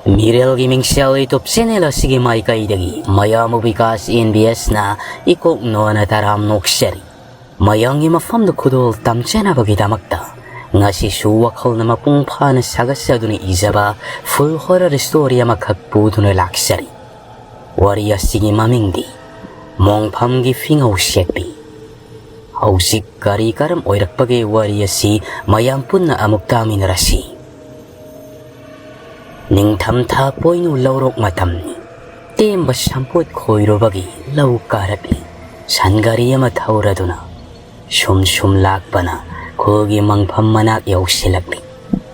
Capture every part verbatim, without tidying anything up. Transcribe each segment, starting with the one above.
ꯃꯤꯔꯦꯜꯒꯤ ꯃꯤꯡꯁꯦꯜ YouTube channel ꯑꯁꯤꯒꯤ ꯃꯥꯏꯀꯩꯗꯒꯤ ꯃꯌꯥꯝꯕꯨ ꯕꯤꯀꯥꯁ ꯑꯦꯟ ꯕꯤ ꯑꯦꯁꯅ ꯏꯀꯣꯛ ꯅꯣꯟꯅ ꯇꯔꯥꯝ ꯅꯣꯛꯆꯔꯤ꯫ ꯃꯌꯥꯝꯒꯤ ꯃꯐꯝꯗ ꯈꯨꯗꯣꯜ ꯇꯝꯖꯅꯕꯒꯤꯗꯃꯛꯇ ꯉꯁꯤꯁꯨ ꯋꯥꯈꯜꯅ ꯃꯄꯨꯡ ꯐꯥꯅ ꯁꯥꯒꯠꯆꯗꯨꯅ ꯏꯖꯕ full horror story ꯑꯃꯈꯛ ꯄꯨꯗꯨꯅ ꯂꯥꯛꯆꯔꯤ꯫ ꯋꯥꯔꯤ ꯑꯁꯤꯒꯤ ꯃꯃꯤꯡꯗꯤ ꯃꯣꯡꯐꯝꯒꯤ ꯐꯤꯉꯧ ꯁꯦꯠꯄꯤ꯫ ꯍꯧꯖꯤꯛ ꯀꯔꯤ ꯀꯔꯝ ꯑꯣꯏꯔꯛꯄꯒꯦ ꯋꯥꯔꯤ ꯑꯁꯤ ꯃꯌꯥꯝ ꯄꯨꯟꯅ ꯑꯃꯨꯛ ꯇꯥꯃꯤꯟꯅꯔꯁꯤ꯫ ꯅꯤꯡꯊꯝꯊꯥ ꯄꯣꯏꯅꯨ ꯂꯧꯔꯣꯛ ꯃꯇꯝꯅꯤ꯫ ꯇꯦꯝꯕ ꯁꯝꯄꯣꯠ ꯈꯣꯏꯔꯨꯕꯒꯤ ꯂꯧ ꯀꯥꯔꯛꯂꯤ꯫ ꯁꯟ ꯒꯥꯔꯤ ꯑꯃ ꯊꯧꯔꯗꯨꯅ ꯁꯨꯝ ꯁꯨꯝ ꯂꯥꯛꯄꯅ ꯈꯨꯜꯒꯤ ꯃꯪꯐꯝ ꯃꯅꯥꯛ ꯌꯧꯁꯤꯜꯂꯛꯂꯤ꯫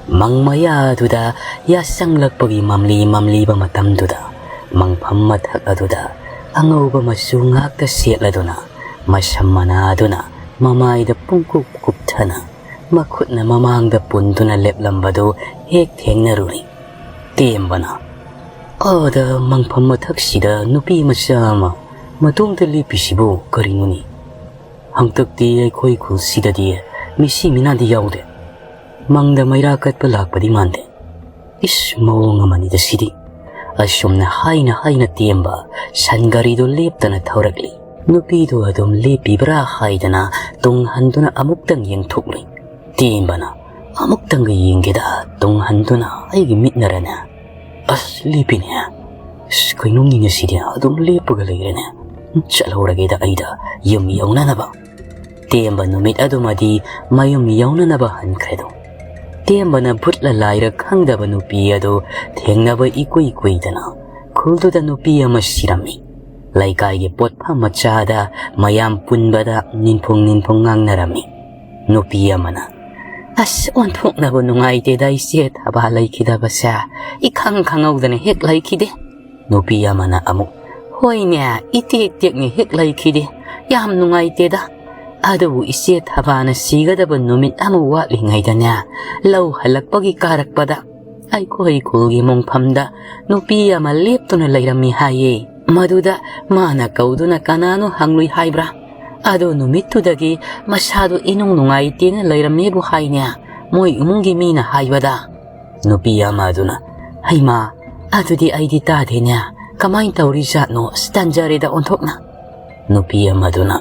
ꯃꯪ ꯃꯌꯥꯗꯨꯗ ꯌꯥꯆꯪꯂꯛꯄꯒꯤ ꯃꯝꯂꯤ ꯃꯝꯂꯤꯕ ꯃꯇꯝꯗꯨꯗ ꯃꯪꯐꯝ ꯃꯊꯛ ꯑꯗꯨꯗ ꯑꯉꯧꯕ ꯃꯆꯨ ꯉꯥꯛꯇ ꯁꯦꯠꯂꯗꯨꯅ ꯃꯁꯝ ꯃꯅꯥꯗꯨꯅ ꯃꯃꯥꯏꯗ ꯄꯨꯡꯀꯨꯞ ꯀꯨꯞꯊꯅ ꯃꯈꯨꯠꯅ ꯃꯃꯥꯡꯗ ꯄꯨꯟꯗꯨꯅ ꯂꯦꯞꯂꯝꯕꯗꯨ ꯍꯦꯛ ꯊꯦꯡꯅꯔꯨꯔꯤ꯫ ꯇꯦꯝꯕꯅ, "ꯑꯥꯗ ꯃꯪꯐꯝ ꯃꯊꯛꯁꯤꯗ ꯅꯨꯄꯤ ꯃꯆꯥ ꯑꯃ ꯃꯇꯣꯝꯇ ꯂꯦꯞꯄꯤꯁꯤꯕꯨ ꯀꯔꯤꯅꯣꯅꯦ? ꯍꯟꯗꯛꯇꯤ ꯑꯩꯈꯣꯏ ꯈꯨꯜꯁꯤꯗꯗꯤ ꯃꯤꯁꯤ ꯃꯤꯅꯥꯗꯤ ꯌꯥꯎꯗꯦ꯫ ꯃꯪꯗ ꯃꯩꯔꯥ ꯀꯠꯄ ꯂꯥꯛꯄꯗꯤ ꯃꯥꯟꯗꯦ꯫ ꯏꯁ, ꯃꯑꯣꯡ ꯑꯃꯅꯤꯗ ꯁꯤꯗꯤ"꯫ ꯑꯁꯨꯝꯅ ꯍꯥꯏꯅ ꯍꯥꯏꯅ ꯇꯦꯝꯕ ꯁꯟ ꯒꯥꯔꯤꯗꯨ ꯂꯦꯞꯇꯅ ꯊꯧꯔꯛꯂꯤ꯫ ꯅꯨꯄꯤꯗꯨ ꯑꯗꯨꯝ ꯂꯦꯞꯄꯤꯕ꯭ꯔꯥ ꯍꯥꯏꯗꯅ ꯇꯨꯡ ꯍꯟꯗꯨꯅ ꯑꯃꯨꯛꯇꯪ ꯌꯦꯡꯊꯣꯛꯂꯨꯏ꯫ ꯇꯦꯝꯕꯅ, "ꯑꯃꯨꯛꯇꯪꯒ ꯌꯦꯡꯒꯦꯗ ꯇꯨꯡ ꯍꯟꯗꯨꯅ, ꯑꯩꯒꯤ ꯃꯤꯠꯅꯔꯅꯦ꯫ ꯑꯁ, ꯂꯦꯞꯄꯤꯅꯦ꯫ ꯑꯁ, ꯀꯩꯅꯣꯝꯅꯤꯅꯦ ꯁꯤꯗꯤ, ꯑꯗꯨꯝ ꯂꯦꯞꯄꯒ ꯂꯩꯔꯦꯅꯦ꯫ ꯆꯠꯍꯧꯔꯒꯦꯗ ꯑꯩꯗ ꯌꯨꯝ ꯌꯧꯅꯅꯕ"꯫ ꯇꯦꯝꯕ ꯅꯨꯃꯤꯠ ꯑꯗꯨꯃꯗꯤ ꯃꯌꯨꯝ ꯌꯧꯅꯅꯕ ꯍꯟꯈ꯭ꯔꯦꯗꯣ꯫ ꯇꯦꯝꯕꯅ ꯚꯨꯠꯂ ꯂꯥꯏꯔ ꯈꯪꯗꯕ ꯅꯨꯄꯤ ꯑꯗꯨ ꯊꯦꯡꯅꯕ ꯏꯀꯨꯏ ꯀꯨꯏꯗꯅ ꯈꯨꯜꯗꯨꯗ ꯅꯨꯄꯤ ꯑꯃ ꯁꯤꯔꯝꯃꯤ꯫ ꯂꯩꯀꯥꯏꯒꯤ ꯄꯣꯠꯐꯝ ꯃꯆꯥꯗ ꯃꯌꯥꯝ ꯄꯨꯟꯕꯗ ꯅꯤꯟꯐꯨꯡ ꯅꯤꯟꯐꯨꯡ ꯉꯥꯡꯅꯔꯝꯃꯤ꯫ ꯅꯨꯄꯤ ꯑꯃꯅ, "ꯑꯁ, ꯑꯣꯟꯊꯣꯛꯅꯕ ꯅꯨꯡꯉꯥꯏꯇꯦꯗ, ꯏꯆꯦ ꯊꯕꯥ ꯂꯩꯈꯤꯗꯕꯁꯦ ꯏꯈꯪ ꯈꯪꯍꯧꯗꯅ ꯍꯦꯛ ꯂꯩꯈꯤꯗꯦ"꯫ ꯅꯨꯄꯤ ꯑꯃꯅ ꯑꯃꯨꯛ, "ꯍꯣꯏꯅꯦ, ꯏꯇꯦꯛ ꯇꯦꯛꯅ ꯍꯦꯛ ꯂꯩꯈꯤꯗꯦ꯫ ꯌꯥꯝ ꯅꯨꯡꯉꯥꯏꯇꯦꯗ꯫ ꯑꯗꯨꯕꯨ ꯏꯆꯦ ꯊꯕꯥꯅ ꯁꯤꯒꯗꯕ ꯅꯨꯃꯤꯠ ꯑꯃ ꯋꯥꯠꯂꯤꯉꯩꯗꯅꯦ, ꯂꯧ ꯍꯜꯂꯛꯄꯒꯤ ꯀꯥꯔꯛꯄꯗ ꯑꯩꯈꯣꯏ ꯈꯨꯜꯒꯤ ꯃꯣꯡꯐꯝꯗ ꯅꯨꯄꯤ ꯑꯃ ꯂꯦꯞꯇꯨꯅ ꯂꯩꯔꯝꯃꯤ ꯍꯥꯏꯌꯦ꯫ ꯃꯗꯨꯗ ꯃꯥꯅ ꯀꯧꯗꯨꯅ ꯀꯅꯥꯅꯣ ꯍꯪꯂꯨꯏ ꯍꯥꯏꯕ꯭ꯔꯥ? ꯑꯗꯨ ꯅꯨꯃꯤꯠꯇꯨꯗꯒꯤ ꯃꯁꯥꯗꯨ ꯏꯅꯨꯡ ꯅꯨꯡꯉꯥꯏꯇꯦꯅ ꯂꯩꯔꯝꯃꯦꯕꯨ ꯍꯥꯏꯅꯦ, ꯃꯣꯏ ꯏꯃꯨꯡꯒꯤ ꯃꯤꯅ ꯍꯥꯏꯕꯗ"꯫ ꯅꯨꯄꯤ ꯑꯃ ꯑꯗꯨꯅ, "ꯍꯩꯃꯥ, "ꯑꯗꯨꯗꯤ ꯑꯩꯗꯤ ꯇꯥꯗꯦꯅꯦ꯫ ꯀꯃꯥꯏꯅ ꯇꯧꯔꯤꯖꯥꯠꯅꯣ? ꯑꯁ, ꯇꯟꯖꯔꯦꯗ ꯑꯣꯟꯊꯣꯛꯅ꯫" ꯅꯨꯄꯤ ꯑꯃꯗꯨꯅ,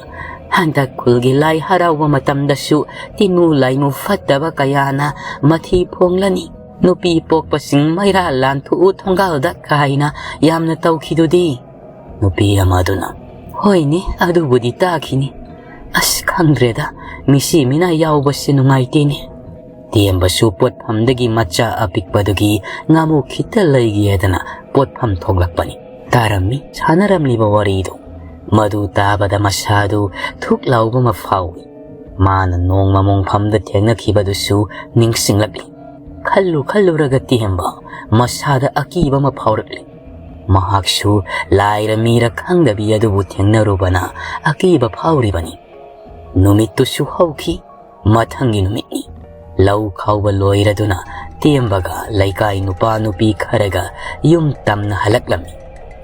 "ꯍꯟꯗꯛ ꯈꯨꯜꯒꯤ ꯂꯥꯏ ꯍꯔꯥꯎꯕ ꯃꯇꯝꯗꯁꯨ ꯇꯤꯟꯃꯨ ꯂꯥꯏꯃꯨ ꯐꯠꯇꯕ ꯀꯌꯥꯅ ꯃꯊꯤ ꯐꯣꯡꯂꯅꯤ, ꯅꯨꯄꯤ ꯄꯣꯛꯄꯁꯤꯡ ꯃꯩꯔꯥ ꯂꯥꯟꯊꯣꯛꯎ ꯊꯣꯡꯒꯥꯜꯗ ꯀꯥꯏꯅ ꯌꯥꯝꯅ ꯇꯧꯈꯤꯗꯨꯗꯤ?" ꯅꯨꯄꯤ ꯑꯃꯗꯨꯅ, "ꯍꯣꯏꯅꯦ, ꯑꯗꯨꯕꯨꯗꯤ ꯇꯥꯈꯤꯅꯤ꯫ ꯑꯁ, ꯈꯪꯗ꯭ꯔꯦꯗ, ꯃꯤꯁꯤ ꯃꯤꯅꯥ ꯌꯥꯎꯕꯁꯦ ꯅꯨꯡꯉꯥꯏꯇꯦꯅꯦ꯫" ꯇꯦꯝꯕꯁꯨ ꯄꯣꯠꯐꯝꯗꯒꯤ ꯃꯆꯥ ꯑꯄꯤꯛꯄꯗꯨꯒꯤ ꯉꯥꯃꯨ ꯈꯤꯇ ꯂꯩꯒꯦꯗꯅ ꯄꯣꯠꯐꯝ ꯊꯣꯛꯂꯛꯄꯅꯤ꯫ ꯇꯥꯔꯝꯃꯤ ꯁꯥꯟꯅꯔꯝꯂꯤꯕ ꯋꯥꯔꯤꯗꯨ꯫ ꯃꯗꯨ ꯇꯥꯕꯗ ꯃꯁꯥꯗꯨ ꯊꯨꯛ ꯂꯥꯎꯕ ꯑꯃ ꯐꯥꯎꯏ꯫ ꯃꯥꯅ ꯅꯣꯡꯃ ꯃꯣꯡꯐꯝꯗ ꯊꯦꯡꯅꯈꯤꯕꯗꯨꯁꯨ ꯅꯤꯡꯁꯤꯡꯂꯛꯂꯤ꯫ ꯈꯜꯂꯨ ꯈꯜꯂꯨꯔꯒ ꯇꯦꯝꯕ ꯃꯁꯥꯗ ꯑꯀꯤꯕ ꯑꯃ ꯐꯥꯎꯔꯛꯂꯤ꯫ ꯃꯍꯥꯛꯁꯨ ꯂꯥꯏꯔ ꯃꯤꯔ ꯈꯪꯗꯕꯤ ꯑꯗꯨꯕꯨ ꯊꯦꯡꯅꯔꯨꯕꯅ ꯑꯀꯤꯕ ꯐꯥꯎꯔꯤꯕꯅꯤ꯫ ꯅꯨꯃꯤꯠꯇꯨꯁꯨ ꯍꯧꯈꯤ꯫ ꯃꯊꯪꯒꯤ ꯅꯨꯃꯤꯠꯅꯤ꯫ ꯂꯧ ꯈꯥꯎꯕ ꯂꯣꯏꯔꯗꯨꯅ ꯇꯦꯝꯕꯒ ꯂꯩꯀꯥꯏ ꯅꯨꯄꯥ ꯅꯨꯄꯤ ꯈꯔꯒ ꯌꯨꯝ ꯇꯝꯅ ꯍꯜꯂꯛꯂꯝꯃꯤ꯫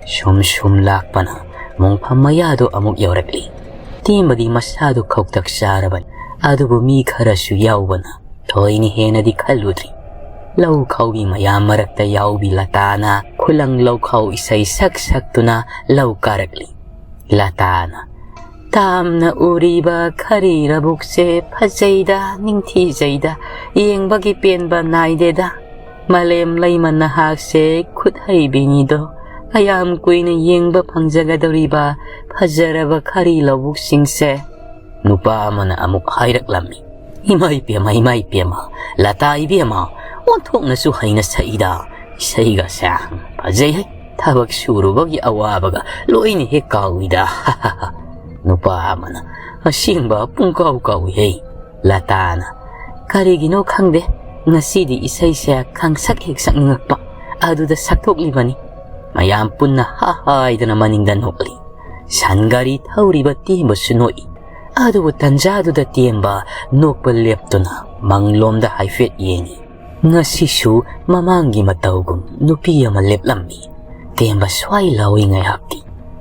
ꯁꯨꯝ ꯁꯨꯝ ꯂꯥꯛꯄꯅ ꯃꯣꯡꯐꯝ ꯃꯌꯥꯗꯨ ꯑꯃꯨꯛ ꯌꯧꯔꯛꯂꯤ꯫ ꯇꯦꯝꯕꯗꯤ ꯃꯁꯥꯗꯨ ꯈꯧꯇꯛ ꯆꯥꯔꯕꯅꯤ, ꯑꯗꯨꯕꯨ ꯃꯤ ꯈꯔꯁꯨ ꯌꯥꯎꯕꯅ ꯊꯣꯏꯅ ꯍꯦꯟꯅꯗꯤ ꯈꯜꯂꯨꯗ꯭ꯔꯤ꯫ ꯂꯧ ꯈꯥꯎꯕꯤ ꯃꯌꯥꯝ ꯃꯔꯛꯇ ꯌꯥꯎꯕꯤ ꯂꯇꯥꯅ ꯈꯨꯂꯪ ꯂꯧꯈꯥꯎ ꯏꯁꯩ ꯁꯛ ꯁꯛꯇꯨꯅ ꯂꯧ ꯀꯥꯔꯛꯂꯤ꯫ ꯂꯇꯥꯅ, "ꯇꯥꯝꯅ ꯎꯔꯤꯕ ꯈꯔꯤ ꯂꯧꯕꯨꯛꯁꯦ ꯐꯖꯩꯗ, ꯅꯤꯡꯊꯤꯖꯩꯗ, ꯌꯦꯡꯕꯒꯤ ꯄꯦꯟꯕ ꯅꯥꯏꯗꯦꯗ꯫ ꯃꯥꯂꯦꯝ ꯂꯩꯃ ꯅꯍꯥꯛꯁꯦ ꯈꯨꯠ ꯍꯩꯕꯤꯅꯤꯗꯣ, ꯀꯌꯥꯝ ꯀꯨꯏꯅ ꯌꯦꯡꯕ ꯐꯪꯖꯒꯗꯧꯔꯤꯕ ꯐꯖꯔꯕ ꯈꯔꯤ ꯂꯧꯕꯨꯛꯁꯤꯡꯁꯦ?" ꯅꯨꯄꯥ ꯑꯃꯅ ꯑꯃꯨꯛ ꯍꯥꯏꯔꯛꯂꯝꯃꯤ, "ꯏꯃꯥ ꯏꯄꯦꯝꯃ, ꯏꯃꯥ ꯏꯄꯦꯝꯃ, ꯂꯇꯥ ꯏꯕꯦꯝꯃ, ꯑꯣꯟꯊꯣꯛꯅꯁꯨ ꯍꯩꯅ ꯁꯛꯏꯗ, ꯏꯁꯩꯒꯁꯦ ꯐꯖꯩꯍꯦ, ꯊꯕꯛ ꯁꯨꯔꯨꯕꯒꯤ ꯑꯋꯥꯕꯒ ꯂꯣꯏꯅ ꯍꯦꯛ ꯀꯥꯎꯏꯗ꯫" ꯅꯨꯄꯥ ꯑꯃꯅ, "ꯑꯁꯦꯡꯕ ꯄꯨꯡꯀꯥꯎ ꯀꯥꯎꯏꯍꯦ꯫" ꯂꯇꯥꯅ, "ꯀꯔꯤꯒꯤꯅꯣ ꯈꯪꯗꯦ, ꯉꯁꯤꯗꯤ ꯏꯁꯩꯁꯦ ꯈꯪꯁꯛ ꯍꯦꯛ ꯁꯛꯅꯤꯡꯉꯛꯄ, ꯑꯗꯨꯗ ꯁꯛꯇꯣꯛꯂꯤꯕꯅꯤ꯫" ꯃꯌꯥꯝ ꯄꯨꯟꯅ ꯍꯥ ꯍꯥꯏꯗꯅ ꯃꯅꯤꯡꯗ ꯅꯣꯛꯂꯤ꯫ ꯁꯟ ꯒꯥꯔꯤ ꯊꯧꯔꯤꯕ ꯇꯦꯝꯕꯁꯨ ꯅꯣꯛꯏ꯫ ꯑꯗꯨꯕꯨ ꯇꯟꯖꯥꯗꯨꯗ ꯇꯦꯝꯕ ꯅꯣꯛꯄ ꯂꯦꯞꯇꯨꯅ ꯃꯪꯂꯣꯝꯗ ꯍꯥꯏꯐꯦꯠ ꯌꯦꯡꯏ꯫ ꯉꯁꯤꯁꯨ ꯃꯃꯥꯡꯒꯤ ꯃꯇꯧꯒꯨꯝ ꯅꯨꯄꯤ ꯑꯃ ꯂꯦꯞꯂꯝꯃꯤ꯫ ꯇꯦꯝꯕ ꯁ꯭ꯋꯥꯏ ꯂꯥꯎꯏ ꯉꯥꯏꯍꯥꯛꯇꯤ꯫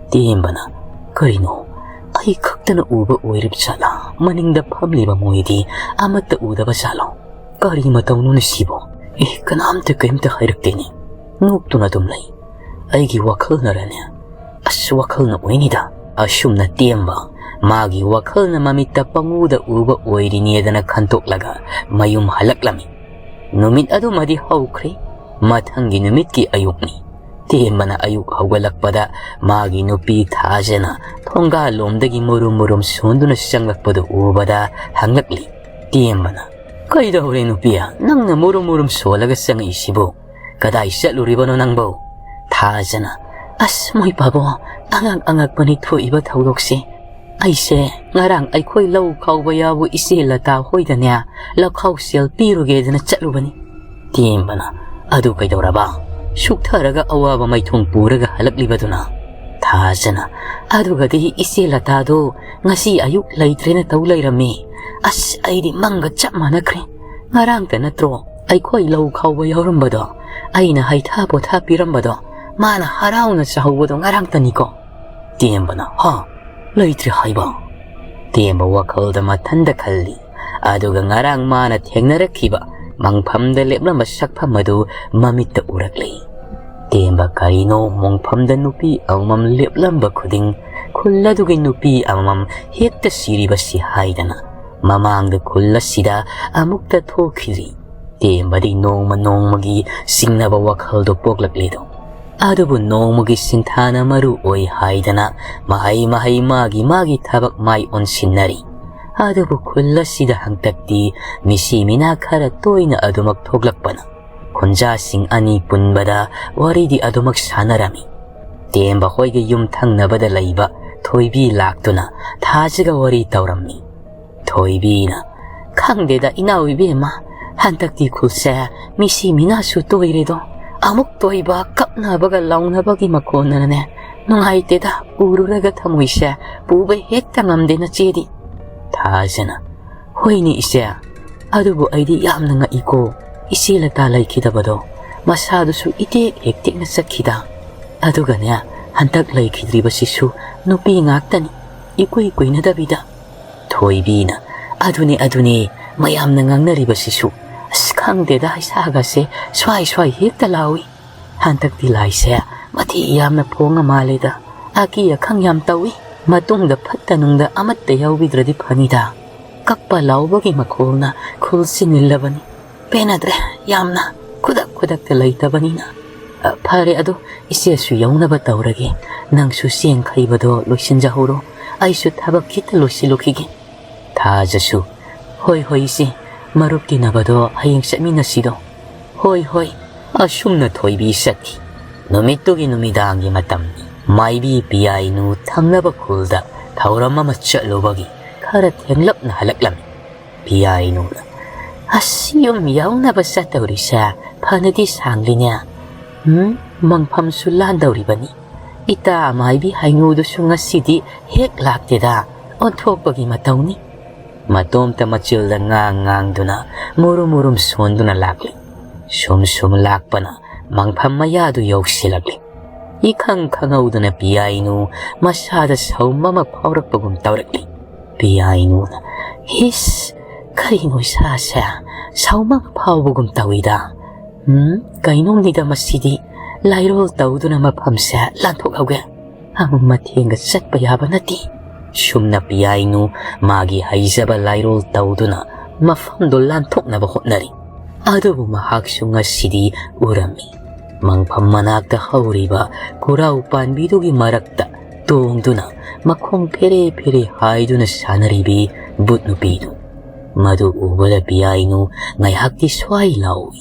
ꯇꯦꯝꯕꯅ, "ꯀꯔꯤꯅꯣ? ꯑꯩ ꯈꯛꯇꯅ ꯎꯕ ꯑꯣꯏꯔꯤꯕ ꯖꯥꯠꯂꯥ? ꯃꯅꯤꯡꯗ ꯐꯝꯂꯤꯕ ꯃꯣꯏꯗꯤ ꯑꯃꯠꯇ ꯎꯗꯕ ꯖꯥꯠꯂꯣ? ꯀꯔꯤ ꯃꯇꯧꯅꯣꯅꯦ ꯁꯤꯕꯣ? ꯑꯦ, ꯀꯅꯥꯝꯇ ꯀꯔꯤꯝꯇ ꯍꯥꯏꯔꯛꯇꯦꯅꯦ꯫" ꯅꯣꯛꯇꯨꯅ ꯑꯗꯨꯝ ꯂꯩ꯫ ꯑꯩꯒꯤ ꯋꯥꯈꯜꯅꯔꯅꯦ? ꯑꯁ, ꯋꯥꯈꯜꯅ ꯑꯣꯏꯅꯤꯗ꯫ ꯑꯁꯨꯝꯅ ꯇꯦꯝꯕ ꯃꯥꯒꯤ ꯋꯥꯈꯜꯅ ꯃꯃꯤꯠꯇ ꯄꯪꯎꯗ ꯎꯕ ꯑꯣꯏꯔꯤꯅꯦꯗꯅ ꯈꯟꯇꯣꯛꯂꯒ ꯃꯌꯨꯝ ꯍꯜꯂꯛꯂꯝꯃꯤ꯫ ꯅꯨꯃꯤꯠ ꯑꯗꯨꯃꯗꯤ ꯍꯧꯈ꯭ꯔꯦ꯫ ꯃꯊꯪꯒꯤ ꯅꯨꯃꯤꯠꯀꯤ ꯑꯌꯨꯛꯅꯤ꯫ ꯇꯦꯝꯕꯅ ꯑꯌꯨꯛ ꯍꯧꯒꯠꯂꯛꯄꯗ ꯃꯥꯒꯤ ꯅꯨꯄꯤ ꯊꯥꯖꯅ ꯊꯣꯡꯒꯥꯜꯂꯣꯝꯗꯒꯤ ꯃꯨꯔꯨꯝ ꯃꯨꯔꯨꯝ ꯁꯣꯟꯗꯨꯅ ꯆꯪꯂꯛꯄꯗꯨ ꯎꯕꯗ ꯍꯪꯂꯛꯂꯤ꯫ ꯇꯦꯝꯕꯅ, "ꯀꯩꯗꯧꯔꯦ ꯅꯨꯄꯤ? ꯅꯪꯅ ꯃꯨꯔꯨꯝ ꯃꯨꯔꯨꯝ ꯁꯣꯜꯂꯒ ꯆꯪꯉꯛꯏꯁꯤꯕꯨ? ꯀꯗꯥꯏ ꯆꯠꯂꯨꯔꯤꯕꯅꯣ ꯅꯪꯕꯨ?" ꯊꯥꯖꯅ, "ꯑꯁ, ꯃꯣꯏ ꯄꯥꯕꯣ, ꯑꯉꯛ ꯑꯉꯛꯄꯅꯤ ꯊꯣꯛꯏꯕ ꯊꯧꯗꯣꯛꯁꯦ꯫ ꯑꯩꯁꯦ ꯉꯔꯥꯡ ꯑꯩꯈꯣꯏ ꯂꯧ ꯈꯥꯎꯕ ꯌꯥꯎꯕ ꯏꯆꯦ ꯂꯇꯥ ꯍꯣꯏꯗꯅꯦ, ꯂꯧꯈꯥꯎ ꯁꯦꯜ ꯄꯤꯔꯨꯒꯦꯗꯅ ꯆꯠꯂꯨꯕꯅꯤ꯫" ꯇꯦꯝꯕꯅ, "ꯑꯗꯨ ꯀꯩꯗꯧꯔꯕ? ꯁꯨꯛꯊꯔꯒ ꯑꯋꯥꯕ ꯃꯥꯏꯊꯣꯡ ꯄꯨꯔꯒ ꯍꯜꯂꯛꯂꯤꯕꯗꯨꯅ?" ꯊꯥꯖꯅ, "ꯑꯗꯨꯒꯗꯤ ꯏꯆꯦ ꯂꯇꯥꯗꯣ ꯉꯁꯤ ꯑꯌꯨꯛ ꯂꯩꯇ꯭ꯔꯦꯅ ꯇꯧ ꯂꯩꯔꯝꯃꯤ꯫ ꯑꯁ, ꯑꯩꯗꯤ ꯃꯪꯒ ꯆꯞ ꯃꯥꯟꯅꯈ꯭ꯔꯦ꯫ ꯉꯔꯥꯡꯇ ꯅꯠꯇ꯭ꯔꯣ ꯑꯩꯈꯣꯏ ꯂꯧ ꯈꯥꯎꯕ ꯌꯥꯎꯔꯝꯕꯗꯣ? ꯑꯩꯅ ꯍꯩꯊꯥ ꯄꯣꯊꯥ ꯄꯤꯔꯝꯕꯗꯣ, ꯃꯥꯅ ꯍꯔꯥꯎꯅ ꯆꯥꯍꯧꯕꯗꯣ ꯉꯔꯥꯡꯇꯅꯤꯀꯣ?" ꯇꯦꯝꯕꯅ, "ꯍꯥ? ꯂꯩꯇ꯭ꯔꯦ ꯍꯥꯏꯕ?" ꯇꯦꯝꯕ ꯋꯥꯈꯜꯗ ꯃꯊꯟꯗ ꯈꯜꯂꯤ꯫ ꯑꯗꯨꯒ ꯉꯔꯥꯡ ꯃꯥꯅ ꯊꯦꯡꯅꯔꯛꯈꯤꯕ ꯃꯪꯐꯝꯗ ꯂꯦꯞꯂꯝꯕ ꯁꯛꯐꯝ ꯑꯗꯨ ꯃꯃꯤꯠꯇ ꯎꯔꯛꯂꯦ꯫ ꯇꯦꯝꯕ ꯀꯔꯤꯅꯣ ꯃꯣꯡꯐꯝꯗ ꯅꯨꯄꯤ ꯑꯃꯃꯝ ꯂꯦꯞꯂꯝꯕ ꯈꯨꯗꯤꯡ ꯈꯨꯜ ꯑꯗꯨꯒꯤ ꯅꯨꯄꯤ ꯑꯃꯃꯝ ꯍꯦꯛꯇ ꯁꯤꯔꯤꯕꯁꯤ ꯍꯥꯏꯗꯅ ꯃꯃꯥꯡꯗ ꯈꯨꯜ ꯑꯁꯤꯗ ꯑꯃꯨꯛꯇ ꯊꯣꯛꯈꯤꯗ꯭ꯔꯤ꯫ ꯇꯦꯝꯕꯗꯤ ꯅꯣꯡꯃ ꯅꯣꯡꯃꯒꯤ ꯆꯤꯡꯅꯕ ꯋꯥꯈꯜꯗꯨ ꯄꯣꯛꯂꯛꯂꯤꯗꯣ꯫ ꯑꯗꯨꯕꯨ ꯅꯣꯡꯃꯒꯤ ꯁꯤꯟꯊꯥꯅ ꯃꯔꯨ ꯑꯣꯏ ꯍꯥꯏꯗꯅ ꯃꯍꯩ ꯃꯍꯩ ꯃꯥꯒꯤ ꯃꯥꯒꯤ ꯊꯕꯛ ꯃꯥꯏ ꯑꯣꯟꯁꯤꯟꯅꯔꯤ꯫ ꯑꯗꯨꯕꯨ ꯈꯨꯜ ꯑꯁꯤꯗ ꯍꯟꯗꯛꯇꯤ ꯃꯤꯁꯤ ꯃꯤꯅꯥ ꯈꯔ ꯇꯣꯏꯅ ꯑꯗꯨꯃꯛ ꯊꯣꯛꯂꯛꯄꯅ ꯈꯨꯟꯖꯥꯁꯤꯡ ꯑꯅꯤ ꯄꯨꯟꯕꯗ ꯋꯥꯔꯤꯗꯤ ꯑꯗꯨꯃꯛ ꯁꯥꯟꯅꯔꯝꯃꯤ꯫ ꯇꯦꯝꯕ ꯍꯣꯏꯒꯤ ꯌꯨꯝ ꯊꯪꯅꯕꯗ ꯂꯩꯕ ꯊꯣꯏꯕꯤ ꯂꯥꯛꯇꯨꯅ ꯊꯥꯖꯒ ꯋꯥꯔꯤ ꯇꯧꯔꯝꯃꯤ꯫ ꯊꯣꯏꯕꯤꯅ, "ꯈꯪꯗꯦꯗ ꯏꯅꯥꯎ ꯏꯕꯦꯝꯃ, ꯍꯟꯗꯛꯇꯤ ꯈꯨꯜꯁꯦ ꯃꯤꯁꯤ ꯃꯤꯅꯥꯁꯨ ꯇꯣꯏꯔꯦꯗꯣ꯫ ꯑꯃꯨꯛ ꯇꯣꯏꯕ ꯀꯞꯅꯕꯒ ꯂꯥꯎꯅꯕꯒꯤ ꯃꯈꯣꯟꯅꯅꯦ, ꯅꯨꯡꯉꯥꯏꯇꯦꯗ, ꯎꯔꯨꯔꯒ ꯊꯃꯣꯏꯁꯦ ꯄꯨꯕ ꯍꯦꯛꯇ ꯉꯝꯗꯦ ꯅꯆꯦꯗꯤ꯫" ꯊꯥꯖꯅ, "ꯍꯣꯏꯅꯦ ꯏꯆꯦ, ꯑꯗꯨꯕꯨ ꯑꯩꯗꯤ ꯌꯥꯝꯅ ꯉꯛꯏꯀꯣ, ꯏꯆꯦ ꯂꯇꯥ ꯂꯩꯈꯤꯗꯕꯗꯣ꯫ ꯃꯁꯥꯗꯨꯁꯨ ꯏꯇꯦꯛ ꯍꯦꯛ ꯇꯦꯛꯅ ꯆꯠꯈꯤꯗ꯫ ꯑꯗꯨꯒꯅꯦ, ꯍꯟꯗꯛ ꯂꯩꯈꯤꯗ꯭ꯔꯤꯕꯁꯤꯁꯨ ꯅꯨꯄꯤ ꯉꯥꯛꯇꯅꯤ, ꯏꯀꯨꯏ ꯀꯨꯏꯅꯗꯕꯤꯗ꯫" ꯊꯣꯏꯕꯤꯅ, "ꯑꯗꯨꯅꯦ, ꯑꯗꯨꯅꯦ, ꯃꯌꯥꯝꯅ ꯉꯥꯡꯅꯔꯤꯕꯁꯤꯁꯨ꯫ ꯑꯁ, ꯈꯪꯗꯦꯗ, ꯏꯁꯥꯒꯁꯦ ꯁ꯭ꯋꯥꯏ ꯁ꯭ꯋꯥꯏ ꯍꯦꯛꯇ ꯂꯥꯎꯏ꯫" "ꯍꯟꯗꯛꯇꯤ ꯂꯥꯏꯁꯦ ꯃꯊꯤ ꯌꯥꯝꯅ ꯐꯣꯡꯉ ꯃꯥꯜꯂꯦꯗ꯫ ꯑꯀꯤ ꯑꯈꯪ ꯌꯥꯝ ꯇꯧꯏ꯫ ꯃꯇꯨꯡꯗ ꯐꯠꯇ ꯅꯨꯡꯗ ꯑꯃꯠꯇ ꯌꯥꯎꯕꯤꯗ꯭ꯔꯗꯤ ꯐꯅꯤꯗ"꯫ ꯀꯞꯄ ꯂꯥꯎꯕꯒꯤ ꯃꯈꯣꯜꯅ ꯈꯨꯜꯁꯤ ꯅꯤꯜꯂꯕꯅꯤ꯫ ꯄꯦꯟꯅꯗ꯭ꯔꯦ ꯌꯥꯝꯅ꯫ ꯈꯨꯗꯛ ꯈꯨꯗꯛꯇ ꯂꯩꯇꯕꯅꯤꯅ꯫ "ꯑ, ꯐꯔꯦ, ꯑꯗꯨ ꯏꯆꯦꯁꯨ ꯌꯧꯅꯕ ꯇꯧꯔꯒꯦ꯫ ꯅꯪꯁꯨ ꯆꯦꯡ ꯈꯩꯕꯗꯣ ꯂꯣꯏꯁꯤꯟꯖꯍꯧꯔꯣ꯫ ꯑꯩꯁꯨ ꯊꯕꯛ ꯈꯤꯇ ꯂꯣꯏꯁꯤꯜꯂꯨꯈꯤꯒꯦ"꯫ ꯊꯥꯖꯁꯨ, "ꯍꯣꯏ, ꯍꯣꯏ, ꯏꯆꯦ, ꯃꯔꯨꯞ ꯇꯤꯟꯅꯕꯗꯣ ꯍꯌꯦꯡ ꯆꯠꯃꯤꯟꯅꯁꯤꯗꯣ"꯫ "ꯍꯣꯏ, ꯍꯣꯏ"꯫ ꯑꯁꯨꯝꯅ ꯊꯣꯏꯕꯤ ꯆꯠꯈꯤ꯫ ꯅꯨꯃꯤꯠꯇꯨꯒꯤ ꯅꯨꯃꯤꯗꯥꯡꯒꯤ ꯃꯇꯝꯅꯤ꯫ ꯃꯥꯏꯕꯤ ꯄꯤꯌꯥꯏꯅꯨ ꯊꯪꯅꯕ ꯈꯨꯜꯗ ꯊꯧꯔꯝ ꯑꯃ ꯆꯠꯂꯨꯕꯒꯤ ꯈꯔ ꯊꯦꯡꯂꯞꯅ ꯍꯜꯂꯛꯂꯝꯃꯤ꯫ ꯄꯤꯌꯥꯏꯅꯨꯅ, "ꯑꯁ, ꯌꯨꯝ ꯌꯧꯅꯕ ꯆꯠꯇꯧꯔꯤꯁꯦ ꯐꯅꯗꯤ ꯁꯥꯡꯂꯤꯅꯦ꯫ ꯎꯝ, ꯃꯪꯐꯝꯁꯨ ꯂꯥꯟꯗꯧꯔꯤꯕꯅꯤ꯫ ꯏꯇꯥ ꯃꯥꯏꯕꯤ ꯍꯩꯅꯨꯗꯨꯁꯨ ꯉꯁꯤꯗꯤ ꯍꯦꯛ ꯂꯥꯛꯇꯦꯗ, ꯑꯣꯟꯊꯣꯛꯄꯒꯤ ꯃꯇꯧꯅꯤ"꯫ ꯃꯇꯣꯝꯇ ꯃꯆꯤꯜꯗ ꯉꯥꯡ ꯉꯥꯡꯗꯨꯅ ꯃꯨꯔꯨꯝ ꯃꯨꯔꯨꯝ ꯁꯣꯟꯗꯨꯅ ꯂꯥꯛꯂꯤ꯫ ꯁꯨꯝ ꯁꯨꯝ ꯂꯥꯛꯄꯅ ꯃꯪꯐꯝ ꯃꯌꯥꯗꯨ ꯌꯧꯁꯤꯜꯂꯛꯂꯤ꯫ ꯏꯈꯪ ꯈꯪꯍꯧꯗꯅ ꯄꯤꯌꯥꯏꯅꯨ ꯃꯁꯥꯗ ꯁꯥꯎꯝ ꯑꯃ ꯐꯥꯎꯔꯛꯄꯒꯨꯝ ꯇꯧꯔꯛꯂꯤ꯫ ꯄꯤꯌꯥꯏꯅꯨꯅ, "ꯍꯤꯁ, ꯀꯔꯤꯅꯣ ꯏꯁꯥꯁꯦ ꯁꯥꯎꯝ ꯑꯃ ꯐꯥꯎꯕꯒꯨꯝ ꯇꯧꯏꯗ꯫ ꯎꯝ, ꯀꯩꯅꯣꯝꯅꯤꯗ ꯃꯁꯤꯗꯤ꯫ ꯂꯥꯏꯔꯣꯜ ꯇꯧꯗꯨꯅ ꯃꯐꯝꯁꯦ ꯂꯥꯟꯊꯣꯛꯍꯧꯒꯦ꯫ ꯑꯃꯨꯛ ꯃꯊꯦꯡꯒ ꯆꯠꯄ ꯌꯥꯕ ꯅꯠꯇꯦ"꯫ ꯁꯨꯝꯅ ꯄꯤꯌꯥꯏꯅꯨ ꯃꯥꯒꯤ ꯍꯩꯖꯕ ꯂꯥꯏꯔꯣꯜ ꯇꯧꯗꯨꯅ ꯃꯐꯝꯗꯨ ꯂꯥꯟꯊꯣꯛꯅꯕ ꯍꯣꯠꯅꯔꯤ꯫ ꯑꯗꯨꯕꯨ ꯃꯍꯥꯛꯁꯨ ꯉꯁꯤꯗꯤ ꯎꯔꯝꯃꯤ꯫ ꯃꯪꯐꯝ ꯃꯅꯥꯛꯇ ꯍꯧꯔꯤꯕ ꯈꯨꯔꯥꯎ ꯄꯥꯟꯕꯤꯗꯨꯒꯤ ꯃꯔꯛꯇ ꯇꯣꯡꯗꯨꯅ ꯃꯈꯣꯡ ꯐꯦꯔꯦ ꯐꯦꯔꯦ ꯍꯥꯏꯗꯨꯅ ꯁꯥꯟꯅꯔꯤꯕꯤ ꯕꯨꯠ ꯅꯨꯄꯤꯗꯨ꯫ ꯃꯗꯨ ꯎꯕꯗ ꯄꯤꯌꯥꯏꯅꯨ ꯉꯥꯏꯍꯥꯛꯇꯤ ꯁ꯭ꯋꯥꯏ ꯂꯥꯎꯏ꯫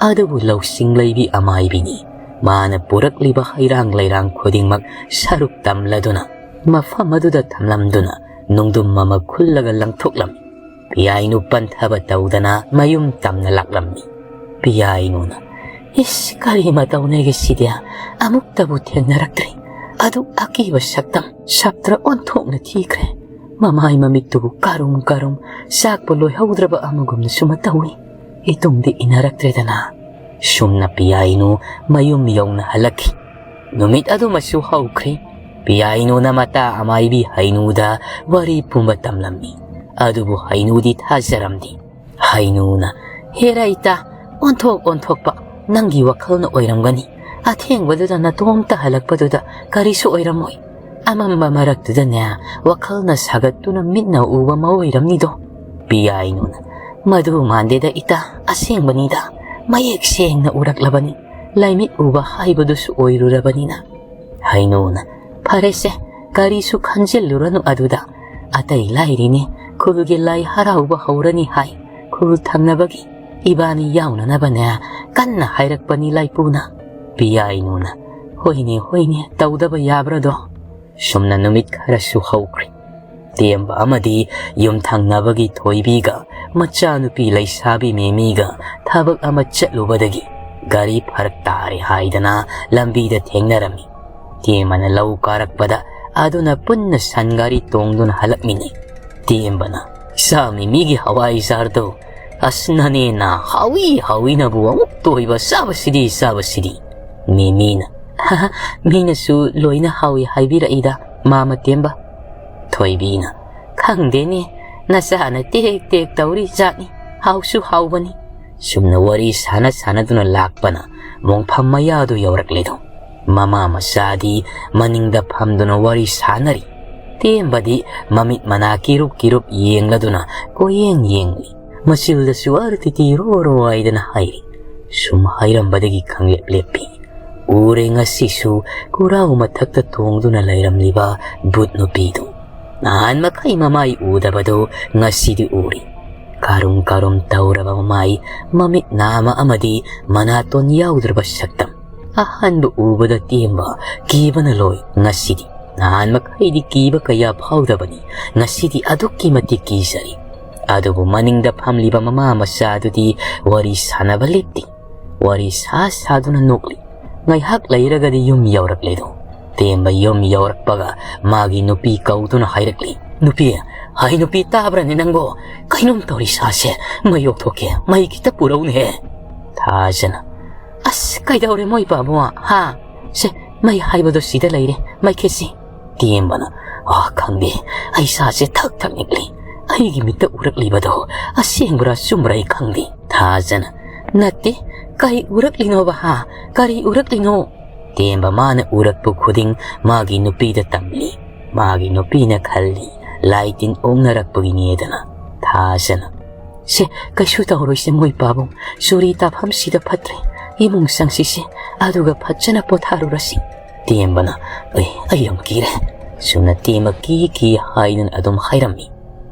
ꯑꯗꯨꯕꯨ ꯂꯧꯁꯤꯡ ꯂꯩꯕꯤ ꯑꯃꯥꯏꯕꯤꯅꯤ꯫ ꯃꯥꯅ ꯄꯨꯔꯛꯂꯤꯕ ꯍꯩꯔꯥꯡ ꯂꯩꯔꯥꯡ ꯈꯨꯗꯤꯡꯃꯛ ꯁꯔꯨꯛ ꯇꯝꯂꯗꯨꯅ ꯃꯐꯝ ꯑꯗꯨꯗ ꯊꯝꯂꯝꯗꯨꯅ ꯅꯨꯡꯗꯨꯝ ꯑꯃ ꯈꯨꯜꯂꯒ ꯂꯪꯊꯣꯛꯂꯝꯃꯤ꯫ ꯄꯤꯌꯥꯏꯅꯨ ꯄꯟꯊꯕ ꯇꯧꯗꯅ ꯃꯌꯨꯝ ꯇꯝꯅ ꯂꯥꯛꯂꯝꯃꯤ꯫ ꯄꯤꯌꯥꯏꯅꯨꯅ, "ꯏꯁ, ꯀꯔꯤ ꯃꯇꯧꯅꯦꯒꯦ ꯁꯤꯗꯤ? ꯑꯃꯨꯛꯇꯕꯨ ꯊꯦꯡꯅꯔꯛꯇ꯭ꯔꯤ꯫ ꯑꯗꯨꯛ ꯑꯀꯤꯕ ꯁꯛꯇꯝ, ꯁꯥꯞꯇ꯭ꯔ ꯑꯣꯟꯊꯣꯛꯅ ꯊꯤꯈ꯭ꯔꯦ꯫ ꯃꯃꯥꯏ ꯃꯃꯤꯠꯇꯨꯕꯨ ꯀꯥꯔꯨꯝ ꯀꯥꯔꯨꯝ ꯆꯥꯛꯄ ꯂꯣꯏꯍꯧꯗ꯭ꯔꯕ ꯑꯃꯒꯨꯝꯅꯁꯨ ꯃꯇꯧꯏ꯫ ꯏꯇꯨꯡꯗꯤ ꯏꯟꯅꯔꯛꯇ꯭ꯔꯦꯗꯅ"꯫ ꯁꯨꯝꯅ ꯄꯤꯌꯥꯏꯅꯨ ꯃꯌꯨꯝ ꯌꯧꯅ ꯍꯜꯂꯛꯈꯤ꯫ ꯅꯨꯃꯤꯠ ꯑꯗꯨꯃꯁꯨ ꯍꯧꯈ꯭ꯔꯤ꯫ ꯄꯤꯌꯥꯏꯅꯨꯅ ꯃꯇꯥ ꯑꯃꯥꯏꯕꯤ ꯍꯩꯅꯨꯗ ꯋꯥꯔꯤ ꯄꯨꯝꯕ ꯇꯝꯂꯝꯃꯤ꯫ ꯑꯗꯨꯕꯨ ꯍꯩꯅꯨꯗꯤ ꯊꯥꯖꯔꯝꯗꯦ꯫ ꯍꯩꯅꯨꯅ, "ꯍꯦꯔꯥ ꯏꯇꯥ, ꯑꯣꯟꯊꯣꯛ ꯑꯣꯟꯊꯣꯛꯄ ꯅꯪꯒꯤ ꯋꯥꯈꯜꯅ ꯑꯣꯏꯔꯝꯒꯅꯤ꯫ ꯑꯊꯦꯡꯕꯗꯨꯗ ꯅꯇꯣꯝꯇ ꯍꯜꯂꯛꯄꯗꯨꯗ ꯀꯔꯤꯁꯨ ꯑꯣꯏꯔꯝꯃꯣꯏ꯫ ꯑꯃꯝꯕ ꯃꯔꯛꯇꯨꯗꯅꯦ, ꯋꯥꯈꯜꯅ ꯁꯥꯒꯠꯇꯨꯅ ꯃꯤꯠꯅ ꯎꯕ ꯑꯃ ꯑꯣꯏꯔꯝꯅꯤꯗꯣ꯫ ꯄꯤꯌꯥꯏꯅꯨꯅ, "ꯃꯗꯨ ꯃꯥꯟꯗꯦꯗ ꯏꯇꯥ, ꯑꯁꯦꯡꯕꯅꯤꯗ꯫ ꯃꯌꯦꯛ ꯁꯦꯡꯅ ꯎꯔꯛꯂꯕꯅꯤ꯫ ꯂꯥꯏꯃꯤꯠ ꯎꯕ ꯍꯥꯏꯕꯗꯨꯁꯨ ꯑꯣꯏꯔꯨꯔꯕꯅꯤꯅ꯫" ꯍꯩꯅꯨꯅ, "ꯐꯔꯦꯁꯦ, ꯀꯔꯤꯁꯨ ꯈꯟꯖꯤꯜꯂꯨꯔꯅꯨ ꯑꯗꯨꯗ꯫ ꯑꯇꯩ ꯂꯥꯏꯔꯤꯅꯦ, ꯈꯨꯜꯒꯤ ꯂꯥꯏ ꯍꯔꯥꯎꯕ ꯍꯧꯔꯅꯤ ꯍꯥꯏ꯫ ꯈꯨꯜ ꯊꯪꯅꯕꯒꯤ ꯏꯕꯥꯅꯤ ꯌꯥꯎꯅꯅꯕꯅꯦ ꯀꯟꯅ ꯍꯥꯏꯔꯛꯄꯅꯤ ꯂꯥꯏꯄꯨꯅ꯫" ꯄꯤꯌꯥꯏꯅꯨꯅ, "ꯍꯣꯏꯅꯦ, ꯍꯣꯏꯅꯦ, ꯇꯧꯗꯕ ꯌꯥꯕ꯭ꯔꯗꯣ?" ꯁꯨꯝꯅ ꯅꯨꯃꯤꯠ ꯈꯔꯁꯨ ꯍꯧꯈ꯭ꯔꯦ꯫ ꯇꯦꯝꯕ ꯑꯃꯗꯤ ꯌꯨꯝꯊꯪꯅꯕꯒꯤ ꯊꯣꯏꯕꯤꯒ ꯃꯆꯥꯅꯨꯄꯤ ꯂꯩꯁꯥꯕꯤ ꯃꯦꯃꯤꯒ ꯊꯕꯛ ꯑꯃ ꯆꯠꯂꯨꯕꯗꯒꯤ ꯒꯥꯔꯤ ꯐꯔꯛ ꯇꯥꯔꯦ ꯍꯥꯏꯗꯅ ꯂꯝꯕꯤꯗ ꯊꯦꯡꯅꯔꯝꯃꯤ꯫ ꯇꯦꯝꯕꯅ ꯂꯧ ꯀꯥꯔꯛꯄꯗ ꯑꯗꯨꯅ ꯄꯨꯟꯅ ꯁꯟ ꯒꯥꯔꯤ ꯇꯣꯡꯗꯨꯅ ꯍꯜꯂꯛꯃꯤꯟꯅꯩ꯫ ꯇꯦꯝꯕꯅ, "ꯏꯆꯥ ꯃꯦꯃꯤꯒꯤ ꯍꯋꯥꯏꯖꯥꯔꯗꯣ, ꯑꯁ ꯅꯅꯦꯅ ꯍꯥꯎꯏ ꯍꯥꯎꯏꯅꯕꯨ ꯑꯃꯨꯛ ꯇꯣꯏꯕ ꯆꯥꯕꯁꯤꯗꯤ ꯆꯥꯕꯁꯤꯗꯤ꯫" ꯃꯦꯃꯤꯅ, "ꯃꯤꯅꯁꯨ ꯂꯣꯏꯅ ꯍꯥꯎꯏ ꯍꯥꯏꯕꯤꯔꯛꯏꯗ, ꯃꯥꯃ ꯇꯦꯝꯕ꯫" ꯊꯣꯏꯕꯤꯅ, "ꯈꯪꯗꯦꯅꯦ, ꯅꯆꯥꯅ ꯇꯦꯛ ꯇꯦꯛ ꯇꯧꯔꯤ ꯖꯥꯠꯅꯤ, ꯍꯥꯎꯁꯨ ꯍꯥꯎꯕꯅꯤ꯫" ꯁꯨꯝꯅ ꯋꯥꯔꯤ ꯁꯥꯟꯅ ꯁꯥꯟꯅꯗꯨꯅ ꯂꯥꯛꯄꯅ ꯃꯣꯡꯐꯝ ꯃꯌꯥꯗꯨ ꯌꯧꯔꯛꯂꯦꯗꯣ꯫ ꯃꯃꯥ ꯃꯆꯥꯗꯤ ꯃꯅꯤꯡꯗ ꯐꯝꯗꯨꯅ ꯋꯥꯔꯤ ꯁꯥꯟꯅꯔꯤ꯫ ꯇꯦꯝꯕꯗꯤ ꯃꯃꯤꯠ ꯃꯅꯥ ꯀꯤꯔꯨꯞ ꯀꯤꯔꯨꯞ ꯌꯦꯡꯂꯗꯨꯅ ꯀꯣꯌꯦꯡ ꯌꯦꯡꯂꯤ꯫ ꯃꯆꯤꯜꯗꯁꯨ ꯑꯔ ꯇꯤꯇꯤ ꯔꯣ ꯔꯣ ꯍꯥꯏꯗꯅ ꯍꯥꯏꯔꯤ꯫ ꯁꯨꯝ ꯍꯥꯏꯔꯝꯕꯗꯒꯤ ꯈꯪꯂꯦꯞ ꯂꯦꯞꯄꯤ꯫ ꯎꯔꯦ ꯉꯁꯤꯁꯨ ꯀꯨꯔꯥꯎ ꯃꯊꯛꯇ ꯇꯣꯡꯗꯨꯅ ꯂꯩꯔꯝꯂꯤꯕ ꯚꯨꯠ ꯅꯨꯄꯤꯗꯨ꯫ ꯅꯍꯥꯟ ꯃꯈꯩ ꯃꯃꯥꯏ ꯎꯗꯕꯗꯨ ꯉꯁꯤꯗꯤ ꯎꯔꯤ꯫ ꯀꯥꯔꯨꯝ ꯀꯥꯔꯨꯝ ꯇꯧꯔꯕ ꯃꯃꯥꯏ, ꯃꯃꯤꯠ ꯅꯥꯃ ꯑꯃꯗꯤ ꯃꯅꯥꯇꯣꯟ ꯌꯥꯎꯗ꯭ꯔꯕ ꯁꯛꯇꯝ꯫ ꯑꯍꯥꯟꯕ ꯎꯕꯗ ꯇꯦꯝꯕ ꯀꯤꯕꯅ ꯂꯣꯏ꯫ ꯉꯁꯤꯗꯤ ꯅꯍꯥꯟ ꯃꯈꯩꯗꯤ ꯀꯤꯕ ꯀꯌꯥ ꯐꯥꯎꯗꯕꯅꯤ, ꯉꯁꯤꯗꯤ ꯑꯗꯨꯛꯀꯤ ꯃꯇꯤꯛ ꯀꯤꯖꯔꯤ꯫ ꯑꯗꯨꯕꯨ ꯃꯅꯤꯡꯗ ꯐꯝꯂꯤꯕ ꯃꯃꯥ ꯃꯆꯥꯗꯨꯗꯤ ꯋꯥꯔꯤ ꯁꯥꯟꯅꯕ ꯂꯦꯞꯇꯦ꯫ ꯋꯥꯔꯤ ꯁꯥ ꯁꯥꯗꯨꯅ ꯅꯣꯛꯂꯤ꯫ ꯉꯥꯏꯍꯥꯛ ꯂꯩꯔꯒꯗꯤ ꯌꯨꯝ ꯌꯧꯔꯛꯂꯦꯗꯣ꯫ ꯇꯦꯝꯕ ꯌꯨꯝ ꯌꯧꯔꯛꯄꯒ ꯃꯥꯒꯤ ꯅꯨꯄꯤ ꯀꯧꯗꯨꯅ ꯍꯥꯏꯔꯛꯂꯤ, "ꯅꯨꯄꯤ, ꯍꯥꯏ ꯅꯨꯄꯤ, ꯇꯥꯕ꯭ꯔꯅꯦ ꯅꯪꯕꯣ? ꯀꯩꯅꯣꯝ ꯇꯧꯔꯤ ꯁꯥꯁꯦ, ꯃꯩ ꯑꯣꯛꯊꯣꯛꯀꯦ, ꯃꯩ ꯈꯤꯇ ꯄꯨꯔꯧꯅꯦꯍꯦ꯫" ꯊꯥꯖꯅ, "ꯑꯁ, ꯀꯩꯗꯧꯔꯦ ꯃꯣꯏ ꯄꯥꯕꯨꯡ, ꯍꯥ? ꯁꯦ, ꯃꯩ ꯍꯥꯏꯕꯗꯣ ꯁꯤꯗ ꯂꯩꯔꯦ, ꯃꯩꯈꯦꯠꯁꯤ꯫" ꯇꯦꯝꯕꯅ, "ꯑ, ꯈꯪꯗꯦ, ꯑꯩ ꯁꯥꯁꯦ ꯊꯛ ꯊꯛ ꯅꯤꯛꯂꯤ꯫ ꯑꯩꯒꯤ ꯃꯤꯠꯇ ꯎꯔꯛꯂꯤꯕꯗꯣ ꯑꯁꯦꯡꯕ꯭ꯔꯥ ꯆꯨꯝꯕ꯭ꯔꯥ ꯑꯩ ꯈꯪꯗꯦ꯫" ꯊꯥꯖꯅ, "ꯅꯠꯇꯦ, ꯀꯔꯤ ꯎꯔꯛꯂꯤꯅꯣꯕ ꯍꯥ? ꯀꯔꯤ ꯎꯔꯛꯂꯤꯅꯣ?" ꯇꯦꯝꯕ ꯃꯥꯅ ꯎꯔꯛꯄ ꯈꯨꯗꯤꯡ ꯃꯥꯒꯤ ꯅꯨꯄꯤꯗ ꯇꯝꯂꯤ꯫ ꯃꯥꯒꯤ ꯅꯨꯄꯤꯅ ꯈꯜꯂꯤ, ꯂꯥꯏ ꯇꯤꯟ ꯑꯣꯛꯅꯔꯛꯄꯒꯤꯅꯦꯗꯅ꯫ ꯊꯥꯖꯅ, "ꯁꯦ, ꯀꯩꯁꯨ ꯇꯧꯔꯣꯏꯁꯦ ꯃꯣꯏ ꯄꯥꯕꯨꯡ, ꯆꯨꯔꯤ ꯇꯥꯐꯝꯁꯤꯗ ꯐꯠꯇ꯭ꯔꯦ, ꯏꯃꯨꯡ ꯆꯪꯁꯤꯁꯦ, ꯑꯗꯨꯒ ꯐꯖꯅ ꯄꯣꯊꯥꯔꯨꯔꯁꯤ꯫" ꯇꯦꯝꯕꯅ, "ꯑꯩ, ꯑꯩ ꯌꯥꯝ ꯀꯤꯔꯦ꯫" ꯁꯨꯝꯅ ꯇꯦꯝꯕ ꯀꯤ ꯀꯤ ꯍꯥꯏꯗꯨꯅ ꯑꯗꯨꯝ ꯍꯥꯏꯔꯝꯃꯤ꯫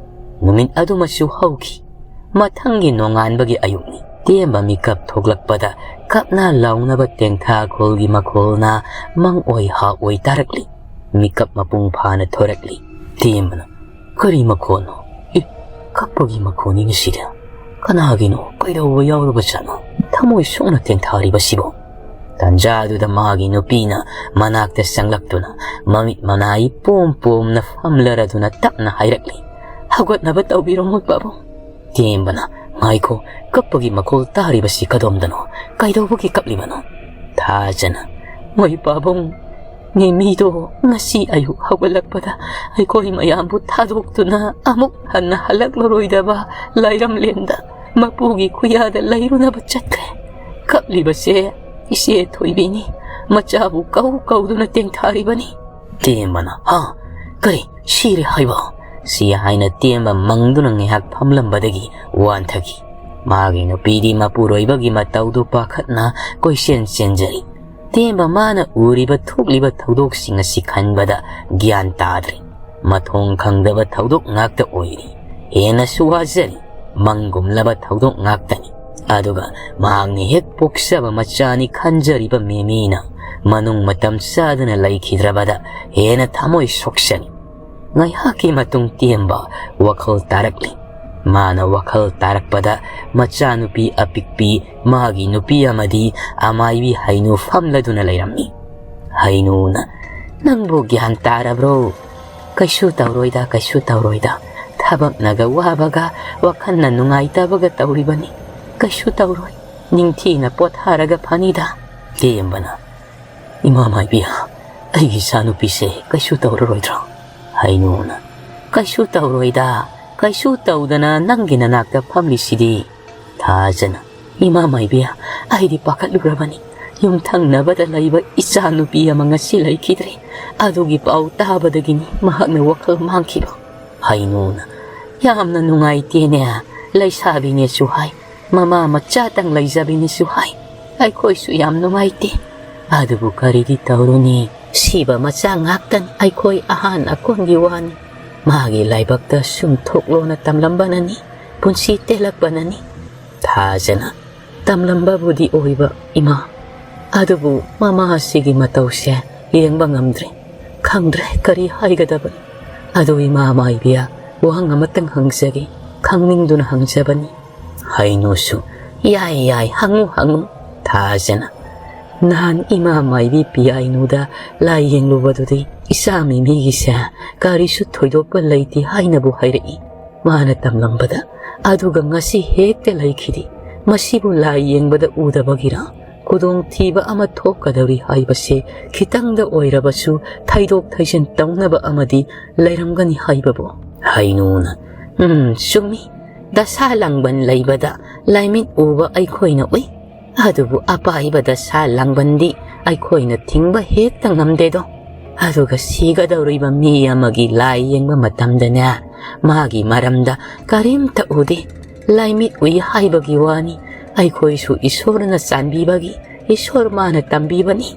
ꯅꯨꯃꯤꯠ ꯑꯗꯨꯃꯁꯨ ꯍꯧꯈꯤ꯫ ꯃꯊꯪꯒꯤ ꯅꯣꯡꯉꯥꯟꯕꯒꯤ ꯑꯌꯨꯛꯅꯤ꯫ ꯇꯦꯝꯕ ꯃꯤꯀꯞ ꯊꯣꯛꯂꯛꯄꯗ ꯀꯞꯅ ꯂꯥꯎꯅꯕ ꯇꯦꯡꯊꯥꯈꯣꯜꯒꯤ ꯃꯈꯣꯜꯅ ꯃꯪ ꯑꯣꯏ ꯍꯥ ꯑꯣꯏ ꯇꯥꯔꯛꯂꯤ꯫ ꯃꯤꯀꯞ ꯃꯄꯨꯡ ꯐꯥꯅ ꯊꯣꯔꯛꯂꯤ꯫ ꯇꯦꯝꯕꯅ, "ꯀꯔꯤ ꯃꯈꯣꯜꯅꯣ? ꯑꯦ, ꯀꯞꯄꯒꯤ ꯃꯈꯣꯜꯅꯤꯅꯦ ꯁꯤꯗꯤ꯫ ꯀꯅꯥꯒꯤꯅꯣ? ꯀꯩꯗꯧꯕ ꯌꯥꯎꯔꯕꯖꯥꯠꯅꯣ? ꯊꯃꯣꯏ ꯁꯣꯛꯅ ꯇꯦꯡꯊꯥꯔꯤꯕꯁꯤꯕꯣ?" ꯇꯥꯟꯖꯥꯗꯨꯗ ꯃꯥꯒꯤ ꯅꯨꯄꯤꯅ ꯃꯅꯥꯛꯇ ꯆꯪꯂꯛꯇꯨꯅ ꯃꯃꯤꯠ ꯃꯅꯥ ꯏꯄꯣꯝ ꯄꯣꯝꯅ ꯐꯝꯂꯔꯗꯨꯅ ꯇꯞꯅ ꯍꯥꯏꯔꯛꯂꯤ, "ꯍꯧꯒꯠꯅꯕ ꯇꯧꯕꯤꯔꯣ ꯃꯣꯏ ꯄꯥꯕꯨꯡ꯫" ꯇꯦꯝꯕꯅ, "ꯉꯥꯏꯈꯣ, ꯀꯞꯄꯒꯤ ꯃꯈꯣꯜ ꯇꯥꯔꯤꯕꯁꯤ ꯀꯗꯣꯝꯗꯅꯣ? ꯀꯩꯗꯧꯕꯒꯤ ꯀꯞꯂꯤꯕꯅꯣ?" ꯊꯥꯖꯅ, "ꯃꯣꯏ ꯄꯥꯕꯨꯡ, ꯅꯦꯃꯤꯗꯣ ꯉꯁꯤ ꯑꯌꯨꯛ ꯍꯧꯒꯠꯂꯛꯄꯗ ꯑꯩꯈꯣꯏ ꯃꯌꯥꯝꯕꯨ ꯊꯥꯗꯣꯛꯇꯨꯅ ꯑꯃꯨꯛ ꯍꯟꯅ ꯍꯜꯂꯛꯂꯔꯣꯏꯗꯕ ꯂꯥꯏꯔꯝꯂꯦꯟꯗ ꯃꯄꯨꯒꯤ ꯈꯨꯌꯥꯗ ꯂꯩꯔꯨꯅꯕ ꯆꯠꯈ꯭ꯔꯦ꯫ ꯀꯞꯂꯤꯕꯁꯦ ꯏꯆꯦ ꯊꯣꯏꯕꯤꯅꯤ꯫ ꯃꯆꯥꯕꯨ ꯀꯧ ꯀꯧꯗꯨꯅ ꯇꯦꯡꯊꯥꯔꯤꯕꯅꯤ꯫" ꯇꯦꯝꯕꯅ, "ꯍꯥ? ꯀꯔꯤ? ꯁꯤꯔꯦ ꯍꯥꯏꯕ?" ꯁꯤ ꯍꯥꯏꯅ ꯇꯦꯝꯕ ꯃꯪꯗꯨꯅ ꯉꯥꯏꯍꯥꯛ ꯐꯝꯂꯝꯕꯗꯒꯤ ꯋꯥꯟꯊꯈꯤ꯫ ꯃꯥꯒꯤ ꯅꯨꯄꯤꯗꯤ ꯃꯄꯨꯔꯣꯏꯕꯒꯤ ꯃꯇꯧꯗꯨ ꯄꯥꯈꯠꯅ ꯀꯣꯏꯆꯦꯟ ꯆꯦꯟꯖꯔꯤ꯫ ꯇꯦꯝꯕ ꯃꯥꯅ ꯎꯔꯤꯕ ꯊꯣꯛꯂꯤꯕ ꯊꯧꯗꯣꯛꯁꯤꯡ ꯑꯁꯤ ꯈꯟꯕꯗ ꯒ꯭ꯌꯥꯟ ꯇꯥꯗ꯭ꯔꯦ꯫ ꯃꯊꯣꯡ ꯈꯪꯗꯕ ꯊꯧꯗꯣꯛ ꯉꯥꯛꯇ ꯑꯣꯏꯔꯤ꯫ ꯍꯦꯟꯅꯁꯨ ꯋꯥꯖꯔꯤ꯫ ꯃꯪꯒꯨꯝꯂꯕ ꯊꯧꯗꯣꯛ ꯉꯥꯛꯇꯅꯤ꯫ ꯑꯗꯨꯒ ꯃꯍꯥꯛꯅ ꯍꯦꯛ ꯄꯣꯛꯆꯕ ꯃꯆꯥꯅꯤ ꯈꯟꯖꯔꯤꯕ ꯃꯦꯃꯤꯅ ꯃꯅꯨꯡ ꯃꯇꯝ ꯆꯥꯗꯅ ꯂꯩꯈꯤꯗ꯭ꯔꯕꯗ ꯍꯦꯟꯅ ꯊꯃꯣꯏ ꯁꯣꯛꯆꯅꯤ꯫ ꯉꯥꯏꯍꯥꯛꯀꯤ ꯃꯇꯨꯡ ꯇꯦꯝꯕ ꯋꯥꯈꯜ ꯇꯥꯔꯛꯂꯤ꯫ ꯃꯥꯅ ꯋꯥꯈꯜ ꯇꯥꯔꯛꯄꯗ ꯃꯆꯥꯅꯨꯄꯤ ꯑꯄꯤꯛꯄꯤ, ꯃꯥꯒꯤ ꯅꯨꯄꯤ ꯑꯃꯗꯤ ꯑꯃꯥꯏꯕꯤ ꯍꯩꯅꯨ ꯐꯝꯂꯗꯨꯅ ꯂꯩꯔꯝꯃꯤ꯫ ꯍꯩꯅꯨꯅ, "ꯅꯪꯕꯨ ꯒ꯭ꯌꯥꯟ ꯇꯥꯔꯕ꯭ꯔꯣ? ꯀꯩꯁꯨ ꯇꯧꯔꯣꯏꯗ, ꯀꯩꯁꯨ ꯇꯧꯔꯣꯏꯗ꯫ ꯊꯕꯛꯅꯒ ꯋꯥꯕꯒ, ꯋꯥꯈꯜꯅ ꯅꯨꯡꯉꯥꯏꯇꯕꯒ ꯇꯧꯔꯤꯕꯅꯤ꯫ ꯀꯩꯁꯨ ꯇꯧꯔꯣꯏ꯫ ꯅꯤꯡꯊꯤꯅ ꯄꯣꯊꯥꯔꯒ ꯐꯅꯤꯗ꯫" ꯇꯦꯝꯕꯅ, "ꯏꯃꯥ ꯃꯥꯏꯕꯤ, ꯑꯩꯒꯤ ꯏꯆꯥꯅꯨꯄꯤꯁꯦ ꯀꯩꯁꯨ ꯇꯧꯔꯔꯣꯏꯗ꯭ꯔꯣ?" ꯍꯩꯅꯨꯅ, "ꯀꯩꯁꯨ ꯇꯧꯔꯣꯏꯗ, ꯀꯩꯁꯨ ꯇꯧꯗꯅ ꯅꯪꯒꯤ ꯅꯅꯥꯛꯇ ꯐꯝꯂꯤꯁꯤꯗꯤ꯫" ꯊꯥꯖꯅ, "ꯏꯃꯥ ꯃꯥꯏꯕꯤ, ꯑꯩꯗꯤ ꯄꯥꯈꯠꯂꯨꯔꯕꯅꯤ꯫ ꯌꯨꯝꯊꯪꯅꯕꯗ ꯂꯩꯕ ꯏꯆꯥ ꯅꯨꯄꯤ ꯑꯃ ꯉꯁꯤ ꯂꯩꯈꯤꯗ꯭ꯔꯦ꯫ ꯑꯗꯨꯒꯤ ꯄꯥꯎ ꯇꯥꯕꯗꯒꯤꯅꯤ ꯃꯍꯥꯛꯅ ꯋꯥꯈꯜ ꯃꯥꯡꯈꯤꯕ"꯫ ꯍꯩꯅꯨꯅ, "ꯌꯥꯝꯅ ꯅꯨꯡꯉꯥꯏꯇꯦꯅꯦ꯫ ꯂꯩꯁꯥꯕꯤꯅꯦꯁꯨ ꯍꯥꯏ, ꯃꯃꯥ ꯃꯆꯥꯇꯪ ꯂꯩꯖꯕꯤꯅꯦꯁꯨ ꯍꯥꯏ꯫ ꯑꯩꯈꯣꯏꯁꯨ ꯌꯥꯝ ꯅꯨꯡꯉꯥꯏꯇꯦ꯫ ꯑꯗꯨꯕꯨ ꯀꯔꯤꯗꯤ ꯇꯧꯔꯨꯅꯤ? ꯁꯤꯕ ꯃꯆꯥ ꯉꯥꯛꯇꯅꯤ꯫ ꯑꯩꯈꯣꯏ ꯑꯍꯥꯟ ꯑꯀꯣꯟꯒꯤ ꯋꯥꯅꯤ꯫ ꯃꯥꯒꯤ ꯂꯥꯏꯕꯛꯇ ꯁꯨꯝ ꯊꯣꯛꯂꯣꯅ ꯇꯝꯂꯝꯕꯅꯅꯤ, ꯄꯨꯟꯁꯤ ꯇꯦꯜꯂꯛꯄꯅꯅꯤ"꯫ ꯊꯥꯖꯅ, "ꯇꯝꯂꯝꯕꯕꯨꯗꯤ ꯑꯣꯏꯕ, ꯏꯃꯥ, ꯑꯗꯨꯕꯨ ꯃꯃꯥ ꯑꯁꯤꯒꯤ ꯃꯇꯧꯁꯦ ꯌꯦꯡꯕ ꯉꯝꯗ꯭ꯔꯦ꯫ ꯈꯪꯗ꯭ꯔꯦ ꯀꯔꯤ ꯍꯥꯏꯒꯗꯕꯅꯣ꯫ ꯑꯗꯨ ꯏꯃꯥ ꯃꯥꯏꯕꯤꯌꯥ, ꯋꯥꯍꯪ ꯑꯃꯇꯪ ꯍꯪꯖꯒꯦ, ꯈꯪꯅꯤꯡꯗꯨꯅ ꯍꯪꯖꯕꯅꯤ"꯫ ꯍꯩꯅꯨꯁꯨ, "ꯌꯥꯏ, ꯌꯥꯏ, ꯍꯪꯉꯨ, ꯍꯪꯉꯨ"꯫ ꯊꯥꯖꯅ, "ꯅꯍꯥꯟ ꯏꯃꯥ ꯃꯥꯏꯕꯤ ꯄꯤꯌꯥꯏꯅꯨꯗ ꯂꯥꯏ ꯌꯦꯡꯂꯨꯕꯗꯨꯗꯤ ꯏꯆꯥ ꯃꯤꯃꯤꯒꯤꯁꯦ ꯀꯔꯤꯁꯨ ꯊꯣꯏꯗꯣꯛꯄ ꯂꯩꯇꯦ ꯍꯥꯏꯅꯕꯨ ꯍꯥꯏꯔꯛꯏ꯫ ꯃꯥꯅ ꯇꯝꯂꯝꯕꯗ, ꯑꯗꯨꯒ ꯉꯁꯤ ꯍꯦꯛꯇ ꯂꯩꯈꯤꯗꯦ꯫ ꯃꯁꯤꯕꯨ ꯂꯥꯏ ꯌꯦꯡꯕꯗ ꯎꯗꯕꯒꯤꯔ? ꯈꯨꯗꯣꯡꯊꯤꯕ ꯑꯃ ꯊꯣꯛꯀꯗꯧꯔꯤ ꯍꯥꯏꯕꯁꯦ ꯈꯤꯇꯪꯗ ꯑꯣꯏꯔꯕꯁꯨ ꯊꯩꯗꯣꯛ ꯊꯩꯖꯤꯟ ꯇꯧꯅꯕ ꯑꯃꯗꯤ ꯂꯩꯔꯝꯒꯅꯤ ꯍꯥꯏꯕꯕꯨ"꯫ ꯍꯩꯅꯨꯅ, "ꯎꯝ, ꯆꯨꯝꯃꯤ꯫ ꯗꯁꯥ ꯂꯥꯡꯕꯟ ꯂꯩꯕꯗ ꯂꯥꯏꯃꯤꯠ ꯎꯕ ꯑꯩꯈꯣꯏꯅ ꯎꯏ꯫ ꯑꯗꯨꯕꯨ ꯑꯄꯥꯏꯕ ꯗꯁꯥ ꯂꯥꯡꯕꯟꯗꯤ ꯑꯩꯈꯣꯏꯅ ꯊꯤꯡꯕ ꯍꯦꯛꯇ ꯉꯝꯗꯦꯗꯣ꯫ ꯑꯗꯨꯒ ꯁꯤꯒꯗꯧꯔꯤꯕ ꯃꯤ ꯑꯃꯒꯤ ꯂꯥꯏ ꯌꯦꯡꯕ ꯃꯇꯝꯗꯅꯦ, ꯃꯥꯒꯤ ꯃꯔꯝꯗ ꯀꯔꯤꯝꯇ ꯎꯗꯦ꯫ ꯂꯥꯏꯃꯤꯠ ꯎꯏ ꯍꯥꯏꯕꯒꯤ ꯋꯥꯅꯤ꯫ ꯑꯩꯈꯣꯏꯁꯨ ꯏꯁꯣꯔꯅ ꯆꯥꯟꯕꯤꯕꯒꯤ, ꯏꯁꯣꯔ ꯃꯥꯅ ꯇꯝꯕꯤꯕꯅꯤ"꯫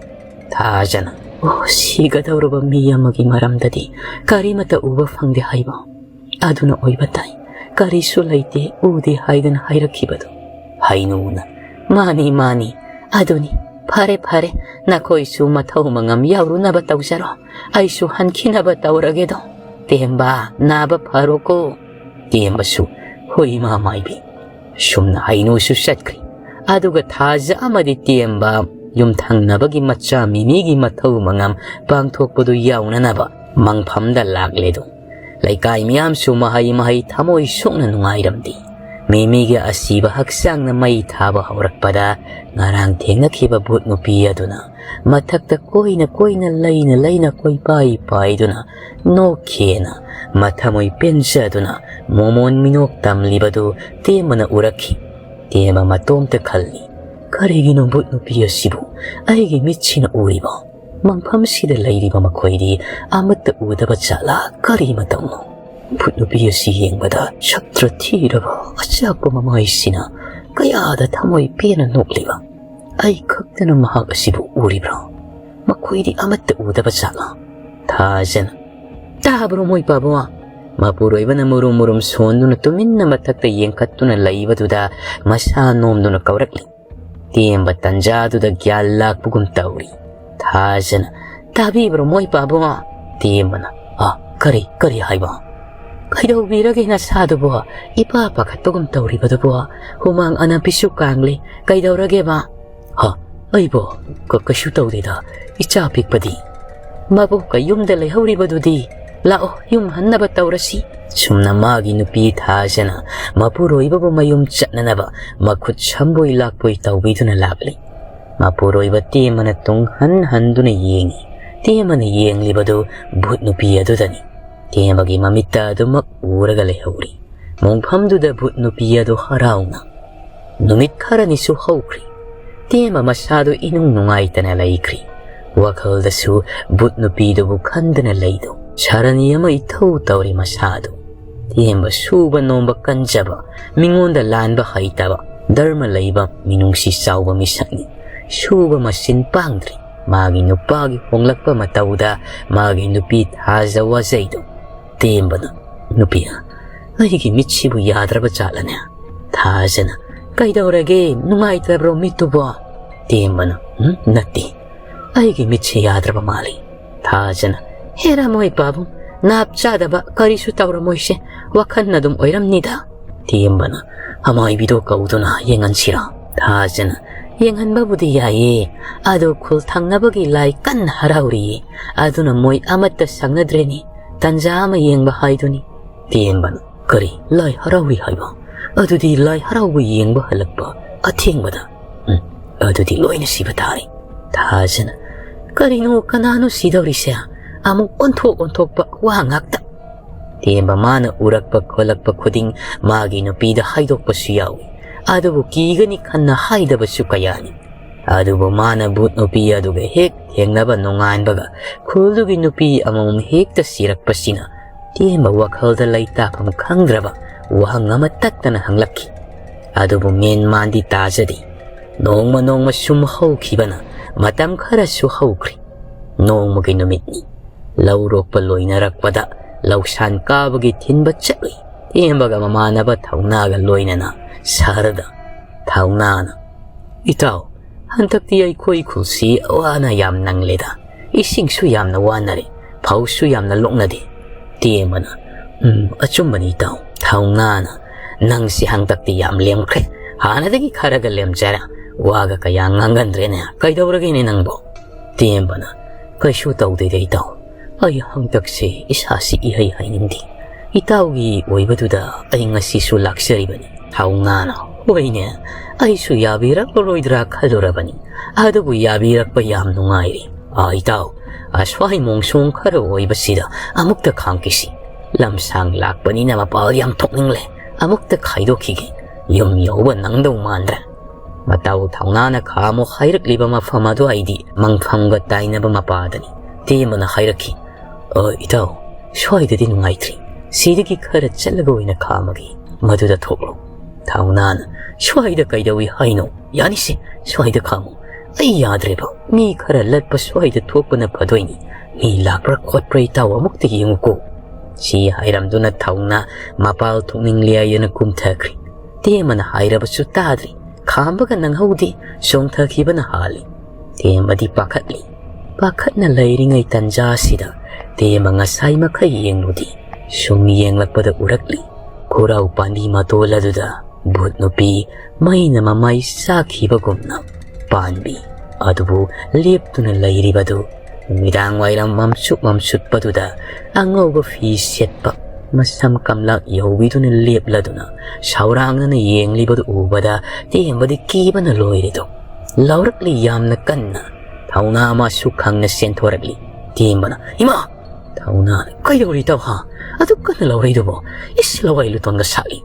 ꯊꯥꯖꯅ, "ꯑꯣ, ꯁꯤꯒꯗꯧꯔꯕ ꯃꯤ ꯑꯃꯒꯤ ꯃꯔꯝꯗꯗꯤ ꯀꯔꯤꯃꯠꯇ ꯎꯕ ꯐꯪꯗꯦ ꯍꯥꯏꯕ? ꯑꯗꯨꯅ ꯑꯣꯏꯕ ꯇꯥꯏ꯫ ꯀꯔꯤꯁꯨ ꯂꯩꯇꯦ, ꯎꯗꯦ ꯍꯥꯏꯗꯅ ꯍꯥꯏꯔꯛꯈꯤꯕꯗꯨ"꯫ ꯍꯩꯅꯨꯅ, "ꯃꯥꯅꯤ, ꯃꯥꯅꯤ꯫ ꯑꯗꯨꯅꯤ꯫ ꯐꯔꯦ, ꯐꯔꯦ꯫ ꯅꯈꯣꯏꯁꯨ ꯃꯊꯧ ꯃꯉꯝ ꯌꯥꯎꯔꯨꯅꯕ ꯇꯧꯖꯔꯣ꯫ ꯑꯩꯁꯨ ꯍꯟꯈꯤꯅꯕ ꯇꯧꯔꯒꯦꯗꯣ꯫ ꯇꯦꯝꯕ, ꯅꯥꯕ ꯐꯔꯣꯀꯣ"꯫ ꯇꯦꯝꯕꯁꯨ, "ꯍꯣꯏ, ꯏꯃꯥ ꯃꯥꯏꯕꯤ"꯫ ꯁꯨꯝꯅ ꯍꯩꯅꯨꯁꯨ ꯆꯠꯈ꯭ꯔꯦ꯫ ꯑꯗꯨꯒ ꯊꯥꯖ ꯑꯃꯗꯤ ꯇꯦꯝꯕ ꯌꯨꯝꯊꯪꯅꯕꯒꯤ ꯃꯆꯥ ꯃꯤꯃꯤꯒꯤ ꯃꯊꯧ ꯃꯉꯝ ꯄꯥꯡꯊꯣꯛꯄꯗꯨ ꯌꯥꯎꯅꯅꯕ ꯃꯪꯐꯝꯗ ꯂꯥꯛꯂꯦꯗꯣ꯫ ꯂꯩꯀꯥꯏ ꯃꯤꯌꯥꯝꯁꯨ ꯃꯍꯩ ꯃꯍꯩ ꯊꯃꯣꯏ ꯁꯣꯛꯅ ꯅꯨꯡꯉꯥꯏꯔꯝꯗꯦ꯫ ꯃꯤꯃꯤꯒꯤ ꯑꯁꯤꯕ ꯍꯛꯆꯥꯡꯅ ꯃꯩ ꯊꯥꯕ ꯍꯧꯔꯛꯄꯗ, ꯉꯔꯥꯡ ꯊꯦꯡꯅꯈꯤꯕ ꯚꯨꯠ ꯅꯨꯄꯤ ꯑꯗꯨꯅ ꯃꯊꯛꯇ ꯀꯣꯏꯅ ꯀꯣꯏꯅ, ꯂꯩꯅ ꯂꯩꯅ ꯀꯣꯏꯄꯥꯏ ꯄꯥꯏꯗꯨꯅ ꯅꯣꯛꯈꯤꯑꯅ ꯃꯊꯃꯣꯏ ꯄꯦꯟꯖꯗꯨꯅ ꯃꯣꯃꯣꯟ ꯃꯤꯅꯣꯛ ꯇꯝꯂꯤꯕꯗꯨ ꯇꯦꯝꯕꯅ ꯎꯔꯛꯈꯤ꯫ ꯇꯦꯝꯕ ꯃꯇꯣꯝꯇ ꯈꯜꯂꯤ, "ꯀꯔꯤꯒꯤꯅꯣ ꯚꯨꯠ ꯅꯨꯄꯤ ꯑꯁꯤꯕꯨ ꯑꯩꯒꯤ ꯃꯤꯠꯁꯤꯅ ꯎꯔꯤꯕ? ꯃꯪꯐꯝꯁꯤꯗ ꯂꯩꯔꯤꯕ ꯃꯈꯣꯏꯗꯤ ꯑꯃꯠꯇ ꯎꯗꯕ ꯖꯥꯠꯂꯥ? ꯀꯔꯤ ꯃꯇꯧꯅꯣ?" ꯚꯨꯠ ꯅꯨꯄꯤ ꯑꯁꯤ ꯌꯦꯡꯕꯗ ꯁꯛꯇ꯭ꯔ ꯊꯤꯔꯕ ꯑꯆꯥꯛꯄ ꯃꯃꯥꯏꯁꯤꯅ ꯀꯌꯥꯗ ꯊꯃꯣꯏ ꯄꯦꯟꯅ ꯅꯣꯛꯂꯤꯕ꯫ ꯑꯩ ꯈꯛꯇꯅ ꯃꯍꯥꯛ ꯑꯁꯤꯕꯨ ꯎꯔꯤꯕ꯭ꯔꯥ? ꯃꯈꯣꯏꯗꯤ ꯑꯃꯠꯇ ꯎꯗꯕ ꯖꯥꯠꯂꯥ? ꯊꯥꯖꯅ, "ꯇꯥꯕ꯭ꯔꯣ ꯃꯣꯏ ꯄꯥꯕꯨꯡ?" ꯃꯄꯨꯔꯣꯏꯕꯅ ꯃꯨꯔꯨꯝ ꯃꯨꯔꯨꯝ ꯁꯣꯟꯗꯨꯅ ꯇꯨꯃꯤꯟꯅ ꯃꯊꯛꯇ ꯌꯦꯡꯈꯠꯇꯨꯅ ꯂꯩꯕꯗꯨꯗ ꯃꯁꯥ ꯅꯣꯝꯗꯨꯅ ꯀꯧꯔꯛꯂꯤ꯫ ꯇꯦꯝꯕ ꯇꯟꯖꯥꯗꯨꯗ ꯒ꯭ꯌꯥꯟ ꯂꯥꯛꯄꯒꯨꯝ ꯇꯧꯔꯤ꯫ ꯊꯥꯖꯅ, "ꯇꯥꯕꯤꯕ꯭ꯔꯣ ꯃꯣꯏ ꯄꯥꯕꯨꯡ?" ꯇꯦꯝꯕꯅ, "ꯑ, ꯀꯔꯤ, ꯀꯔꯤ ꯍꯥꯏꯕ? ꯀꯩꯗꯧꯕꯤꯔꯒꯦ ꯅꯁꯥꯗꯨꯕꯣ? ꯏꯄꯥ ꯄꯥꯈꯠꯄꯒꯨꯝ ꯇꯧꯔꯤꯕꯗꯨꯕꯣ? ꯍꯨꯃꯥꯡ ꯑꯅꯞꯄꯤꯁꯨ ꯀꯥꯡꯂꯦ꯫ ꯀꯩꯗꯧꯔꯒꯦꯕ?" "ꯍ, ꯑꯩꯕꯣ? ꯀ-, ꯀꯩꯁꯨ ꯇꯧꯗꯦꯗ, ꯏꯆꯥ ꯄꯤꯛꯄꯗꯤ꯫ ꯃꯕꯣꯛꯀ ꯌꯨꯝꯗ ꯂꯩꯍꯧꯔꯤꯕꯗꯨꯗꯤ? ꯂꯥꯛꯑꯣ, ꯌꯨꯝ ꯍꯟꯅꯕ ꯇꯧꯔꯁꯤ꯫" ꯁꯨꯝꯅ ꯃꯥꯒꯤ ꯅꯨꯄꯤ ꯊꯥꯖꯅ ꯃꯄꯨꯔꯣꯏꯕꯕꯨ ꯃꯌꯨꯝ ꯆꯠꯅꯅꯕ ꯃꯈꯨꯠ ꯁꯝꯕꯣꯏ ꯂꯥꯛꯄꯣꯏ ꯇꯧꯕꯤꯗꯨꯅ ꯂꯥꯛꯂꯤ꯫ ꯃꯄꯨꯔꯣꯏꯕ ꯇꯦꯝꯕꯅ ꯇꯨꯡ ꯍꯟ ꯍꯟꯗꯨꯅ ꯌꯦꯡꯉꯤ꯫ ꯇꯦꯝꯕꯅ ꯌꯦꯡꯂꯤꯕꯗꯨ ꯚꯨꯠ ꯅꯨꯄꯤ ꯑꯗꯨꯗꯅꯤ꯫ ꯇꯦꯝꯕꯒꯤ ꯃꯃꯤꯠꯇ ꯑꯗꯨꯃꯛ ꯎꯔꯒ ꯂꯩꯍꯧꯔꯤ꯫ ꯃꯣꯡꯐꯝꯗꯨꯗ ꯚꯨꯠ ꯅꯨꯄꯤ ꯑꯗꯨ ꯍꯔꯥꯎꯅ ꯅꯨꯃꯤꯠ ꯈꯔꯅꯤꯁꯨ ꯍꯧꯈ꯭ꯔꯤ꯫ ꯇꯦꯝꯕ ꯃꯁꯥꯗꯨ ꯏꯅꯨꯡ ꯅꯨꯡꯉꯥꯏꯇꯅ ꯂꯩꯈ꯭ꯔꯤ꯫ ꯋꯥꯈꯜꯗꯁꯨ ꯚꯨꯠ ꯅꯨꯄꯤꯗꯨꯕꯨ ꯈꯟꯗꯨꯅ ꯂꯩꯗꯨ ꯁꯥꯔꯅꯤ ꯑꯃ ꯏꯊꯧ ꯇꯧꯔꯤ ꯃꯁꯥꯗꯨ꯫ ꯇꯦꯝꯕ ꯁꯨꯕ ꯅꯣꯝꯕ ꯀꯟꯖꯕ, ꯃꯤꯉꯣꯟꯗ ꯂꯥꯟꯕ ꯍꯩꯇꯕ, ꯙꯔꯃ ꯂꯩꯕ, ꯃꯤꯅꯨꯡꯁꯤ ꯆꯥꯎꯕ ꯃꯤꯁꯛꯅꯤ꯫ ꯁꯨꯕ ꯃꯁꯤꯟ ꯄꯥꯡꯗ꯭ꯔꯤ꯫ ꯃꯥꯒꯤ ꯅꯨꯄꯥꯒꯤ ꯍꯣꯡꯂꯛꯄ ꯃꯇꯧꯗ ꯃꯥꯒꯤ ꯅꯨꯄꯤ ꯊꯥꯖ ꯋꯥꯖꯩꯗꯨ꯫ ꯇꯦꯝꯕꯅ, "ꯅꯨꯄꯤ, ꯑꯩꯒꯤ ꯃꯤꯠꯁꯤꯕꯨ ꯌꯥꯗ꯭ꯔꯕ ꯖꯥꯠꯂꯅꯦ?" ꯊꯥꯖꯅ, "ꯀꯩꯗꯧꯔꯒꯦ? ꯅꯨꯡꯉꯥꯏꯇꯕ꯭ꯔꯣ ꯃꯤꯠꯇꯨꯕꯣ?" ꯇꯦꯝꯕꯅ, "ꯎꯝ, ꯅꯠꯇꯦ꯫ ꯑꯩꯒꯤ ꯃꯤꯠꯁꯦ ꯌꯥꯗ꯭ꯔꯕ ꯃꯥꯜꯂꯤ꯫" ꯊꯥꯖꯅ, "ꯍꯦꯔꯥ ꯃꯣꯏ ꯄꯥꯕꯨꯡ, ꯅꯥꯞ ꯆꯥꯗꯕ ꯀꯔꯤꯁꯨ ꯇꯧꯔꯝꯃꯣꯏꯁꯦ, ꯋꯥꯈꯜꯅ ꯑꯗꯨꯝ ꯑꯣꯏꯔꯝꯅꯤꯗ꯫" ꯇꯦꯝꯕꯅ, "ꯑꯃꯥꯏꯕꯤꯗꯣ ꯀꯧꯗꯨꯅ ꯌꯦꯡꯍꯟꯁꯤꯔꯥ?" ꯊꯥꯖꯅ, "ꯌꯦꯡꯍꯟꯕꯕꯨꯗꯤ ꯌꯥꯏꯌꯦ, ꯑꯗꯣ ꯈꯨꯜ ꯊꯪꯅꯕꯒꯤ ꯂꯥꯏ ꯀꯟꯅ ꯍꯔꯥꯎꯔꯤꯌꯦ, ꯑꯗꯨꯅ ꯃꯣꯏ ꯑꯃꯠꯇ ꯁꯪꯅꯗ꯭ꯔꯦꯅꯦ, ꯇꯟꯖꯥ ꯑꯃ ꯌꯦꯡꯕ ꯍꯥꯏꯗꯨꯅꯤ꯫" ꯇꯦꯝꯕꯅ, "ꯀꯔꯤ ꯂꯥꯏ ꯍꯔꯥꯎꯔꯤ ꯍꯥꯏꯕ? ꯑꯗꯨꯗꯤ ꯂꯥꯏ ꯍꯔꯥꯎꯕ ꯌꯦꯡꯕ ꯍꯜꯂꯛꯄ ꯑꯊꯦꯡꯕꯗ? ꯎꯝ, ꯑꯗꯨꯗꯤ ꯂꯣꯏꯅ ꯁꯤꯕ ꯇꯥꯔꯦ꯫" ꯊꯥꯖꯅ, "ꯀꯔꯤꯅꯣ, ꯀꯅꯥꯅꯣ ꯁꯤꯗꯧꯔꯤꯁꯦ? ꯑꯃꯨꯛ ꯑꯣꯟꯊꯣꯛ ꯑꯣꯟꯊꯣꯛꯄ ꯋꯥ ꯉꯥꯛꯇ꯫" ꯇꯦꯝꯕ ꯃꯥꯅ ꯎꯔꯛꯄ ꯈꯣꯠꯂꯛꯄ ꯈꯨꯗꯤꯡ ꯃꯥꯒꯤ ꯅꯨꯄꯤꯗ ꯍꯥꯏꯗꯣꯛꯄꯁꯨ ꯌꯥꯎꯏ꯫ ꯑꯗꯨꯕꯨ ꯀꯤꯒꯅꯤ ꯈꯟꯅ ꯍꯥꯏꯗꯕꯁꯨ ꯀꯌꯥꯅꯤ꯫ ꯑꯗꯨꯕꯨ ꯃꯥꯅ ꯚꯨꯠ ꯅꯨꯄꯤ ꯑꯗꯨꯒ ꯍꯦꯛ ꯊꯦꯡꯅꯕ ꯅꯣꯡꯉꯥꯟꯕꯒ ꯈꯨꯜꯗꯨꯒꯤ ꯅꯨꯄꯤ ꯑꯃꯃꯝ ꯍꯦꯛꯇ ꯁꯤꯔꯛꯄꯁꯤꯅ ꯇꯦꯝꯕ ꯋꯥꯈꯜꯗ ꯂꯩꯇꯥꯐꯝ ꯈꯪꯗ꯭ꯔꯕ ꯋꯥꯍꯪ ꯑꯃ ꯇꯠꯇꯅ ꯍꯪꯂꯛꯈꯤ꯫ ꯑꯗꯨꯕꯨ ꯃꯦꯟ ꯃꯥꯟꯗꯤ ꯇꯥꯖꯗꯦ꯫ ꯅꯣꯡꯃ ꯅꯣꯡꯃ ꯁꯨꯝ ꯍꯧꯈꯤꯕꯅ ꯃꯇꯝ ꯈꯔꯁꯨ ꯍꯧꯈ꯭ꯔꯦ꯫ ꯅꯣꯡꯃꯒꯤ ꯅꯨꯃꯤꯠꯅꯤ꯫ ꯂꯧ ꯂꯣꯛꯄ ꯂꯣꯏꯅꯔꯛꯄꯗ ꯂꯧꯁꯥꯟ ꯀꯥꯕꯒꯤ ꯊꯤꯟꯕ ꯆꯠꯂꯨꯏ꯫ ꯇꯦꯝꯕꯒ ꯃꯃꯥꯟꯅꯕ ꯊꯧꯅꯥꯒ ꯂꯣꯏꯅꯅ ꯁꯍꯔꯗ꯫ ꯊꯧꯅꯥꯅ, "ꯏꯇꯥꯎ, ꯍꯟꯗꯛꯇꯤ ꯑꯩꯈꯣꯏ ꯈꯨꯜꯁꯤ ꯋꯥꯅ ꯌꯥꯝ ꯅꯪꯂꯦꯗ꯫ ꯏꯁꯤꯡꯁꯨ ꯌꯥꯝꯅ ꯋꯥꯅꯔꯦ, ꯐꯧꯁꯨ ꯌꯥꯝꯅ ꯂꯣꯛꯅꯗꯦ꯫" ꯇꯦꯝꯕꯅ, "ꯎꯝ, ꯑꯆꯨꯝꯕꯅꯤ ꯏꯇꯥꯎ꯫" ꯊꯧꯅꯥꯅ, "ꯅꯪꯁꯤ ꯍꯟꯗꯛꯇꯤ ꯌꯥꯝ ꯂꯦꯝꯈ꯭ꯔꯦ꯫ ꯍꯥꯟꯅꯗꯒꯤ ꯈꯔꯒ ꯂꯦꯝꯖꯔ ꯋꯥꯒ ꯀꯌꯥ ꯉꯥꯡꯒꯟꯗ꯭ꯔꯦꯅꯦ꯫ ꯀꯩꯗꯧꯔꯒꯦꯅꯦ ꯅꯪꯕꯣ?" ꯇꯦꯝꯕꯅ, "ꯀꯩꯁꯨ ꯇꯧꯗꯦꯗ ꯏꯇꯥꯎ꯫ ꯑꯩ ꯍꯟꯗꯛꯁꯦ ꯏꯁꯥꯁꯤ ꯏꯍꯩ ꯍꯩꯅꯤꯡꯗꯦ꯫ ꯏꯇꯥꯎꯒꯤ ꯑꯣꯏꯕꯗꯨꯗ ꯑꯩ ꯉꯁꯤꯁꯨ ꯂꯥꯛꯆꯔꯤꯕꯅꯤ꯫" ꯊꯧꯅꯥꯅ, "ꯍꯣꯏꯅꯦ, ꯑꯩꯁꯨ ꯌꯥꯕꯤꯔꯛꯂꯔꯣꯏꯗ꯭ꯔꯥ ꯈꯜꯂꯨꯔꯕꯅꯤ꯫ ꯑꯗꯨꯕꯨ ꯌꯥꯕꯤꯔꯛꯄ ꯌꯥꯝ ꯅꯨꯡꯉꯥꯏꯔꯦ꯫ ꯑꯥ ꯏꯇꯥꯎ, ꯑꯁ꯭ꯋꯥꯏ ꯃꯣꯡꯁꯣꯡ ꯈꯔ ꯑꯣꯏꯕꯁꯤꯗ ꯑꯃꯨꯛꯇ ꯈꯥꯝꯈꯤꯁꯤ꯫ ꯂꯝꯁꯥꯡ ꯂꯥꯛꯄꯅꯤꯅ ꯃꯄꯥꯜ ꯌꯥꯝ ꯊꯣꯛꯅꯤꯡꯂꯦ꯫ ꯑꯃꯨꯛꯇ ꯈꯥꯏꯗꯣꯛꯈꯤꯒꯦ꯫ ꯌꯨꯝ ꯌꯧꯕ ꯅꯪꯗꯧ ꯃꯥꯟꯗ꯭ꯔꯦ꯫" ꯃꯇꯥꯎ ꯊꯧꯅꯥꯅ ꯈꯥꯝꯃꯨ ꯍꯥꯏꯔꯛꯂꯤꯕ ꯃꯐꯝ ꯑꯗꯨꯋꯥꯏꯗꯤ ꯃꯪꯐꯝꯒ ꯇꯥꯏꯅꯕ ꯃꯄꯥꯗꯅꯤ꯫ ꯇꯦꯝꯕꯅ ꯍꯥꯏꯔꯛꯈꯤ, "ꯑ, ꯏꯇꯥꯎ, ꯁ꯭ꯋꯥꯏꯗꯗꯤ ꯅꯨꯡꯉꯥꯏꯇ꯭ꯔꯤ꯫ ꯁꯤꯗꯒꯤ ꯈꯔ ꯆꯠꯂꯒ ꯑꯣꯏꯅ ꯈꯥꯝꯃꯒꯦ꯫ ꯃꯗꯨꯗ ꯊꯣꯛꯂꯣ꯫" ꯊꯧꯅꯥꯅ, "ꯁ꯭ꯋꯥꯏꯗ ꯀꯩꯗꯧꯏ ꯍꯥꯏꯅꯣ? ꯌꯥꯅꯤꯁꯦ, ꯁ꯭ꯋꯥꯏꯗ ꯈꯥꯝꯃꯨ꯫ ꯑꯩ ꯌꯥꯗ꯭ꯔꯦꯕ꯫ ꯃꯤ ꯈꯔ ꯂꯠꯄ ꯁ꯭ꯋꯥꯏꯗ ꯊꯣꯛꯄꯅ ꯐꯗꯣꯏꯅꯤ꯫ ꯃꯤ ꯂꯥꯛꯄ꯭ꯔꯥ ꯈꯣꯠꯄ꯭ꯔꯥ ꯏꯇꯥꯎ ꯑꯃꯨꯛꯇ ꯌꯦꯡꯉꯨꯀꯣ꯫" ꯁꯤ ꯍꯥꯏꯔꯝꯗꯨꯅ ꯊꯧꯅꯥ ꯃꯄꯥꯜ ꯊꯣꯛꯅꯤꯡꯂꯦ ꯍꯥꯏꯗꯅ ꯀꯨꯝꯊꯈ꯭ꯔꯦ꯫ ꯇꯦꯝꯕꯅ ꯍꯥꯏꯔꯕꯁꯨ ꯇꯥꯗ꯭ꯔꯤ꯫ ꯈꯥꯝꯕꯒ ꯅꯪꯍꯧꯗꯦ, ꯆꯣꯡꯊꯈꯤꯕꯅ ꯍꯥꯜꯂꯤ꯫ ꯇꯦꯝꯕꯗꯤ ꯄꯥꯈꯠꯂꯤ꯫ ꯄꯥꯈꯠꯅ ꯂꯩꯔꯤꯉꯩ ꯇꯟꯖꯥꯁꯤꯗ ꯇꯦꯝꯕ ꯉꯁꯥꯏ ꯃꯈꯩ ꯌꯦꯡꯂꯨꯗꯦ꯫ ꯁꯨꯝ ꯌꯦꯡꯂꯛꯄꯗ ꯎꯔꯛꯂꯤ꯫ ꯈꯨꯔꯥꯎ ꯄꯥꯟꯕꯤ ꯃꯇꯣꯜ ꯑꯗꯨꯗ ꯚꯨꯠ ꯅꯨꯄꯤ ꯃꯩꯅ ꯃꯃꯩ ꯆꯥꯈꯤꯕꯒꯨꯝꯅ ꯄꯥꯟꯕꯤ ꯑꯗꯨꯕꯨ ꯂꯦꯞꯇꯨꯅ ꯂꯩꯔꯤꯕꯗꯨ ꯅꯨꯃꯤꯗꯥꯡ ꯋꯥꯏꯔꯝ ꯃꯝꯁꯨꯠ ꯃꯝꯁꯨꯠꯄꯗꯨꯗ ꯑꯉꯧꯕ ꯐꯤ ꯁꯦꯠꯄ ꯃꯁꯝ ꯀꯝꯂꯥꯛ ꯌꯧꯕꯤꯗꯨꯅ ꯂꯦꯞꯂꯗꯨꯅ ꯁꯥꯎꯔꯥꯡꯅꯅ ꯌꯦꯡꯂꯤꯕꯗꯨ ꯎꯕꯗ ꯇꯦꯝꯕꯗꯤ ꯀꯤꯕꯅ ꯂꯣꯏꯔꯦꯗꯣ꯫ ꯂꯥꯎꯔꯛꯂꯤ ꯌꯥꯝꯅ ꯀꯟꯅ꯫ ꯊꯧꯅꯥ ꯑꯃꯁꯨ ꯈꯪꯅ ꯆꯦꯟꯊꯣꯔꯛꯂꯤ꯫ ꯇꯦꯝꯕꯅ, "ꯏꯃꯥ!" ꯊꯧꯅꯥꯅ, "ꯀꯩꯗꯧꯔꯤ ꯏꯇꯥꯎ ꯍꯥ? ꯑꯗꯨꯛ ꯀꯟꯅ ꯂꯥꯎꯔꯛꯏꯗꯨꯕꯣ? ꯏꯁ, ꯂꯋꯥꯏ ꯂꯨꯇꯣꯟꯒ ꯁꯥꯠꯂꯤ꯫"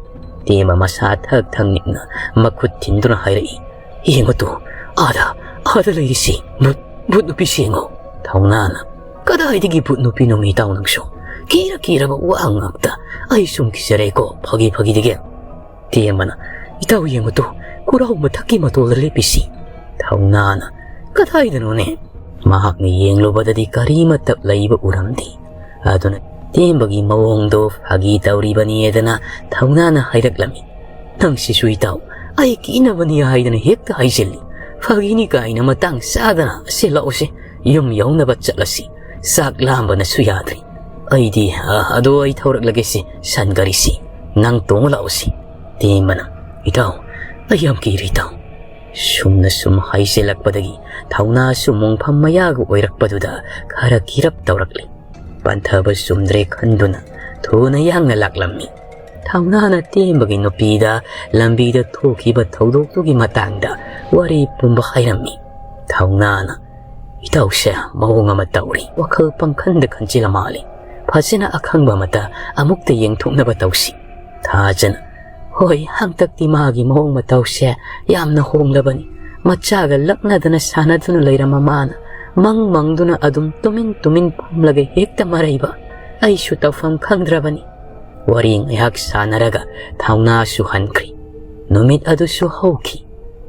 ꯇꯦꯝꯕ ꯃꯁꯥ ꯊꯛ ꯊꯛ ꯅꯤꯛꯅ ꯃꯈꯨꯠ ꯊꯤꯟꯗꯨꯅ ꯍꯥꯏꯔꯛꯏ, "ꯌꯦꯡꯉꯨ ꯇꯨ, ꯑꯥꯗ, ꯑꯥꯗ ꯂꯩꯔꯤꯁꯤ, ꯚꯨꯠ, ꯚꯨꯠ ꯅꯨꯄꯤꯁꯤ ꯌꯦꯡꯉꯨ!" ꯊꯧꯅꯥꯅ, "ꯀꯗꯥꯏꯗꯒꯤ ꯚꯨꯠ ꯅꯨꯄꯤꯅꯣ ꯏꯇꯥꯎ ꯅꯪꯁꯨ? ꯀꯤꯔ ꯀꯤꯔꯕ ꯋꯥ ꯉꯥꯛꯇ꯫ ꯑꯩ ꯁꯨꯝ ꯀꯤꯖꯔꯦꯀꯣ, ꯐꯥꯒꯤ ꯐꯥꯒꯤꯗꯒꯤ"꯫ ꯇꯦꯝꯕꯅ, "ꯏꯇꯥꯎ ꯌꯦꯡꯉꯨ ꯇꯨ, ꯈꯨꯔꯥꯎ ꯃꯊꯛꯀꯤ ꯃꯇꯣꯜꯗ ꯂꯦꯞꯄꯤꯁꯤ"꯫ ꯊꯧꯅꯥꯅ, "ꯀꯗꯥꯏꯗꯅꯣꯅꯦ?" ꯃꯍꯥꯛꯅ ꯌꯦꯡꯂꯨꯕꯗꯗꯤ ꯀꯔꯤꯃꯠꯇ ꯂꯩꯕ ꯎꯔꯝꯗꯦ꯫ ꯑꯗꯨꯅ ꯇꯦꯝꯕꯒꯤ ꯃꯑꯣꯡꯗꯣ ꯐꯥꯒꯤ ꯇꯧꯔꯤꯕꯅꯤꯗꯅ ꯊꯧꯅꯥꯅ ꯍꯥꯏꯔꯛꯂꯝꯃꯤ, "ꯅꯪꯁꯤꯁꯨ ꯏꯇꯥꯎ, ꯑꯩ ꯀꯤꯅꯕꯅꯤ ꯍꯥꯏꯗꯅ ꯍꯦꯛꯇ ꯍꯥꯏꯖꯤꯜꯂꯤ꯫ ꯐꯥꯒꯤꯅꯤ ꯀꯥꯏꯅ ꯃꯇꯥꯡ ꯆꯥꯗꯅ꯫ ꯑꯁꯤ ꯂꯥꯛꯎꯁꯦ, ꯌꯨꯝ ꯌꯧꯅꯕ ꯆꯠꯂꯁꯤ꯫ ꯆꯥꯛ ꯂꯥꯝꯕꯅꯁꯨ ꯌꯥꯗ꯭ꯔꯤ꯫ ꯑꯩꯗꯤ, ꯑ, ꯑꯗꯣ ꯑꯩ ꯊꯧꯔꯛꯂꯒꯦꯁꯤ, ꯁꯟ ꯒꯥꯔꯤꯁꯤ꯫ ꯅꯪ ꯇꯣꯡꯉ ꯂꯥꯛꯎꯁꯤ"꯫ ꯇꯦꯝꯕꯅ, "ꯏꯇꯥꯎ, ꯑꯩ ꯌꯥꯝ ꯀꯤꯔꯦ ꯏꯇꯥꯎ"꯫ ꯁꯨꯝꯅ ꯁꯨꯝ ꯍꯥꯏꯖꯤꯜꯂꯛꯄꯗꯒꯤ ꯊꯧꯅꯥꯁꯨ ꯃꯣꯡꯐꯝ ꯃꯌꯥꯒ ꯑꯣꯏꯔꯛꯄꯗꯨꯗ ꯈꯔ ꯀꯤꯔꯞ ꯇꯧꯔꯛꯂꯤ꯫ ꯄꯟꯊꯕ ꯆꯨꯝꯗ꯭ꯔꯦ ꯈꯟꯗꯨꯅ ꯊꯨꯅ ꯌꯥꯡꯅ ꯂꯥꯛꯂꯝꯃꯤ꯫ ꯊꯧꯅꯥꯅ ꯇꯦꯝꯕꯒꯤ ꯅꯨꯄꯤꯗ ꯂꯝꯕꯤꯗ ꯊꯣꯛꯈꯤꯕ ꯊꯧꯗꯣꯛꯇꯨꯒꯤ ꯃꯇꯥꯡꯗ ꯋꯥꯔꯤ ꯄꯨꯝꯕ ꯍꯥꯏꯔꯝꯃꯤ꯫ ꯊꯧꯅꯥꯅ, "ꯏꯇꯥꯎꯁꯦ ꯃꯑꯣꯡ ꯑꯃ ꯇꯧꯔꯤ, ꯋꯥꯈꯜ ꯄꯪꯈꯟꯗ ꯈꯟꯖꯤꯜꯂ ꯃꯥꯜꯂꯤ꯫ ꯐꯖꯅ ꯑꯈꯪꯕ ꯑꯃꯗ ꯑꯃꯨꯛꯇ ꯌꯦꯡꯊꯣꯛꯅꯕ ꯇꯧꯁꯤ"꯫ ꯊꯥꯖꯅ, "ꯍꯣꯏ, ꯍꯟꯗꯛꯇꯤ ꯃꯥꯒꯤ ꯃꯑꯣꯡ ꯃꯇꯧꯁꯦ ꯌꯥꯝꯅ ꯍꯣꯡꯂꯕꯅꯤ꯫ ꯃꯆꯥꯒ ꯂꯛꯅꯗꯅ ꯁꯥꯟꯅꯗꯨꯅ ꯂꯩꯔꯝꯕ ꯃꯥꯅ ꯃꯪ ꯃꯪꯗꯨꯅ ꯑꯗꯨꯝ ꯇꯨꯃꯤꯟ ꯇꯨꯃꯤꯟ ꯐꯝꯂꯒ ꯍꯦꯛꯇ ꯃꯔꯩꯕ꯫ ꯑꯩꯁꯨ ꯇꯧꯐꯝ ꯈꯪꯗ꯭ꯔꯕꯅꯤ"꯫ ꯋꯥꯔꯤ ꯉꯥꯏꯍꯥꯛ ꯁꯥꯟꯅꯔꯒ ꯊꯧꯅꯥꯁꯨ ꯍꯟꯈ꯭ꯔꯤ꯫ ꯅꯨꯃꯤꯠ ꯑꯗꯨꯁꯨ ꯍꯧꯈꯤ꯫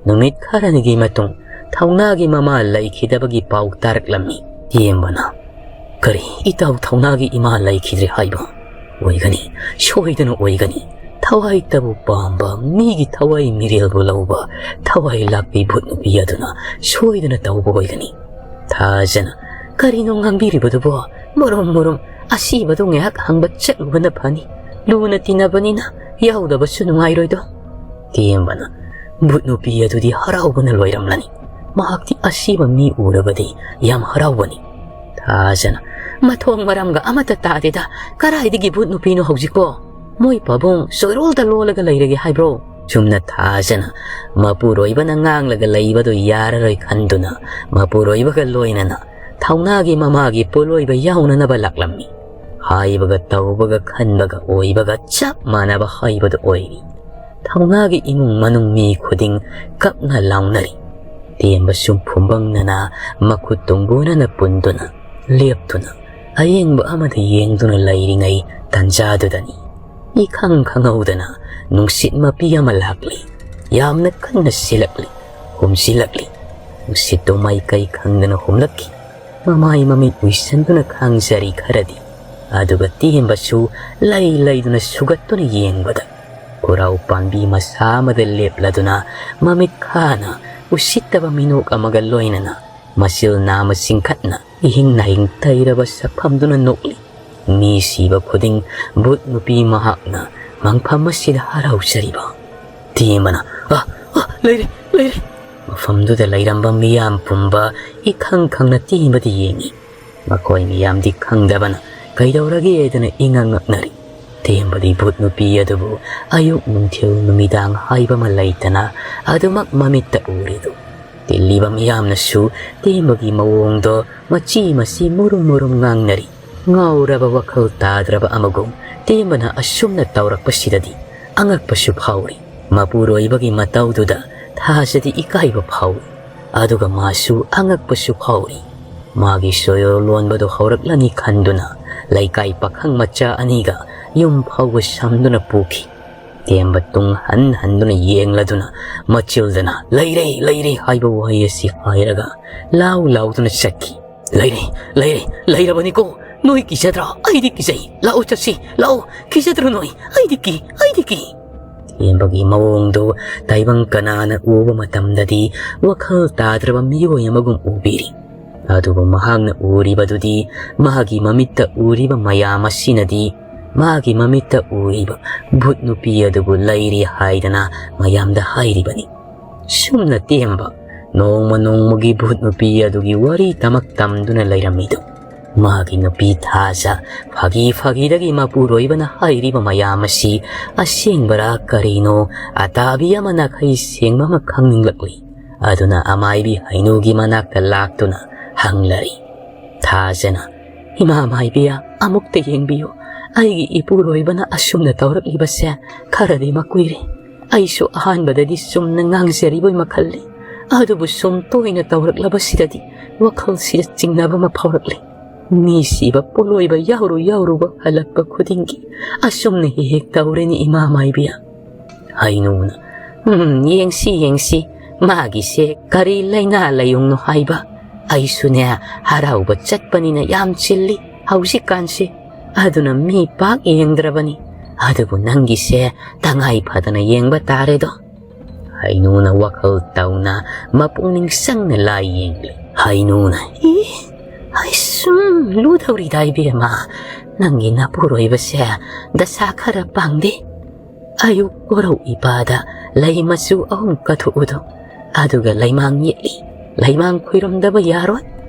ꯅꯨꯃꯤꯠ ꯈꯔꯅꯤꯒꯤ ꯃꯇꯨꯡ ꯊꯧꯅꯥꯒꯤ ꯃꯃꯥ ꯂꯩꯈꯤꯗꯕꯒꯤ ꯄꯥꯎ ꯇꯥꯔꯛꯂꯝꯃꯤ꯫ ꯇꯦꯝꯕꯅ, "ꯀꯔꯤ, ꯏꯇꯥꯎ ꯊꯧꯅꯥꯒꯤ ꯏꯃꯥ ꯂꯩꯈꯤꯗ꯭ꯔꯦ ꯍꯥꯏꯕ? ꯑꯣꯏꯒꯅꯤ, ꯁꯣꯏꯗꯅ ꯑꯣꯏꯒꯅꯤ꯫ ꯊꯋꯥꯏꯇꯕꯨ ꯄꯥꯝꯕ, ꯃꯤꯒꯤ ꯊꯋꯥꯏ ꯃꯤꯔꯦꯜꯕꯨ ꯂꯧꯕ, ꯊꯋꯥꯏ ꯂꯥꯛꯄꯤ ꯚꯨꯠ ꯅꯨꯄꯤ ꯑꯗꯨꯅ ꯁꯣꯏꯗꯅ ꯇꯧꯕ ꯑꯣꯏꯒꯅꯤ"꯫ ꯊꯥꯖꯅ, "ꯀꯔꯤꯅꯣ ꯉꯥꯡꯕꯤꯔꯤꯕꯗꯨꯕꯣ? ꯃꯨꯔꯨꯝ ꯃꯨꯔꯨꯝ, ꯑꯁꯤꯕꯗꯨ ꯉꯥꯏꯍꯥꯛ ꯍꯪꯕ ꯆꯠꯂꯨꯕꯅ ꯐꯅꯤ꯫ ꯂꯨꯅ ꯇꯤꯟꯅꯕꯅꯤꯅ ꯌꯥꯎꯗꯕꯁꯨ ꯅꯨꯡꯉꯥꯏꯔꯣꯏꯗꯣ"꯫ ꯇꯦꯝꯕꯅ, "ꯚꯨꯠ ꯅꯨꯄꯤ ꯑꯗꯨꯗꯤ ꯍꯔꯥꯎꯕꯅ ꯂꯣꯏꯔꯝꯂꯅꯤ꯫ ꯃꯍꯥꯛꯇꯤ ꯑꯁꯤꯕ ꯃꯤ ꯎꯔꯕꯗꯤ ꯌꯥꯝ ꯍꯔꯥꯎꯕꯅꯤ"꯫ ꯊꯥꯖꯅ, "ꯃꯊꯣꯡ ꯃꯔꯝꯒ ꯑꯃꯠꯇ ꯇꯥꯗꯦꯗ꯫ ꯀꯔꯥꯏꯗꯒꯤ ꯚꯨꯠ ꯅꯨꯄꯤꯅꯣ ꯍꯧꯖꯤꯛꯄꯣ? ꯃꯣꯏ ꯄꯥꯕꯨꯡ ꯆꯣꯏꯔꯣꯜꯗ ꯂꯣꯜꯂꯒ ꯂꯩꯔꯒꯦ ꯍꯥꯏꯕ꯭ꯔꯣ?" ꯆꯨꯝꯅ ꯊꯥꯖꯅ ꯃꯄꯨꯔꯣꯏꯕꯅ ꯉꯥꯡꯂꯒ ꯂꯩꯕꯗꯨ ꯌꯥꯔꯔꯣꯏ ꯈꯟꯗꯨꯅ ꯃꯄꯨꯔꯣꯏꯕꯒ ꯂꯣꯏꯅꯅ ꯊꯧꯅꯥꯒꯤ ꯃꯃꯥꯒꯤ ꯄꯣꯠꯂꯣꯏꯕ ꯌꯥꯎꯅꯅꯕ ꯂꯥꯛꯂꯝꯃꯤ꯫ ꯍꯥꯏꯕꯒ ꯇꯧꯕꯒ ꯈꯟꯕꯒ ꯑꯣꯏꯕꯒ ꯆꯞ ꯃꯥꯟꯅꯕ ꯍꯥꯏꯕꯗꯨ ꯑꯣꯏꯔꯤ꯫ ꯊꯧꯅꯥꯒꯤ ꯏꯃꯨꯡ ꯃꯅꯨꯡ ꯃꯤ ꯈꯨꯗꯤꯡ ꯀꯞꯅ ꯂꯥꯎꯅꯔꯤ꯫ ꯇꯦꯝꯕꯁꯨ ꯐꯨꯝꯕꯪꯅꯅ ꯃꯈꯨꯠ ꯇꯨꯡꯕꯣꯅꯅ ꯄꯨꯟꯗꯨꯅ ꯂꯦꯞꯇꯨꯅ ꯑꯌꯦꯡꯕ ꯑꯃꯗ ꯌꯦꯡꯗꯨꯅ ꯂꯩꯔꯤꯉꯩ ꯇꯟꯖꯥꯗꯨꯗꯅꯤ ꯏꯈꯪ ꯈꯪꯍꯧꯗꯅ ꯅꯨꯡꯁꯤꯠ ꯃꯄꯤ ꯑꯃ ꯂꯥꯛꯂꯤ꯫ ꯌꯥꯝꯅ ꯀꯟꯅ ꯁꯤꯜꯂꯛꯂꯤ, ꯍꯨꯝꯖꯤꯜꯂꯛꯂꯤ꯫ ꯅꯨꯡꯁꯤꯠꯇꯨ ꯃꯥꯏꯀꯩ ꯈꯪꯗꯅ ꯍꯨꯝꯂꯛꯈꯤ꯫ ꯃꯃꯥꯏ ꯃꯃꯤꯠ ꯎꯏꯁꯟꯗꯨꯅ ꯈꯥꯡꯖꯔꯤ ꯈꯔꯗꯤ꯫ ꯑꯗꯨꯒ ꯇꯦꯝꯕꯁꯨ ꯂꯩ ꯂꯩꯗꯨꯅ ꯁꯨꯒꯠꯇꯨꯅ ꯌꯦꯡꯕꯗ ꯈꯨꯔꯥꯎ ꯄꯥꯝꯕꯤ ꯃꯁꯥ ꯑꯃꯗ ꯂꯦꯞꯂꯗꯨꯅ ꯃꯃꯤꯠ ꯈꯥꯅ ꯎꯁꯤꯠꯇꯕ ꯃꯤꯅꯣꯛ ꯑꯃꯒ ꯂꯣꯏꯅꯅ ꯃꯆꯤꯜ ꯅꯥꯃ ꯆꯤꯡꯈꯠꯅ ꯏꯍꯤꯡ ꯅꯥꯍꯤꯡ ꯇꯩꯔꯕ ꯁꯛꯐꯝꯗꯨꯅ ꯅꯣꯛꯂꯤ꯫ ꯃꯤ ꯁꯤꯕ ꯈꯨꯗꯤꯡ ꯚꯨꯠ ꯅꯨꯄꯤ ꯃꯍꯥꯛꯅ ꯃꯪꯐꯝ ꯑꯁꯤꯗ ꯍꯔꯥꯎꯖꯔꯤꯕ꯫ ꯇꯦꯝꯕꯅ, "ꯑ, ꯑ, ꯂꯩꯔꯦ, ꯂꯩꯔꯦ!" ꯃꯐꯝꯗꯨꯗ ꯂꯩꯔꯝꯕ ꯃꯤꯌꯥꯝ ꯄꯨꯝꯕ ꯏꯈꯪ ꯈꯪꯅ ꯇꯦꯝꯕꯗ ꯌꯦꯡꯏ꯫ ꯃꯈꯣꯏ ꯃꯤꯌꯥꯝꯗꯤ ꯈꯪꯗꯕꯅ ꯀꯩꯗꯧꯔꯒꯦꯗꯅ ꯏꯉꯛ ꯉꯛꯅꯔꯤ꯫ ꯇꯦꯝꯕꯗꯤ ꯚꯨꯠ ꯅꯨꯄꯤ ꯑꯗꯨꯕꯨ ꯑꯌꯨꯛ ꯅꯨꯡꯊꯤꯜ ꯅꯨꯃꯤꯗꯥꯡ ꯍꯥꯏꯕ ꯑꯃ ꯂꯩꯇꯅ ꯑꯗꯨꯃꯛ ꯃꯃꯤꯠꯇ ꯎꯔꯤꯗꯨ꯫ ꯇꯤꯜꯂꯤꯕ ꯃꯤꯌꯥꯝꯅꯁꯨ ꯇꯦꯝꯕꯒꯤ ꯃꯑꯣꯡꯗꯣ ꯃꯆꯤ ꯃꯆꯤ ꯃꯨꯔꯨꯝ ꯃꯨꯔꯨꯝ ꯉꯥꯡꯅꯔꯤ꯫ ꯉꯥꯎꯔꯕ ꯋꯥꯈꯜ ꯇꯥꯗ꯭ꯔꯕ ꯑꯃꯒꯨꯝ ꯇꯦꯝꯕꯅ ꯑꯁꯨꯝꯅ ꯇꯧꯔꯛꯄꯁꯤꯗꯗꯤ ꯑꯉꯛꯄꯁꯨ ꯐꯥꯎꯔꯤ꯫ ꯃꯄꯨꯔꯣꯏꯕꯒꯤ ꯃꯇꯧꯗꯨꯗ ꯊꯥꯖꯗꯤ ꯏꯀꯥꯏꯕ ꯐꯥꯎꯏ꯫ ꯑꯗꯨꯒ ꯃꯥꯁꯨ ꯑꯉꯛꯄꯁꯨ ꯐꯥꯎꯔꯤ꯫ ꯃꯥꯒꯤ ꯁꯣꯌꯣ ꯂꯣꯟꯕꯗꯨ ꯍꯧꯔꯛꯂꯅꯤ ꯈꯟꯗꯨꯅ ꯂꯩꯀꯥꯏ ꯄꯥꯈꯪ ꯃꯆꯥ ꯑꯅꯤꯒ ꯌꯨꯝ ꯐꯥꯎꯕ ꯁꯝꯗꯨꯅ ꯄꯨꯈꯤ꯫ ꯇꯦꯝꯕ ꯇꯨꯡ ꯍꯟ ꯍꯟꯗꯨꯅ ꯌꯦꯡꯂꯗꯨꯅ ꯃꯆꯤꯜꯗꯅ "ꯂꯩꯔꯦ, ꯂꯩꯔꯦ" ꯍꯥꯏꯕ ꯋꯥꯍꯩ ꯑꯁꯤ ꯍꯥꯏꯔꯒ ꯂꯥꯎ ꯂꯥꯎꯗꯨꯅ ꯆꯠꯈꯤ꯫ "ꯂꯩꯔꯦ, ꯂꯩꯔꯦ, ꯂꯩꯔꯕꯅꯤꯀꯣ꯫ ꯅꯣꯏ ꯀꯤꯖꯗ꯭ꯔꯥ? ꯑꯩꯗꯤ ꯀꯤꯖꯩ꯫ ꯂꯥꯛꯑꯣ ꯆꯠꯁꯤ, ꯂꯥꯛꯑꯣ꯫ ꯀꯤꯖꯗ꯭ꯔꯣ ꯅꯣꯏ? ꯑꯩꯗꯤ ꯀꯤ, ꯑꯩꯗꯤ ꯀꯤ"꯫ ꯇꯦꯝꯕꯒꯤ ꯃꯑꯣꯡꯗꯨ ꯇꯥꯏꯕꯪ ꯀꯅꯥꯅ ꯎꯕ ꯃꯇꯝꯗꯗꯤ ꯋꯥꯈꯜ ꯇꯥꯗ꯭ꯔꯕ ꯃꯤꯑꯣꯏ ꯑꯃꯒꯨꯝ ꯎꯕꯤꯔꯤ꯫ ꯑꯗꯨꯕꯨ ꯃꯍꯥꯛꯅ ꯎꯔꯤꯕꯗꯨꯗꯤ ꯃꯥꯒꯤ ꯃꯃꯤꯠꯇ ꯎꯔꯤꯕ ꯃꯌꯥꯝ ꯑꯁꯤꯅꯗꯤ ꯃꯥꯒꯤ ꯃꯃꯤꯠꯇ ꯎꯔꯤꯕ ꯚꯨꯠ ꯅꯨꯄꯤ ꯑꯗꯨꯕꯨ ꯂꯩꯔꯤ ꯍꯥꯏꯗꯅ ꯃꯌꯥꯝꯗ ꯍꯥꯏꯔꯤꯕꯅꯤ꯫ ꯁꯨꯝꯅ ꯇꯦꯝꯕ ꯅꯣꯡꯃ ꯅꯣꯡꯃꯒꯤ ꯚꯨꯠ ꯅꯨꯄꯤ ꯑꯗꯨꯒꯤ ꯋꯥꯔꯤ ꯇꯃꯛ ꯇꯝꯗꯨꯅ ꯂꯩꯔꯝꯃꯤꯗꯨ꯫ ꯃꯥꯒꯤ ꯅꯨꯄꯤ ꯊꯥꯖ ꯐꯥꯒꯤ ꯐꯥꯒꯤꯗꯒꯤ ꯃꯄꯨꯔꯣꯏꯕꯅ ꯍꯥꯏꯔꯤꯕ ꯃꯌꯥꯝ ꯑꯁꯤ ꯑꯁꯦꯡꯕꯔꯥ ꯀꯔꯤꯅꯣ ꯑꯇꯥꯕꯤ ꯑꯃ ꯅꯥꯈꯩ ꯁꯦꯡꯕ ꯑꯃ ꯈꯪꯅꯤꯡꯂꯛꯂꯤ꯫ ꯑꯗꯨꯅ ꯑꯃꯥꯏꯕꯤ ꯍꯩꯅꯨꯒꯤ ꯃꯅꯥꯛꯇ ꯂꯥꯛꯇꯨꯅ ꯍꯪꯂꯔꯤ꯫ ꯊꯥꯖꯅ "ꯏꯃꯥ ꯃꯥꯏꯕꯤꯌꯥ, ꯑꯃꯨꯛꯇ ꯌꯦꯡꯕꯤꯌꯨ꯫ ꯑꯩꯒꯤ ꯏꯄꯨꯔꯣꯏꯕꯅ ꯑꯁꯨꯝꯅ ꯇꯧꯔꯛꯂꯤꯕꯁꯦ ꯈꯔꯗꯤ ꯃꯀꯨꯏꯔꯦ꯫ ꯑꯩꯁꯨ ꯑꯍꯥꯟꯕꯗꯗꯤ ꯆꯨꯝꯅ ꯉꯥꯡꯖꯔꯤꯕꯣꯏ ꯃꯈꯜꯂꯤ꯫ ꯑꯗꯨꯕꯨ ꯁꯨꯝ ꯇꯣꯏꯅ ꯇꯧꯔꯛꯂꯕꯁꯤꯗꯗꯤ ꯋꯥꯈꯜꯁꯤꯗ ꯆꯤꯡꯅꯕ ꯑꯃ ꯐꯥꯎꯔꯛꯂꯤ꯫ ꯃꯤ ꯁꯤꯕ ꯄꯣꯠꯂꯣꯏꯕ ꯌꯥꯎꯔꯨ ꯌꯥꯎꯔꯨꯕ ꯍꯜꯂꯛꯄ ꯈꯨꯗꯤꯡꯒꯤ ꯑꯁꯨꯝꯅ ꯍꯦꯛ ꯍꯦꯛ ꯇꯧꯔꯦꯅꯦ, ꯏꯃꯥ ꯃꯥꯏꯕꯤꯌꯥ꯫" ꯍꯩꯅꯨꯅ, "ꯎꯝ, ꯌꯦꯡꯁꯤ, ꯌꯦꯡꯁꯤ, ꯃꯥꯒꯤꯁꯦ ꯀꯔꯤ ꯂꯥꯏꯅꯥ ꯂꯥꯏꯌꯣꯡꯅꯣ ꯍꯥꯏꯕ꯫ ꯑꯩꯁꯨꯅꯦ, ꯍꯔꯥꯎꯕ ꯆꯠꯄꯅꯤꯅ ꯌꯥꯝ ꯆꯤꯜꯂꯤ ꯍꯧꯖꯤꯛꯀꯥꯟꯁꯤ꯫ ꯑꯗꯨꯅ ꯃꯤ ꯄꯥꯛ ꯌꯦꯡꯗ꯭ꯔꯕꯅꯤ꯫ ꯑꯗꯨꯕꯨ ꯅꯪꯒꯤꯁꯦ ꯇꯉꯥꯏ ꯐꯗꯅ ꯌꯦꯡꯕ ꯇꯥꯔꯦꯗꯣ꯫" ꯍꯩꯅꯨꯅ ꯋꯥꯈꯜ ꯇꯧꯅ ꯃꯄꯨꯛꯅꯤꯡ ꯆꯪꯅ ꯂꯥꯏ ꯌꯦꯡꯂꯤ꯫ ꯍꯩꯅꯨꯅ, "ꯏ, ꯑꯩ ꯁꯨꯝ ꯂꯨꯗꯧꯔꯤꯗ, ꯏꯕꯦꯝꯃ꯫ ꯅꯪꯒꯤ ꯅꯄꯨꯔꯣꯏꯕꯁꯦ ꯗꯁꯥ ꯈꯔ ꯄꯥꯡꯗꯦ꯫ ꯑꯌꯨꯛ ꯀꯣꯔꯧ ꯏꯄꯥꯗ ꯂꯩ ꯃꯆꯨ ꯑꯍꯨꯝ ꯀꯠꯊꯣꯛꯎꯗꯣ꯫ ꯑꯗꯨꯒ ꯂꯩꯃꯥꯡ ꯌꯦꯛꯂꯤ꯫ ꯂꯩꯃꯥꯡ ꯈꯨꯏꯔꯝꯗꯕ ꯌꯥꯔꯣꯏ꯫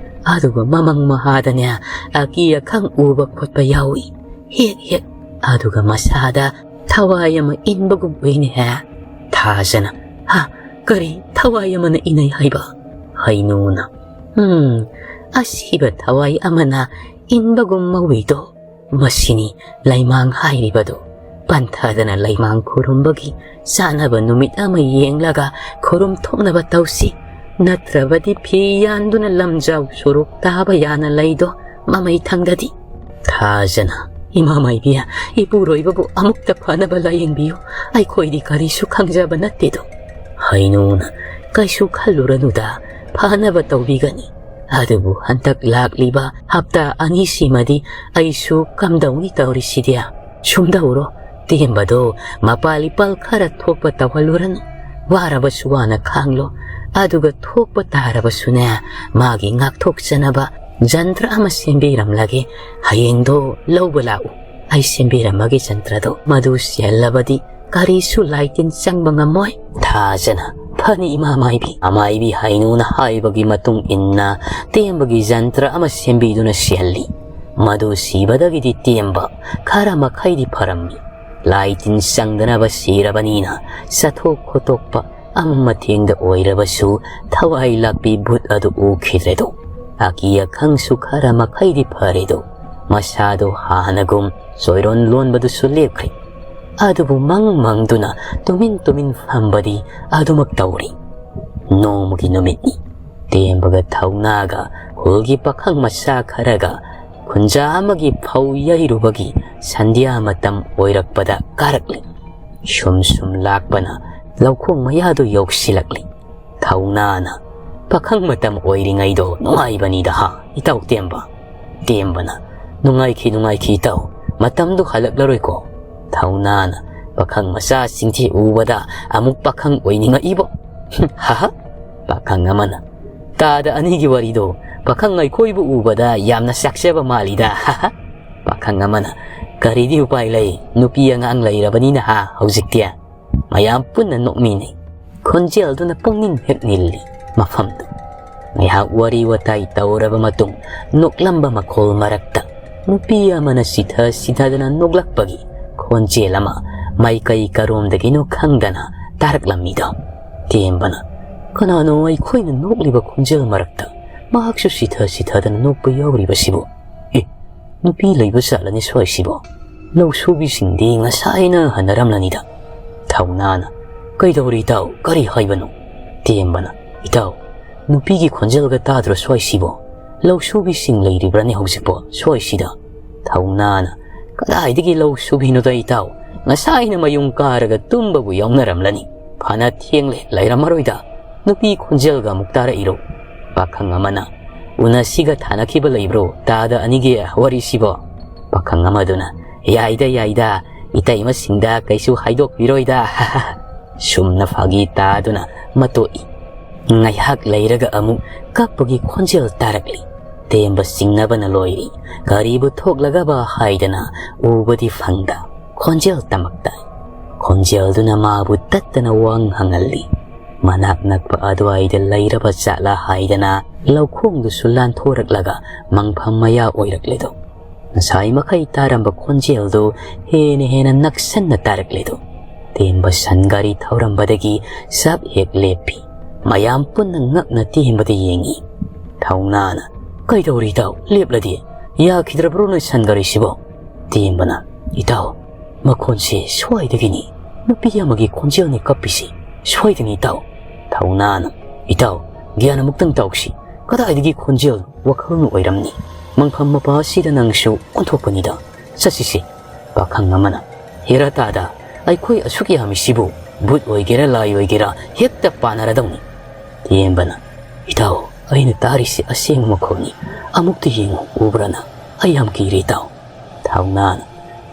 ꯑꯗꯨꯒ ꯃꯃꯪ ꯃꯍꯥꯗꯅꯦ, ꯑꯀꯤ ꯑꯈꯪ ꯎꯕ ꯈꯣꯠꯄ ꯌꯥꯎꯏ꯫ ꯍꯦꯛ ꯍꯦꯛ꯫ ꯑꯗꯨꯒ ꯃꯁꯥꯗ ꯊꯋꯥꯏ ꯑꯃ ꯏꯟꯕꯒꯨꯝ ꯎꯏꯅꯦ ꯍꯦ꯫" ꯊꯥꯖꯅ, "ꯍꯥ, ꯀꯔꯤ ꯊꯋꯥꯏ ꯑꯃꯅ ꯏꯅꯩ ꯍꯥꯏꯕ?" ꯍꯩꯅꯨꯅ, "ꯎꯝ, ꯑꯁꯤꯕ ꯊꯋꯥꯏ ꯑꯃꯅ ꯏꯟꯕꯒꯨꯝ ꯃꯧꯏꯗꯣ꯫ ꯃꯁꯤꯅꯤ ꯂꯩꯃꯥꯡ ꯍꯥꯏꯔꯤꯕꯗꯨ꯫ ꯄꯟꯊꯗꯅ ꯂꯩꯃꯥꯡ ꯈꯨꯔꯨꯝꯕꯒꯤ ꯆꯥꯅꯕ ꯅꯨꯃꯤꯠ ꯑꯃ ꯌꯦꯡꯂꯒ ꯈꯨꯔꯨꯝ ꯊꯣꯛꯅꯕ ꯇꯧꯁꯤ꯫ ꯅꯠꯇ꯭ꯔꯕꯗꯤ ꯐꯤ ꯌꯥꯟꯗꯨꯅ ꯂꯝꯖꯥꯎ ꯁꯣꯔꯣꯛ ꯇꯥꯕ ꯌꯥꯅ ꯂꯩꯗꯣ ꯃꯃꯩ ꯊꯪꯗꯗꯤ꯫" ꯊꯥꯖꯅ, "ꯏꯃꯥ ꯃꯥꯏꯕꯤ, ꯏꯄꯨꯔꯣꯏꯕꯕꯨ ꯑꯃꯨꯛꯇ ꯐꯅꯕ ꯂꯥꯌꯦꯡꯕꯤꯌꯨ꯫ ꯑꯩꯈꯣꯏꯗꯤ ꯀꯔꯤꯁꯨ ꯈꯪꯖꯕ ꯅꯠꯇꯦꯗꯣ꯫" ꯍꯩꯅꯨꯅ, "ꯀꯩꯁꯨ ꯈꯜꯂꯨꯔꯅꯨꯗ, ꯐꯅꯕ ꯇꯧꯕꯤꯒꯅꯤ꯫ ꯑꯗꯨꯕꯨ ꯍꯟꯗꯛ ꯂꯥꯛꯂꯤꯕ ꯍꯞꯇꯥ ꯑꯅꯤꯁꯤꯃꯗꯤ ꯑꯩꯁꯨ ꯀꯝꯗꯧꯅꯤ ꯇꯧꯔꯤꯁꯤꯗꯤ? ꯁꯨꯝꯗꯧꯔꯣ, ꯇꯦꯝꯕꯗꯣ ꯃꯄꯥꯜ ꯏꯄꯥꯜ ꯈꯔ ꯊꯣꯛꯄ ꯇꯧꯍꯜꯂꯨꯔꯅꯨ꯫ ꯋꯥꯔꯕꯁꯨ ꯋꯥꯅ ꯈꯥꯡꯂꯣ꯫ ꯑꯗꯨꯒ ꯊꯣꯛꯄ ꯇꯥꯔꯕꯁꯨꯅꯦ, ꯃꯥꯒꯤ ꯉꯥꯛꯊꯣꯛꯆꯅꯕ ꯖꯟꯇ꯭ꯔ ꯑꯃ ꯁꯦꯝꯕꯤꯔꯝꯂꯒꯦ꯫ ꯍꯌꯦꯡꯗꯣ ꯂꯧꯕ ꯂꯥꯛꯎ꯫ ꯑꯩ ꯁꯦꯝꯕꯤꯔꯝꯃꯒꯦ ꯖꯟꯇ꯭ꯔꯗꯣ꯫ ꯃꯗꯨ ꯁꯤꯍꯜꯂꯕꯗꯤ ꯀꯔꯤꯁꯨ ꯂꯥꯏ ꯇꯤꯟ ꯆꯪꯕ ꯉꯝꯃꯣꯏ꯫" ꯊꯥꯖꯅ, "ꯐꯅꯤ, ꯏꯃꯥ ꯃꯥꯏꯕꯤ꯫" ꯑꯃꯥꯏꯕꯤ ꯍꯩꯅꯨꯅ ꯍꯥꯏꯕꯒꯤ ꯃꯇꯨꯡ ꯏꯟꯅ ꯇꯦꯝꯕꯒꯤ ꯖꯟꯇ꯭ꯔ ꯑꯃ ꯁꯦꯝꯕꯤꯗꯨꯅ ꯁꯤꯍꯜꯂꯤ꯫ ꯃꯗꯨ ꯁꯤꯕꯗꯒꯤꯗꯤ ꯇꯦꯝꯕ ꯈꯔ ꯃꯈꯩꯗꯤ ꯐꯔꯝꯃꯤ꯫ ꯂꯥꯏ ꯇꯤꯟ ꯆꯪꯗꯅꯕ ꯁꯤꯔꯕꯅꯤꯅ ꯆꯠꯊꯣꯛ ꯈꯣꯠꯇꯣꯛꯄ ꯑꯃ ꯃꯇꯦꯡꯗ ꯑꯣꯏꯔꯕꯁꯨ ꯊꯋꯥꯏ ꯂꯥꯛꯄꯤ ꯚꯨꯠ ꯑꯗꯨ ꯎꯈꯤꯗ꯭ꯔꯦꯗꯣ꯫ ꯑꯀꯤ ꯑꯈꯪꯁꯨ ꯈꯔ ꯃꯈꯩꯗꯤ ꯐꯔꯦꯗꯣ, ꯃꯁꯥꯗꯣ ꯍꯥꯟꯅꯒꯨꯝ ꯆꯣꯏꯔꯣꯟ ꯂꯣꯟꯕꯗꯨꯁꯨ ꯂꯦꯞꯈ꯭ꯔꯦ꯫ ꯑꯗꯨꯕꯨ ꯃꯪ ꯃꯪꯗꯨꯅ ꯇꯨꯃꯤꯟ ꯇꯨꯃꯤꯟ ꯐꯝꯕꯗꯤ ꯑꯗꯨꯃꯛ ꯇꯧꯔꯤ꯫ ꯅꯣꯡꯃꯒꯤ ꯅꯨꯃꯤꯠꯅꯤ꯫ ꯇꯦꯝꯕꯒ ꯊꯧꯅꯥꯒ ꯈꯨꯜꯒꯤ ꯄꯥꯈꯪ ꯃꯆꯥ ꯈꯔꯒ ꯈꯨꯟꯖꯥ ꯑꯃꯒꯤ ꯐꯧ ꯌꯩꯔꯨꯕꯒꯤ ꯁꯟꯙ꯭ꯌꯥ ꯃꯇꯝ ꯑꯣꯏꯔꯛꯄꯗ ꯀꯥꯔꯛꯂꯤ꯫ ꯁꯨꯝ ꯁꯨꯝ ꯂꯥꯛꯄꯅ ꯂꯧꯈꯣꯡ ꯃꯌꯥꯗꯨ ꯌꯧꯁꯤꯜꯂꯛꯂꯤ꯫ ꯊꯧꯅꯥꯅ, "ꯄꯥꯈꯪ ꯃꯇꯝ ꯑꯣꯏꯔꯤꯉꯩꯗꯣ ꯅꯨꯡꯉꯥꯏꯕꯅꯤꯗ ꯍꯥ, ꯏꯇꯥꯎ ꯇꯦꯝꯕ?" ꯇꯦꯝꯕꯅ, "ꯅꯨꯡꯉꯥꯏꯈꯤ, ꯅꯨꯡꯉꯥꯏꯈꯤ ꯏꯇꯥꯎ, ꯃꯇꯝꯗꯨ ꯍꯜꯂꯛꯂꯔꯣꯏꯀꯣ?" ꯊꯧꯅꯥꯅ, "ꯄꯥꯈꯪ ꯃꯆꯥꯁꯤꯡꯁꯦ ꯎꯕꯗ ꯑꯃꯨꯛ ꯄꯥꯈꯪ ꯑꯣꯏꯅꯤꯡꯉꯛꯏꯕꯣ?" ꯍꯥꯍꯥ꯫ ꯄꯥꯈꯪ ꯑꯃꯅ, "ꯇꯥꯗ ꯑꯅꯤꯒꯤ ꯋꯥꯔꯤꯗꯣ, ꯄꯥꯈꯪ ꯑꯩꯈꯣꯏꯕꯨ ꯎꯕꯗ ꯌꯥꯝꯅ ꯆꯥꯛꯆꯕ ꯃꯥꯜꯂꯤꯗ, ꯍꯥꯍꯥ꯫" ꯄꯥꯈꯪ ꯑꯃꯅ, "ꯀꯔꯤꯗꯤ ꯎꯄꯥꯏ ꯂꯩ, ꯅꯨꯄꯤ ꯑꯉꯥꯡ ꯂꯩꯔꯕꯅꯤꯅ ꯍꯥ ꯍꯧꯖꯤꯛꯇꯤ?" ꯃꯌꯥꯝ ꯄꯨꯟꯅ ꯅꯣꯛꯃꯤꯟꯅꯩ꯫ ꯈꯣꯟꯖꯦꯜꯗꯨꯅ ꯄꯨꯛꯅꯤꯡ ꯍꯦꯛ ꯅꯤꯜꯂꯤ ꯃꯐꯝꯗꯨ꯫ ꯉꯥꯏꯍꯥꯛ ꯋꯥꯔꯤ ꯋꯥꯇꯥꯏ ꯇꯧꯔꯕ ꯃꯇꯨꯡ, ꯅꯣꯛꯂꯝꯕ ꯃꯈꯣꯜ ꯃꯔꯛꯇ ꯅꯨꯄꯤ ꯑꯃꯅ ꯁꯤꯊ ꯁꯤꯊꯗꯅ ꯅꯣꯛꯂꯛꯄꯒꯤ ꯈꯣꯟꯖꯦꯜ ꯑꯃ ꯃꯥꯏꯀꯩ ꯀꯔꯣꯝꯗꯒꯤꯅꯣ ꯈꯪꯗꯅ ꯇꯥꯔꯛꯂꯝꯃꯤꯗꯣ꯫ ꯇꯦꯝꯕꯅ, "ꯀꯅꯥꯅꯣ ꯑꯩꯈꯣꯏꯅ ꯅꯣꯛꯂꯤꯕ ꯈꯣꯟꯖꯦꯜ ꯃꯔꯛꯇ ꯃꯍꯥꯛꯁꯨ ꯁꯤꯊ ꯁꯤꯊꯗꯅ ꯅꯣꯛꯄ ꯌꯥꯎꯔꯤꯕꯁꯤꯕꯨ? ꯑꯦ, ꯅꯨꯄꯤ ꯂꯩꯕ ꯖꯥꯠꯂꯅꯦ ꯁ꯭ꯋꯥꯏꯁꯤꯕꯣ? ꯂꯧ ꯁꯨꯕꯤꯁꯤꯡꯗꯤ ꯉꯁꯥꯏꯅ ꯍꯟꯅꯔꯝꯂꯅꯤꯗ꯫" ꯊꯧꯅꯥꯅ, "ꯀꯩꯗꯧꯔꯤ ꯏꯇꯥꯎ? ꯀꯔꯤ ꯍꯥꯏꯕꯅꯣ?" ꯇꯦꯝꯕꯅ, "ꯏꯇꯥꯎ, ꯅꯨꯄꯤꯒꯤ ꯈꯣꯟꯖꯦꯜꯒ ꯇꯥꯗ꯭ꯔꯣ ꯁ꯭ꯋꯥꯏꯁꯤꯕꯣ? ꯂꯧ ꯁꯨꯕꯤꯁꯤꯡ ꯂꯩꯔꯤꯕ꯭ꯔꯅꯦ ꯍꯧꯖꯤꯛꯄꯣ ꯁ꯭ꯋꯥꯏꯁꯤꯗ?" ꯊꯧꯅꯥꯅ, "ꯀꯗꯥꯏꯗꯒꯤ ꯂꯧ ꯁꯨꯕꯤꯅꯣꯗ ꯏꯇꯥꯎ? ꯉꯁꯥꯏꯅ ꯃꯌꯨꯡ ꯀꯥꯔꯒ ꯇꯨꯝꯕꯕꯨ ꯌꯥꯎꯅꯔꯝꯂꯅꯤ꯫ ꯐꯅ ꯊꯦꯡꯂꯦ, ꯂꯩꯔꯝꯃꯔꯣꯏꯗ꯫ ꯅꯨꯄꯤ ꯈꯣꯟꯖꯦꯜꯒ ꯑꯃꯨꯛ ꯇꯥꯔꯛꯏꯔꯣ?" ꯄꯥꯈꯪ ꯑꯃꯅ, "ꯎꯅꯁꯤꯒ ꯊꯥꯅꯈꯤꯕ ꯂꯩꯕ꯭ꯔꯣ ꯇꯥꯗ ꯑꯅꯤꯒꯤ ꯋꯥꯔꯤꯁꯤꯕꯣ?" ꯄꯥꯈꯪ ꯑꯃꯗꯨꯅ, "ꯌꯥꯏꯗ, ꯌꯥꯏꯗ, ꯏꯇꯩꯃꯁꯤꯡꯗ ꯀꯩꯁꯨ ꯍꯥꯏꯗꯣꯛꯄꯤꯔꯣꯏꯗ꯫" ꯁꯨꯝꯅ ꯐꯥꯒꯤ ꯇꯥꯗꯨꯅ ꯃꯇꯣꯛꯏ꯫ ꯉꯥꯏꯍꯥꯛ ꯂꯩꯔꯒ ꯑꯃꯨꯛ ꯀꯞꯄꯒꯤ ꯈꯣꯟꯖꯦꯜ ꯇꯥꯔꯛꯂꯤ꯫ ꯇꯦꯝꯕ ꯆꯤꯡꯅꯕꯅ ꯂꯣꯏꯔꯤ꯫ ꯀꯔꯤꯕꯨ ꯊꯣꯛꯂꯒꯕ ꯍꯥꯏꯗꯅ ꯎꯕꯗꯤ ꯐꯪꯗ, ꯈꯣꯟꯖꯦꯜ ꯇꯃꯛ ꯇꯥꯏ꯫ ꯈꯣꯟꯖꯦꯜꯗꯨꯅ ꯃꯥꯕꯨ ꯇꯠꯇꯅ ꯋꯥ ꯉꯥꯡꯍꯜꯂꯤ꯫ ꯃꯅꯥꯛ ꯅꯛꯄ ꯑꯗꯨꯋꯥꯏꯗ ꯂꯩꯔꯕ ꯖꯥꯠꯂꯥ ꯍꯥꯏꯗꯅ ꯂꯧꯈꯣꯡꯗꯨꯁꯨ ꯂꯥꯟꯊꯣꯔꯛꯂꯒ ꯃꯪꯐꯝ ꯃꯌꯥ ꯑꯣꯏꯔꯛꯂꯦꯗꯣ꯫ ꯉꯁꯥꯏ ꯃꯈꯩ ꯇꯥꯔꯝꯕ ꯈꯣꯟꯖꯦꯜꯗꯨ ꯍꯦꯟꯅ ꯍꯦꯟꯅ ꯅꯛꯁꯟꯅ ꯇꯥꯔꯛꯂꯦꯗꯣ꯫ ꯇꯦꯝꯕ ꯁꯟ ꯒꯥꯔꯤ ꯊꯧꯔꯝꯕꯗꯒꯤ ꯁꯞ ꯍꯦꯛ ꯂꯦꯞꯄꯤ꯫ ꯃꯌꯥꯝ ꯄꯨꯟꯅ ꯉꯛꯅ ꯇꯦꯝꯕꯗ ꯌꯦꯡꯉꯤ꯫ ꯊꯧꯅꯥꯅ, "ꯀꯩꯗꯧꯔꯤ ꯏꯇꯥꯎ? ꯂꯦꯞꯂꯗꯤ ꯌꯥꯈꯤꯗ꯭ꯔꯕ꯭ꯔꯣ ꯅꯣꯏ ꯁꯟ ꯒꯥꯔꯤꯁꯤꯕꯣ?" ꯇꯦꯝꯕꯅ, "ꯏꯇꯥꯎ, ꯃꯈꯣꯟꯁꯦ ꯁ꯭ꯋꯥꯏꯗꯒꯤꯅꯤ꯫ ꯅꯨꯄꯤ ꯑꯃꯒꯤ ꯈꯣꯟꯖꯦꯜꯅꯤ ꯀꯞꯄꯤꯁꯤ꯫ ꯁ꯭ꯋꯥꯏꯗꯅꯤ ꯏꯇꯥꯎ꯫" ꯊꯧꯅꯥꯅ, "ꯏꯇꯥꯎ, ꯒ꯭ꯌꯥꯟ ꯑꯃꯨꯛꯇꯪ ꯇꯥꯎꯁꯤ꯫ ꯀꯗꯥꯏꯗꯒꯤ ꯈꯣꯟꯖꯦꯜ ꯋꯥꯈꯜꯅ ꯑꯣꯏꯔꯝꯅꯤ? ꯃꯪꯐꯝ ꯃꯄꯥ ꯑꯁꯤꯗ ꯅꯪꯁꯨ ꯑꯣꯟꯊꯣꯛꯄꯅꯤꯗ꯫ ꯆꯠꯁꯤꯁꯦ꯫" ꯄꯥꯈꯪ ꯑꯃꯅ, "ꯍꯦꯔꯥ ꯇꯥꯗ, ꯑꯩꯈꯣꯏ ꯑꯁꯨꯛ ꯌꯥꯝꯃꯤꯁꯤꯕꯨ ꯚꯨꯠ ꯑꯣꯏꯒꯦꯔꯥ ꯂꯥꯏ ꯑꯣꯏꯒꯦꯔꯥ ꯍꯦꯛꯇ ꯄꯥꯟꯅꯔꯗꯧꯅꯤ꯫" ꯇꯦꯝꯕꯅ, "ꯏꯇꯥꯎ, ꯑꯩꯅ ꯇꯥꯔꯤꯁꯤ ꯑꯁꯦꯡꯕ ꯃꯈꯣꯜꯅꯤ꯫ ꯑꯃꯨꯛꯇ ꯌꯦꯡꯉꯨ, ꯎꯕ꯭ꯔꯥ ꯅꯪ? ꯑꯩ ꯌꯥꯝ ꯀꯤꯔꯦ ꯏꯇꯥꯎ꯫" ꯊꯧꯅꯥꯅ,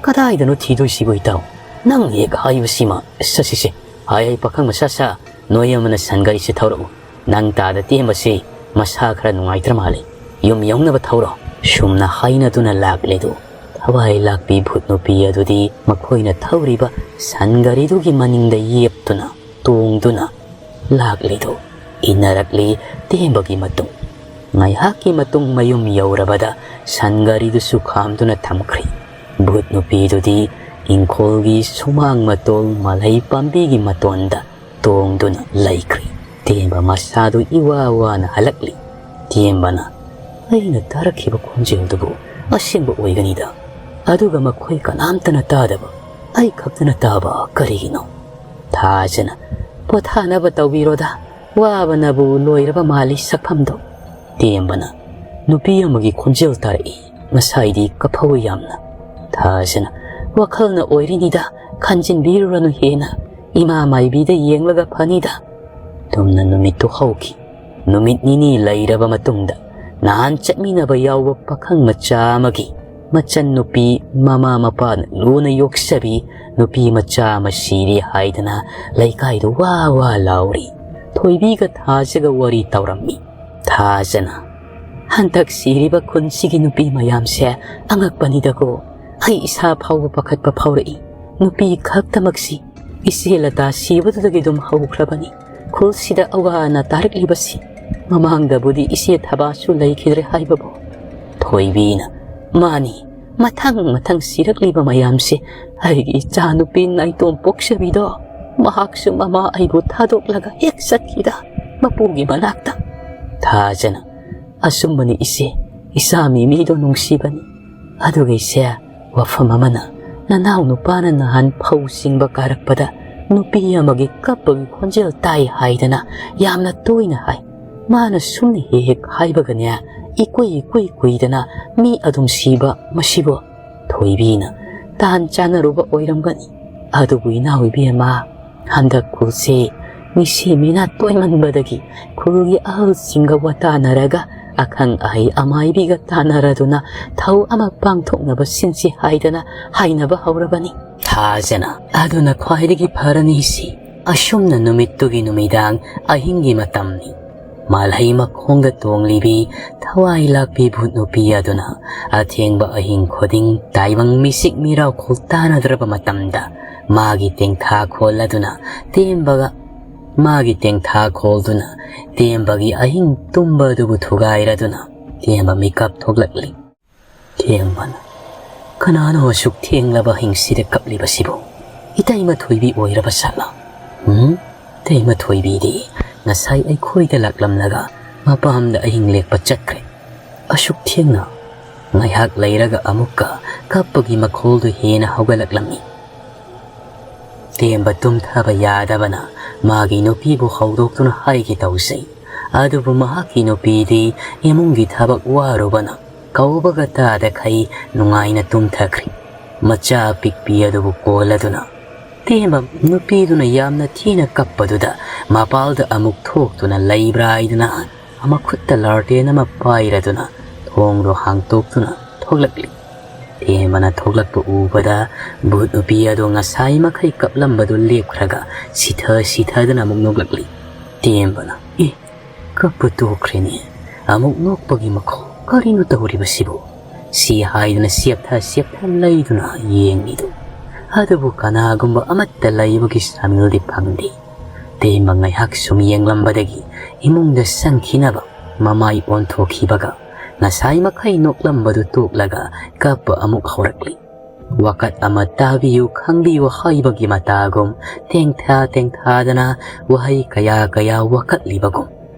"ꯀꯗꯥꯏꯗꯅꯣ ꯊꯤꯗꯣꯏꯁꯤꯕꯨ ꯏꯇꯥꯎ? ꯅꯪ ꯍꯦꯛ ꯍꯥꯏꯕꯁꯤꯃ꯫ ꯆꯠꯁꯤꯁꯦ꯫ ꯍꯥꯏ, ꯑꯩ ꯄꯥꯈꯪ ꯃꯆꯥ ꯁꯥ, ꯅꯣꯏ ꯑꯃꯅ ꯁꯟ ꯒꯥꯔꯤꯁꯤ ꯊꯧꯔꯛꯎ꯫ ꯅꯪ ꯇꯥꯗ ꯇꯦꯝꯕꯁꯤ ꯃꯁꯥ ꯈꯔ ꯅꯨꯡꯉꯥꯏꯇ꯭ꯔ ꯃꯥꯜꯂꯦ꯫ ꯌꯨꯝ ꯌꯧꯅꯕ ꯊꯧꯔꯣ꯫" ꯁꯨꯝꯅ ꯍꯥꯏꯅꯗꯨꯅ ꯂꯥꯛꯂꯦꯗꯨ ꯊꯋꯥꯏ ꯂꯥꯛꯄꯤ ꯚꯨꯠ ꯅꯨꯄꯤ ꯑꯗꯨꯗꯤ ꯃꯈꯣꯏꯅ ꯊꯧꯔꯤꯕ ꯁꯟ ꯒꯥꯔꯤꯗꯨꯒꯤ ꯃꯅꯤꯡꯗ ꯌꯦꯞꯇꯨꯅ ꯇꯣꯡꯗꯨꯅ ꯂꯥꯛꯂꯤꯗꯨ ꯏꯟꯅꯔꯛꯂꯤ ꯇꯦꯝꯕꯒꯤ ꯃꯇꯨꯡ꯫ ꯉꯥꯏꯍꯥꯛꯀꯤ ꯃꯇꯨꯡ ꯃꯌꯨꯝ ꯌꯧꯔꯕꯗ ꯁꯟ ꯒꯥꯔꯤꯗꯨꯁꯨ ꯈꯥꯝꯗꯨꯅ ꯊꯝꯈ꯭ꯔꯤ꯫ ꯚꯨꯠ ꯅꯨꯄꯤꯗꯨꯗꯤ ꯏꯪꯈꯣꯜꯒꯤ ꯁꯨꯃꯥꯡ ꯃꯇꯣꯜ ꯃꯂꯩ ꯄꯥꯝꯕꯤꯒꯤ ꯃꯇꯣꯟꯗ ꯇꯣꯡꯗꯨꯅ ꯂꯩꯈ꯭ꯔꯤ꯫ ꯇꯦꯝꯕ ꯃꯁꯥꯗꯨ ꯏꯋꯥ ꯋꯥꯅ ꯍꯜꯂꯛꯂꯤ꯫ ꯇꯦꯝꯕꯅ, "ꯑꯩꯅ ꯇꯥꯔꯛꯈꯤꯕ ꯈꯣꯟꯖꯦꯜꯗꯨꯕꯨ ꯑꯁꯦꯡꯕ ꯑꯣꯏꯒꯅꯤꯗ꯫ ꯑꯗꯨꯒ ꯃꯈꯣꯏ ꯀꯅꯥꯝꯇꯅ ꯇꯥꯗꯕ, ꯑꯩ ꯈꯛꯇꯅ ꯇꯥꯕ ꯀꯔꯤꯒꯤꯅꯣ?" ꯊꯥꯖꯅ, "ꯄꯣꯊꯥꯅꯕ ꯇꯧꯕꯤꯔꯣꯗ, ꯋꯥꯕꯅꯕꯨ ꯂꯣꯏꯔꯕ ꯃꯥꯜꯂꯤ ꯁꯛꯐꯝꯗꯣ꯫" ꯇꯦꯝꯕꯅ, "ꯅꯨꯄꯤ ꯑꯃꯒꯤ ꯈꯣꯟꯖꯦꯜ ꯇꯥꯔꯛꯏ, ꯉꯁꯥꯏꯗꯤ ꯀꯞꯐꯧꯏ ꯌꯥꯝꯅ꯫" ꯊꯥꯖꯅ, "ꯋꯥꯈꯜꯅ ꯑꯣꯏꯔꯤꯅꯤꯗ, ꯈꯟꯖꯤꯟꯕꯤꯔꯨꯔꯅꯨ ꯍꯦꯟꯅ, ꯏꯃꯥ ꯃꯥꯏꯕꯤꯗ ꯌꯦꯡꯂꯒ ꯐꯅꯤꯗ꯫" ꯇꯨꯝꯅ ꯅꯨꯃꯤꯠꯇꯨ ꯍꯧꯈꯤ꯫ ꯅꯨꯃꯤꯠ ꯅꯤꯅꯤ ꯂꯩꯔꯕ ꯃꯇꯨꯡꯗ ꯅꯍꯥꯟ ꯆꯠꯃꯤꯟꯅꯕ ꯌꯥꯎꯕ ꯄꯥꯈꯪ ꯃꯆꯥ ꯑꯃꯒꯤ ꯃꯆꯟ ꯅꯨꯄꯤ ꯃꯃꯥ ꯃꯄꯥꯅ ꯂꯨꯅ ꯌꯣꯛꯆꯕꯤ ꯅꯨꯄꯤ ꯃꯆꯥ ꯑꯃ ꯁꯤꯔꯦ ꯍꯥꯏꯗꯅ ꯂꯩꯀꯥꯏꯗ ꯋꯥ ꯋꯥ ꯂꯥꯎꯔꯤ꯫ ꯊꯣꯏꯕꯤꯒ ꯊꯥꯖꯒ ꯋꯥꯔꯤ ꯇꯧꯔꯝꯃꯤ꯫ ꯊꯥꯖꯅ, "ꯍꯟꯗꯛ ꯁꯤꯔꯤꯕ ꯈꯨꯟꯁꯤꯒꯤ ꯅꯨꯄꯤ ꯃꯌꯥꯝꯁꯦ ꯑꯉꯛꯄꯅꯤꯗꯀꯣ꯫ ꯑꯩ ꯏꯁꯥ ꯐꯥꯎꯕ ꯄꯥꯈꯠꯄ ꯐꯥꯎꯔꯛꯏ꯫ ꯅꯨꯄꯤ ꯈꯛꯇꯃꯛꯁꯤ ꯏꯆꯦ ꯂꯇꯥ ꯁꯤꯕꯗꯨꯗꯒꯤ ꯑꯗꯨꯝ ꯍꯧꯈ꯭ꯔꯕꯅꯤ ꯈꯨꯜꯁꯤꯗ ꯑꯋꯥ ꯑꯅꯥ ꯇꯥꯔꯛꯂꯤꯕꯁꯤ꯫ ꯃꯃꯥꯡꯗꯕꯨꯗꯤ ꯏꯆꯦ ꯊꯕꯥꯁꯨ ꯂꯩꯈꯤꯗ꯭ꯔꯦ ꯍꯥꯏꯕꯕꯨ꯫" ꯊꯣꯏꯕꯤꯅ, "ꯃꯥꯅꯤ, ꯃꯊꯪ ꯃꯊꯪ ꯁꯤꯔꯛꯂꯤꯕ ꯃꯌꯥꯝꯁꯦ ꯑꯩꯒꯤ ꯏꯆꯥꯅꯨꯄꯤ ꯅꯥꯏꯇꯣꯝ ꯄꯣꯛꯆꯕꯤꯗꯣ, ꯃꯍꯥꯛꯁꯨ ꯃꯃꯥ ꯑꯩꯕꯨ ꯊꯥꯗꯣꯛꯂꯒ ꯍꯦꯛ ꯆꯠꯈꯤꯗ ꯃꯄꯨꯒꯤ ꯃꯅꯥꯛꯇ꯫" ꯊꯥꯖꯅ, "ꯑꯆꯨꯝꯕꯅꯤ ꯏꯆꯦ, ꯏꯆꯥ ꯃꯤꯃꯤꯗꯣ ꯅꯨꯡꯁꯤꯕꯅꯤ꯫ ꯑꯗꯨꯒ ꯏꯆꯦ, ꯋꯥꯐꯝ ꯑꯃꯅ, ꯅꯅꯥꯎ ꯅꯨꯄꯥꯅ ꯅꯍꯥꯟ ꯐꯧ ꯆꯤꯡꯕ ꯀꯥꯔꯛꯄꯗ ꯅꯨꯄꯤ ꯑꯃꯒꯤ ꯀꯞꯄꯒꯤ ꯈꯣꯟꯖꯦꯜ ꯇꯥꯏ ꯍꯥꯏꯗꯅ ꯌꯥꯝꯅ ꯇꯣꯏꯅ ꯍꯥꯏ꯫ ꯃꯥꯅ ꯁꯨꯝꯅ ꯍꯦꯛ ꯍꯦꯛ ꯍꯥꯏꯕꯒꯅꯦ, ꯏꯀꯨꯏ ꯏꯀꯨꯏ ꯀꯨꯏꯗꯅ ꯃꯤ ꯑꯗꯨꯝ ꯁꯤꯕ ꯃꯁꯤꯕꯨ?" ꯊꯣꯏꯕꯤꯅ ꯇꯥꯟ ꯆꯥꯟꯅꯔꯨꯕ ꯑꯣꯏꯔꯝꯒꯅꯤ꯫ ꯑꯗꯨꯕꯨ ꯏꯅꯥꯎ ꯏꯕꯦꯝꯃ, ꯍꯟꯗꯛ ꯈꯨꯜꯁꯦ ꯃꯤꯁꯤ ꯃꯤꯅꯥ ꯇꯣꯏꯃꯟꯕꯗꯒꯤ ꯈꯨꯜꯒꯤ ꯑꯍꯜꯁꯤꯡꯒ ꯋꯥꯇꯥꯅꯔꯒ, ꯑꯈꯪ ꯑꯍꯩ ꯑꯃꯥꯏꯕꯤꯒ ꯇꯥꯟꯅꯔꯗꯨꯅ ꯊꯧ ꯑꯃ ꯄꯥꯡꯊꯣꯛꯅꯕ ꯁꯤꯟꯁꯤ ꯍꯥꯏꯗꯅ ꯍꯥꯏꯅꯕ ꯍꯧꯔꯕꯅꯤ꯫ ꯊꯥꯖꯅ ꯑꯗꯨꯅ ꯈ꯭ꯋꯥꯏꯗꯒꯤ ꯐꯔꯅꯤ ꯁꯤ꯫ ꯑꯁꯨꯝꯅ ꯅꯨꯃꯤꯠꯇꯨꯒꯤ ꯅꯨꯃꯤꯗꯥꯡ ꯑꯍꯤꯡꯒꯤ ꯃꯇꯝꯅꯤ꯫ ꯃꯥꯜꯍꯩ ꯃꯈꯣꯡꯗ ꯇꯣꯡꯂꯤꯕꯤ ꯊꯋꯥꯏ ꯂꯥꯛꯄꯤ ꯚꯨꯠ ꯅꯨꯄꯤ ꯑꯗꯨꯅ ꯑꯊꯦꯡꯕ ꯑꯍꯤꯡ ꯈꯨꯗꯤꯡ ꯇꯥꯏꯕꯪ ꯃꯤꯁꯤꯛ ꯃꯤꯔꯥꯎ ꯈꯨꯜ ꯇꯥꯟꯅꯗ꯭ꯔꯕ ꯃꯇꯝꯗ ꯃꯥꯒꯤ ꯇꯦꯡꯊꯥ ꯈꯣꯜꯂꯗꯨꯅ ꯇꯦꯝꯕꯒ, ꯃꯥꯒꯤ ꯇꯦꯡꯊꯥ ꯈꯣꯜꯗꯨꯅ ꯇꯦꯝꯕꯒꯤ ꯑꯍꯤꯡ ꯇꯨꯝꯕ ꯑꯗꯨꯕꯨ ꯊꯨꯒꯥꯏꯔꯗꯨꯅ ꯇꯦꯝꯕ ꯃꯤꯀꯞ ꯊꯣꯛꯂꯛꯂꯤ꯫ ꯇꯦꯝꯕꯅ, "ꯀꯅꯥꯅꯣ ꯑꯁꯨꯛ ꯊꯦꯡꯂꯕ ꯑꯍꯤꯡꯁꯤꯗ ꯀꯞꯂꯤꯕꯁꯤꯕꯨ? ꯏꯇꯩꯃ ꯊꯣꯏꯕꯤ ꯑꯣꯏꯔꯕ ꯁꯥꯠꯂ?" "ꯎꯝ, ꯏꯇꯩꯃ ꯊꯣꯏꯕꯤꯗꯤ ꯉꯁꯥꯏ ꯑꯩꯈꯣꯏꯗ ꯂꯥꯛꯂꯝꯂꯒ ꯃꯄꯥꯝꯗ ꯑꯍꯤꯡ ꯂꯦꯛꯄ ꯆꯠꯈ꯭ꯔꯦ꯫ ꯑꯁꯨꯛ ꯊꯦꯡꯅ?" ꯉꯥꯏꯍꯥꯛ ꯂꯩꯔꯒ ꯑꯃꯨꯛꯀ ꯀꯞꯄꯒꯤ ꯃꯈꯣꯜꯗꯨ ꯍꯦꯟꯅ ꯍꯧꯒꯠꯂꯛꯂꯝꯃꯤ꯫ ꯇꯦꯝꯕ ꯇꯨꯝꯊꯕ ꯌꯥꯗꯕꯅ ꯃꯥꯒꯤ ꯅꯨꯄꯤꯕꯨ ꯍꯧꯗꯣꯛꯇꯨꯅ ꯍꯥꯏꯒꯦ ꯇꯧꯖꯩ꯫ ꯑꯗꯨꯕꯨ ꯃꯍꯥꯛꯀꯤ ꯅꯨꯄꯤꯗꯤ ꯏꯃꯨꯡꯒꯤ ꯊꯕꯛ ꯋꯥꯔꯨꯕꯅ ꯀꯧꯕꯒ ꯇꯥꯗꯈꯩ ꯅꯨꯡꯉꯥꯏꯅ ꯇꯨꯝꯊꯈ꯭ꯔꯦ꯫ ꯃꯆꯥ ꯑꯄꯤꯛꯄꯤ ꯑꯗꯨꯕꯨ ꯀꯣꯜꯂꯗꯨꯅ ꯇꯦꯝꯕ ꯅꯨꯄꯤꯗꯨꯅ ꯌꯥꯝꯅ ꯊꯤꯅ ꯀꯞꯄꯗꯨꯗ ꯃꯄꯥꯜꯗ ꯑꯃꯨꯛ ꯊꯣꯛꯇꯨꯅ ꯂꯩꯕ꯭ꯔꯥ ꯍꯥꯏꯗꯨꯅ ꯃꯈꯨꯠꯇ ꯂꯥꯔꯇꯦꯟ ꯑꯃ ꯄꯥꯏꯔꯗꯨꯅ ꯊꯣꯡꯗꯣ ꯍꯥꯡꯇꯣꯛꯇꯨꯅ ꯊꯣꯛꯂꯛꯂꯤ꯫ ꯇꯦꯝꯕꯅ ꯊꯣꯛꯂꯛꯄ ꯎꯕꯗ ꯚꯨꯠ ꯅꯨꯄꯤ ꯑꯗꯣ ꯉꯁꯥꯏ ꯃꯈꯩ ꯀꯞꯂꯝꯕꯗꯨ ꯂꯦꯞꯈ꯭ꯔꯒ ꯁꯤꯊ ꯁꯤꯊꯗꯅ ꯑꯃꯨꯛ ꯅꯣꯛꯂꯛꯂꯤ꯫ ꯇꯦꯝꯕꯅ, "ꯑꯦ, ꯀꯞꯄ ꯇꯣꯛꯈ꯭ꯔꯦꯅꯦ, ꯑꯃꯨꯛ ꯅꯣꯛꯄꯒꯤ ꯃꯈꯣꯜ, ꯀꯔꯤꯅꯣ ꯇꯧꯔꯤꯕꯁꯤꯕꯨ?" ꯁꯤ ꯍꯥꯏꯗꯨꯅ ꯆꯦꯞꯊ ꯆꯦꯞꯊ ꯂꯩꯗꯨꯅ ꯌꯦꯡꯂꯤꯗꯨ꯫ ꯑꯗꯨꯕꯨ ꯀꯅꯥꯒꯨꯝꯕ ꯑꯃꯠꯇ ꯂꯩꯕꯒꯤ ꯁꯥꯃꯤꯜꯗꯤ ꯐꯪꯗꯦ꯫ ꯇꯦꯝꯕ ꯉꯥꯏꯍꯥꯛ ꯁꯨꯝ ꯌꯦꯡꯂꯝꯕꯗꯒꯤ ꯏꯃꯨꯡꯗ ꯆꯪꯈꯤꯅꯕ ꯃꯃꯥꯏ ꯑꯣꯟꯊꯣꯛꯈꯤꯕꯒ ꯉꯁꯥꯏ ꯃꯈꯩ ꯅꯣꯛꯂꯝꯕꯗꯨ ꯇꯣꯛꯂꯒ ꯀꯞꯄ ꯑꯃꯨꯛ ꯍꯧꯔꯛꯂꯤ꯫ ꯋꯥꯀꯠ ꯑꯃ ꯇꯥꯕꯤꯌꯨ ꯈꯪꯕꯤꯌꯨ ꯍꯥꯏꯕꯒꯤ ꯃꯇꯥꯒꯨꯝ ꯇꯦꯡꯊꯥ ꯇꯦꯡꯊꯥꯗꯅ ꯋꯥꯍꯩ ꯀꯌꯥ ꯀꯌꯥ ꯋꯥꯀꯠꯂꯤꯕꯒꯨꯝ꯫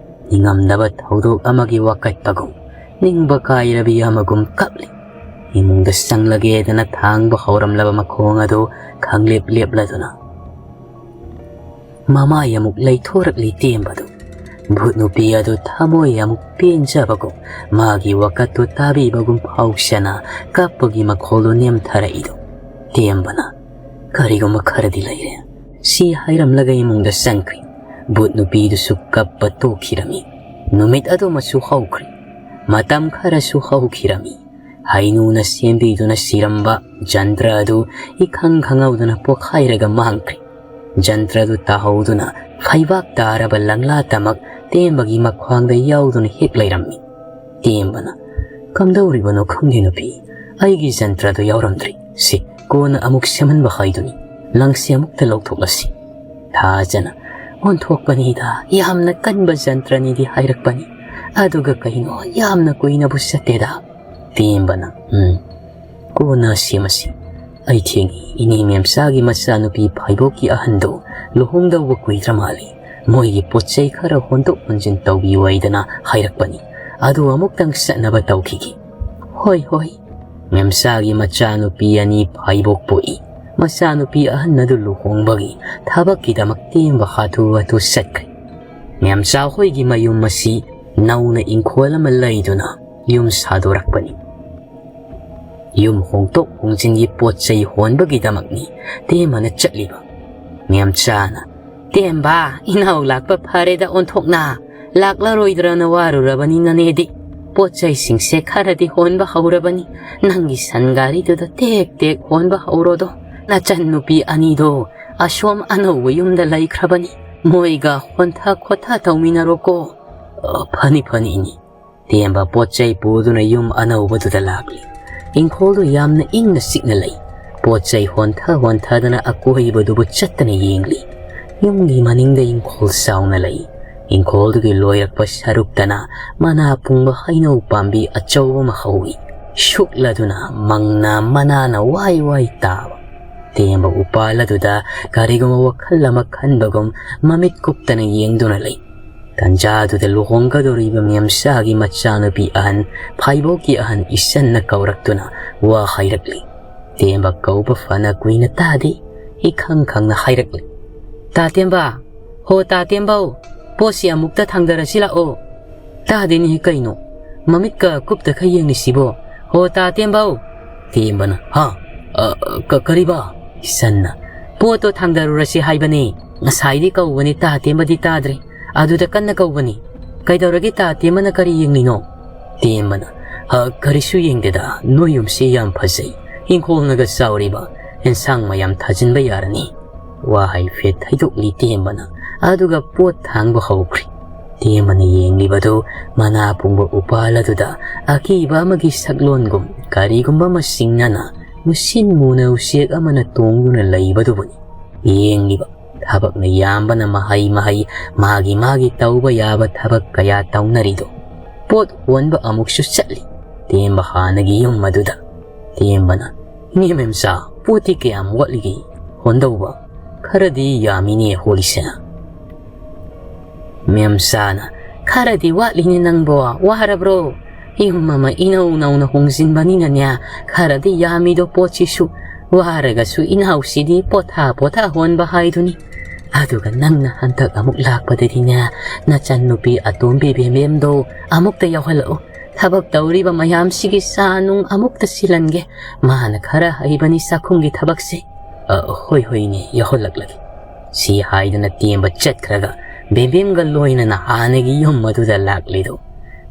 ꯅꯤꯡꯉꯝꯗꯕ ꯊꯧꯗꯣꯛ ꯑꯃꯒꯤ ꯋꯥꯀꯠꯄꯒꯨꯝ, ꯅꯤꯡꯕ ꯀꯥꯏꯔꯕꯤ ꯑꯃꯒꯨꯝ ꯀꯞꯂꯤ꯫ ꯏꯃꯨꯡꯗ ꯆꯪꯂꯒꯦꯗꯅ ꯊꯥꯡꯕ ꯍꯧꯔꯝꯂꯕ ꯃꯈꯣꯡ ꯑꯗꯨ ꯈꯪꯂꯦꯞ ꯂꯦꯞꯂꯗꯨꯅ ꯃꯃꯥꯏ ꯑꯃꯨꯛ ꯂꯩꯊꯣꯔꯛꯂꯤ ꯇꯦꯝꯕꯗꯨ꯫ ꯚꯨꯠ ꯅꯨꯄꯤ ꯑꯗꯨ ꯊꯃꯣꯏ ꯑꯃꯨꯛ ꯄꯦꯟꯖꯕꯒꯨꯝ, ꯃꯥꯒꯤ ꯋꯥꯀꯠꯇꯨ ꯇꯥꯕꯤꯕꯒꯨꯝ ꯐꯥꯎꯁꯅ ꯀꯞꯄꯒꯤ ꯃꯈꯣꯜꯗꯨ ꯅꯦꯝꯊꯔꯛꯏꯗꯨ꯫ ꯇꯦꯝꯕꯅ, "ꯀꯔꯤꯒꯨꯝꯕ ꯈꯔꯗꯤ ꯂꯩꯔꯦ" ꯁꯤ ꯍꯥꯏꯔꯝꯂꯒ ꯏꯃꯨꯡꯗ ꯆꯪꯈ꯭ꯔꯤ꯫ ꯚꯨꯠ ꯅꯨꯄꯤꯗꯨꯁꯨ ꯀꯞꯄ ꯇꯣꯛꯈꯤꯔꯝꯃꯤ꯫ ꯅꯨꯃꯤꯠ ꯑꯗꯨꯃꯁꯨ ꯍꯧꯈ꯭ꯔꯤ꯫ ꯃꯇꯝ ꯈꯔꯁꯨ ꯍꯧꯈꯤꯔꯝꯃꯤ꯫ ꯍꯩꯅꯨꯅ ꯁꯦꯝꯕꯤꯗꯨꯅ ꯁꯤꯔꯝꯕ ꯖꯟꯇ꯭ꯔ ꯑꯗꯨ ꯏꯈꯪ ꯈꯪꯍꯧꯗꯅ ꯄꯣꯈꯥꯏꯔꯒ ꯃꯥꯡꯈ꯭ꯔꯤ꯫ ꯖꯟꯇ꯭ꯔ ꯑꯗꯨ ꯇꯥꯍꯧꯗꯨꯅ ꯐꯩꯕꯥꯛ ꯇꯥꯔꯕ ꯂꯪꯂꯥ ꯇꯃꯛ ꯇꯦꯝꯕꯒꯤ ꯃꯈ꯭ꯋꯥꯡꯗ ꯌꯥꯎꯗꯨꯅ ꯍꯦꯛ ꯂꯩꯔꯝꯃꯤ꯫ ꯇꯦꯝꯕꯅ, "ꯀꯝꯗꯧꯔꯤꯕꯅꯣ ꯈꯪꯗꯦ ꯅꯨꯄꯤ, ꯑꯩꯒꯤ ꯖꯟꯇ꯭ꯔ ꯑꯗꯨ ꯌꯥꯎꯔꯝꯗ꯭ꯔꯤ꯫ ꯁꯤ ꯀꯣꯟꯅ ꯑꯃꯨꯛ ꯁꯦꯝꯍꯟꯕ ꯍꯥꯏꯗꯨꯅꯤ꯫ ꯂꯪꯁꯤ ꯑꯃꯨꯛꯇ ꯂꯧꯊꯣꯛꯂꯁꯤ"꯫ ꯊꯥꯖꯅ, "ꯑꯣꯟꯊꯣꯛꯄꯅꯤꯗ, ꯌꯥꯝꯅ ꯀꯟꯕ ꯖꯟꯇ꯭ꯔꯅꯤꯗꯤ ꯍꯥꯏꯔꯛꯄꯅꯤ꯫ ꯑꯗꯨꯒ ꯀꯩꯅꯣ, ꯌꯥꯝꯅ ꯀꯨꯏꯅꯕꯨ ꯆꯠꯇꯦꯗ"꯫ ꯇꯦꯝꯕꯅ, "ꯎꯝ, ꯀꯣꯟꯅ ꯁꯦꯝꯃꯁꯤ꯫ ꯑꯩ ꯊꯦꯡꯉꯤ, ꯏꯅꯦ ꯃꯦꯝꯆꯥꯒꯤ ꯃꯆꯥꯅꯨꯄꯤ ꯐꯥꯏꯕꯣꯛꯀꯤ ꯑꯍꯟꯗꯣ ꯂꯨꯍꯣꯡꯗꯧꯕ ꯀꯨꯏꯗ꯭ꯔ ꯃꯥꯜꯂꯤ꯫ ꯃꯣꯏꯒꯤ ꯄꯣꯠ ꯆꯩ ꯈꯔ ꯍꯣꯟꯗꯣꯛ ꯍꯣꯟꯖꯤꯟ ꯇꯧꯕꯤꯌꯨ ꯍꯥꯏꯗꯅ ꯍꯥꯏꯔꯛꯄꯅꯤ꯫ ꯑꯗꯨ ꯑꯃꯨꯛꯇꯪ ꯆꯠꯅꯕ ꯇꯧꯈꯤꯒꯦ"꯫ "ꯍꯣꯏ, ꯍꯣꯏ"꯫ ꯃꯦꯝꯆꯥꯒꯤ ꯃꯆꯥꯅꯨꯄꯤ ꯑꯅꯤ ꯐꯥꯏꯕꯣꯛ ꯄꯣꯛꯏ꯫ ꯃꯆꯥꯅꯨꯄꯤ ꯑꯍꯟ ꯑꯗꯨ ꯂꯨꯍꯣꯡꯕꯒꯤ ꯊꯕꯛꯀꯤꯗꯃꯛ ꯇꯦꯝꯕ ꯍꯥꯊꯨ ꯍꯥꯊꯨ ꯆꯠꯈ꯭ꯔꯦ꯫ ꯃꯦꯝꯆꯥ ꯍꯣꯏꯒꯤ ꯃꯌꯨꯝ ꯑꯁꯤ ꯅꯧꯅ ꯏꯪꯈꯣꯜ ꯑꯃ ꯂꯩꯗꯨꯅ ꯌꯨꯝ ꯁꯥꯗꯣꯔꯛꯄꯅꯤ꯫ ꯌꯨꯝ ꯍꯣꯡꯗꯣꯛ ꯍꯣꯡꯖꯤꯟꯒꯤ ꯄꯣꯠ ꯆꯩ ꯍꯣꯟꯕꯒꯤꯗꯃꯛꯅꯤ ꯇꯦꯝꯕꯅ ꯆꯠꯂꯤꯕ꯫ ꯃꯦꯝꯆꯥꯅ, "ꯇꯦꯝꯕ, ꯏꯅꯥꯎ ꯂꯥꯛꯄ ꯐꯔꯦꯗ ꯑꯣꯟꯊꯣꯛꯅ꯫ ꯂꯥꯛꯂꯔꯣꯏꯗ꯭ꯔꯅ ꯋꯥꯔꯨꯔꯕꯅꯤ ꯅꯅꯦꯗꯤ꯫ ꯄꯣꯠ ꯆꯩꯁꯤꯡꯁꯦ ꯈꯔꯗꯤ ꯍꯣꯟꯕ ꯍꯧꯔꯕꯅꯤ꯫ ꯅꯪꯒꯤ ꯁꯟ ꯒꯥꯔꯤꯗꯨꯗ ꯇꯦꯛ ꯇꯦꯛ ꯍꯣꯟꯕ ꯍꯧꯔꯣꯗꯣ꯫ ꯅꯆꯟ ꯅꯨꯄꯤ ꯑꯅꯤꯗꯣ ꯑꯁꯣꯝ ꯑꯅꯧꯕ ꯌꯨꯝꯗ ꯂꯩꯈ꯭ꯔꯕꯅꯤ꯫ ꯃꯣꯏꯒ ꯍꯣꯟꯊ ꯈꯣꯠꯊ ꯇꯧꯃꯤꯟꯅꯔꯣꯀꯣ"꯫ "ꯑ, ꯐꯅꯤ, ꯐꯅꯤ ꯏꯅꯦ"꯫ ꯇꯦꯝꯕ ꯄꯣꯠ ꯆꯩ ꯄꯨꯗꯨꯅ ꯌꯨꯝ ꯑꯅꯧꯕꯗꯨꯗ ꯂꯥꯛꯂꯤ꯫ ꯏꯪꯈꯣꯜꯗꯨ ꯌꯥꯝꯅ ꯏꯪꯅ ꯆꯤꯛꯅ ꯂꯩ꯫ ꯄꯣꯠ ꯆꯩ ꯍꯣꯟꯊ ꯍꯣꯟꯊꯗꯅ ꯑꯀꯣꯏꯕꯗꯨꯕꯨ ꯆꯠꯇꯅ ꯌꯦꯡꯂꯤ꯫ ꯌꯨꯝꯒꯤ ꯃꯅꯤꯡꯗ ꯏꯪꯈꯣꯜ ꯆꯥꯎꯅ ꯂꯩ꯫ ꯏꯪꯈꯣꯜꯗꯨꯒꯤ ꯂꯣꯏꯔꯛꯄ ꯁꯔꯨꯛꯇꯅ ꯃꯅꯥ ꯄꯨꯡꯕ ꯍꯩꯅꯧ ꯄꯥꯝꯕꯤ ꯑꯆꯧꯕ ꯑꯃ ꯍꯧꯏ꯫ ꯁꯨꯛꯂꯗꯨꯅ ꯃꯪꯅ ꯃꯅꯥꯅ ꯋꯥꯏ ꯋꯥꯏ ꯇꯥꯕ꯫ ꯇꯦꯝꯕ ꯎꯄꯥꯜ ꯑꯗꯨꯗ ꯀꯔꯤꯒꯨꯝꯕ ꯋꯥꯈꯜ ꯑꯃ ꯈꯟꯕꯒꯨꯝ ꯃꯃꯤꯠ ꯀꯨꯞꯇꯅ ꯌꯦꯡꯗꯨꯅ ꯂꯩ꯫ ꯇꯟꯖꯥꯗꯨꯗ ꯂꯨꯍꯣꯡꯒꯗꯧꯔꯤꯕ ꯃꯦꯝꯆꯥꯒꯤ ꯃꯆꯥꯅꯨꯄꯤ ꯑꯍꯟ, ꯐꯥꯏꯕꯣꯛꯀꯤ ꯑꯍꯟ ꯏꯆꯟꯅ ꯀꯧꯔꯛꯇꯨꯅ ꯋꯥ ꯍꯥꯏꯔꯛꯂꯤ꯫ ꯇꯦꯝꯕ ꯀꯧꯕ ꯐꯅ ꯀꯨꯏꯅ ꯇꯥꯗꯦ, ꯏꯈꯪ ꯈꯪꯅ ꯍꯥꯏꯔꯛꯂꯤ꯫ "ꯇꯥ ꯇꯦꯝꯕ, ꯍꯣ ꯇꯥ ꯇꯦꯝꯕꯧ, ꯄꯣꯠꯁꯤ ꯑꯃꯨꯛꯇ ꯊꯥꯡꯗꯔꯁꯤ ꯂꯥꯛꯑꯣ꯫ ꯇꯥꯗꯦꯅꯦ ꯀꯩꯅꯣ, ꯃꯃꯤꯠꯀ ꯀꯨꯞꯇꯈꯩ ꯌꯦꯡꯂꯤꯁꯤꯕꯣ? ꯍꯣ ꯇꯥ ꯇꯦꯝꯕꯧ!" ꯇꯦꯝꯕꯅ, "ꯍꯥ? ꯑ, ꯀ-, ꯀꯔꯤꯕ?" ꯏꯆꯟꯅ, "ꯄꯣꯠꯇꯣ ꯊꯥꯡꯗꯔꯨꯔꯁꯤ ꯍꯥꯏꯕꯅꯦ꯫ ꯉꯁꯥꯏꯗꯤ ꯀꯧꯕꯅꯤ, ꯇꯥ ꯇꯦꯝꯕꯗꯤ ꯇꯥꯗ꯭ꯔꯦ꯫ ꯑꯗꯨꯗ ꯀꯟꯅ ꯀꯧꯕꯅꯤ꯫ ꯀꯩꯗꯧꯔꯒꯦ, ꯇꯥ ꯇꯦꯝꯕꯅ ꯀꯔꯤ ꯌꯦꯡꯂꯤꯅꯣ?" ꯇꯦꯝꯕꯅ, "ꯍ, ꯀꯔꯤꯁꯨ ꯌꯦꯡꯗꯦꯗ, ꯅꯣꯏ ꯌꯨꯝꯁꯤ ꯌꯥꯝ ꯐꯖꯩ꯫ ꯏꯪꯈꯣꯜꯅꯒ ꯆꯥꯎꯔꯤꯕ, ꯑꯦꯟꯁꯥꯡ ꯃꯌꯥꯝ ꯊꯥꯖꯤꯟꯕ ꯌꯥꯔꯅꯤ꯫" ꯋꯥ ꯍꯥꯏꯐꯦꯠ ꯊꯩꯗꯣꯛꯂꯤ ꯇꯦꯝꯕꯅ, ꯑꯗꯨꯒ ꯄꯣꯠ ꯊꯥꯡꯕ ꯍꯧꯈ꯭ꯔꯤ꯫ ꯇꯦꯝꯕꯅ ꯌꯦꯡꯂꯤꯕꯗꯨ ꯃꯅꯥ ꯄꯨꯡꯕ ꯎꯄꯥꯜ ꯑꯗꯨꯗ ꯑꯀꯤꯕ ꯑꯃꯒꯤ ꯁꯛꯂꯣꯟꯒꯨꯝ ꯀꯔꯤꯒꯨꯝꯕ ꯑꯃ ꯆꯤꯡꯅꯅ ꯃꯨꯁꯤꯟ ꯃꯨꯅ ꯎꯆꯦꯛ ꯑꯃꯅ ꯇꯣꯡꯗꯨꯅ ꯂꯩꯕꯗꯨꯕꯨꯅꯤ꯫ ꯌꯦꯡꯂꯤꯕ ꯊꯕꯛꯅ ꯌꯥꯝꯕꯅ ꯃꯍꯩ ꯃꯍꯩ ꯃꯥꯒꯤ ꯃꯥꯒꯤ ꯇꯧꯕ ꯌꯥꯕ ꯊꯕꯛ ꯀꯌꯥ ꯇꯧꯅꯔꯤꯗꯣ꯫ ꯄꯣꯠ ꯍꯣꯟꯕ ꯑꯃꯨꯛꯁꯨ ꯆꯠꯂꯤ ꯇꯦꯝꯕ ꯍꯥꯟꯅꯒꯤ ꯌꯨꯝ ꯑꯗꯨꯗ꯫ ꯇꯦꯝꯕꯅ, "ꯏꯅꯦ ꯃꯦꯝꯆꯥ, ꯄꯣꯠꯇꯤ ꯀꯌꯥꯝ ꯋꯥꯠꯂꯤꯒꯦ ꯍꯣꯟꯗꯧꯕ? ꯈꯔꯗꯤ ꯌꯥꯝꯃꯤꯅꯦ ꯍꯣꯜꯂꯤꯁꯦ꯫" ꯃꯦꯝꯆꯥꯅ, "ꯈꯔꯗꯤ ꯋꯥꯠꯂꯤꯅꯦ ꯅꯪꯕꯣ, ꯋꯥꯔꯕ꯭ꯔꯣ? ꯌꯨꯝ ꯑꯃ ꯏꯅꯧ ꯅꯧꯅ ꯍꯣꯡꯖꯤꯟꯕꯅꯤꯅꯅꯦ, ꯈꯔꯗꯤ ꯌꯥꯝꯃꯤꯗꯣ ꯄꯣꯠꯁꯤꯁꯨ꯫ ꯋꯥꯔꯒꯁꯨ ꯏꯅꯥꯎꯁꯤꯗꯤ ꯄꯣꯊꯥ ꯄꯣꯊꯥ ꯍꯣꯟꯕ ꯍꯥꯏꯗꯨꯅꯤ꯫ ꯑꯗꯨꯒ ꯅꯪꯅ ꯍꯟꯗꯛ ꯑꯃꯨꯛ ꯂꯥꯛꯄꯗꯗꯤꯅꯦ, ꯅꯆꯟꯅꯨꯄꯤ ꯑꯇꯣꯝꯕꯤ ꯕꯦꯝꯕꯦꯝꯗꯣ ꯑꯃꯨꯛꯇ ꯌꯥꯎꯍꯜꯂꯛꯎ꯫ ꯊꯕꯛ ꯇꯧꯔꯤꯕ ꯃꯌꯥꯝꯁꯤꯒꯤ ꯆꯥ ꯅꯨꯡ ꯑꯃꯨꯛꯇ ꯁꯤꯜꯍꯟꯒꯦ꯫ ꯃꯥꯅ ꯈꯔ ꯍꯩꯕꯅꯤ ꯆꯥꯛꯈꯨꯝꯒꯤ ꯊꯕꯛꯁꯦ꯫" "ꯑ, ꯍꯣꯏ, ꯍꯣꯏꯅꯦ, ꯌꯥꯎꯍꯜꯂꯛꯂꯒꯦ꯫" ꯁꯤ ꯍꯥꯏꯗꯨꯅ ꯇꯦꯝꯕ ꯆꯠꯈ꯭ꯔꯒ ꯕꯦꯝꯕꯦꯝꯒ ꯂꯣꯏꯅꯅ ꯍꯥꯟꯅꯒꯤ ꯌꯨꯝ ꯑꯗꯨꯗ ꯂꯥꯛꯂꯤꯗꯨ꯫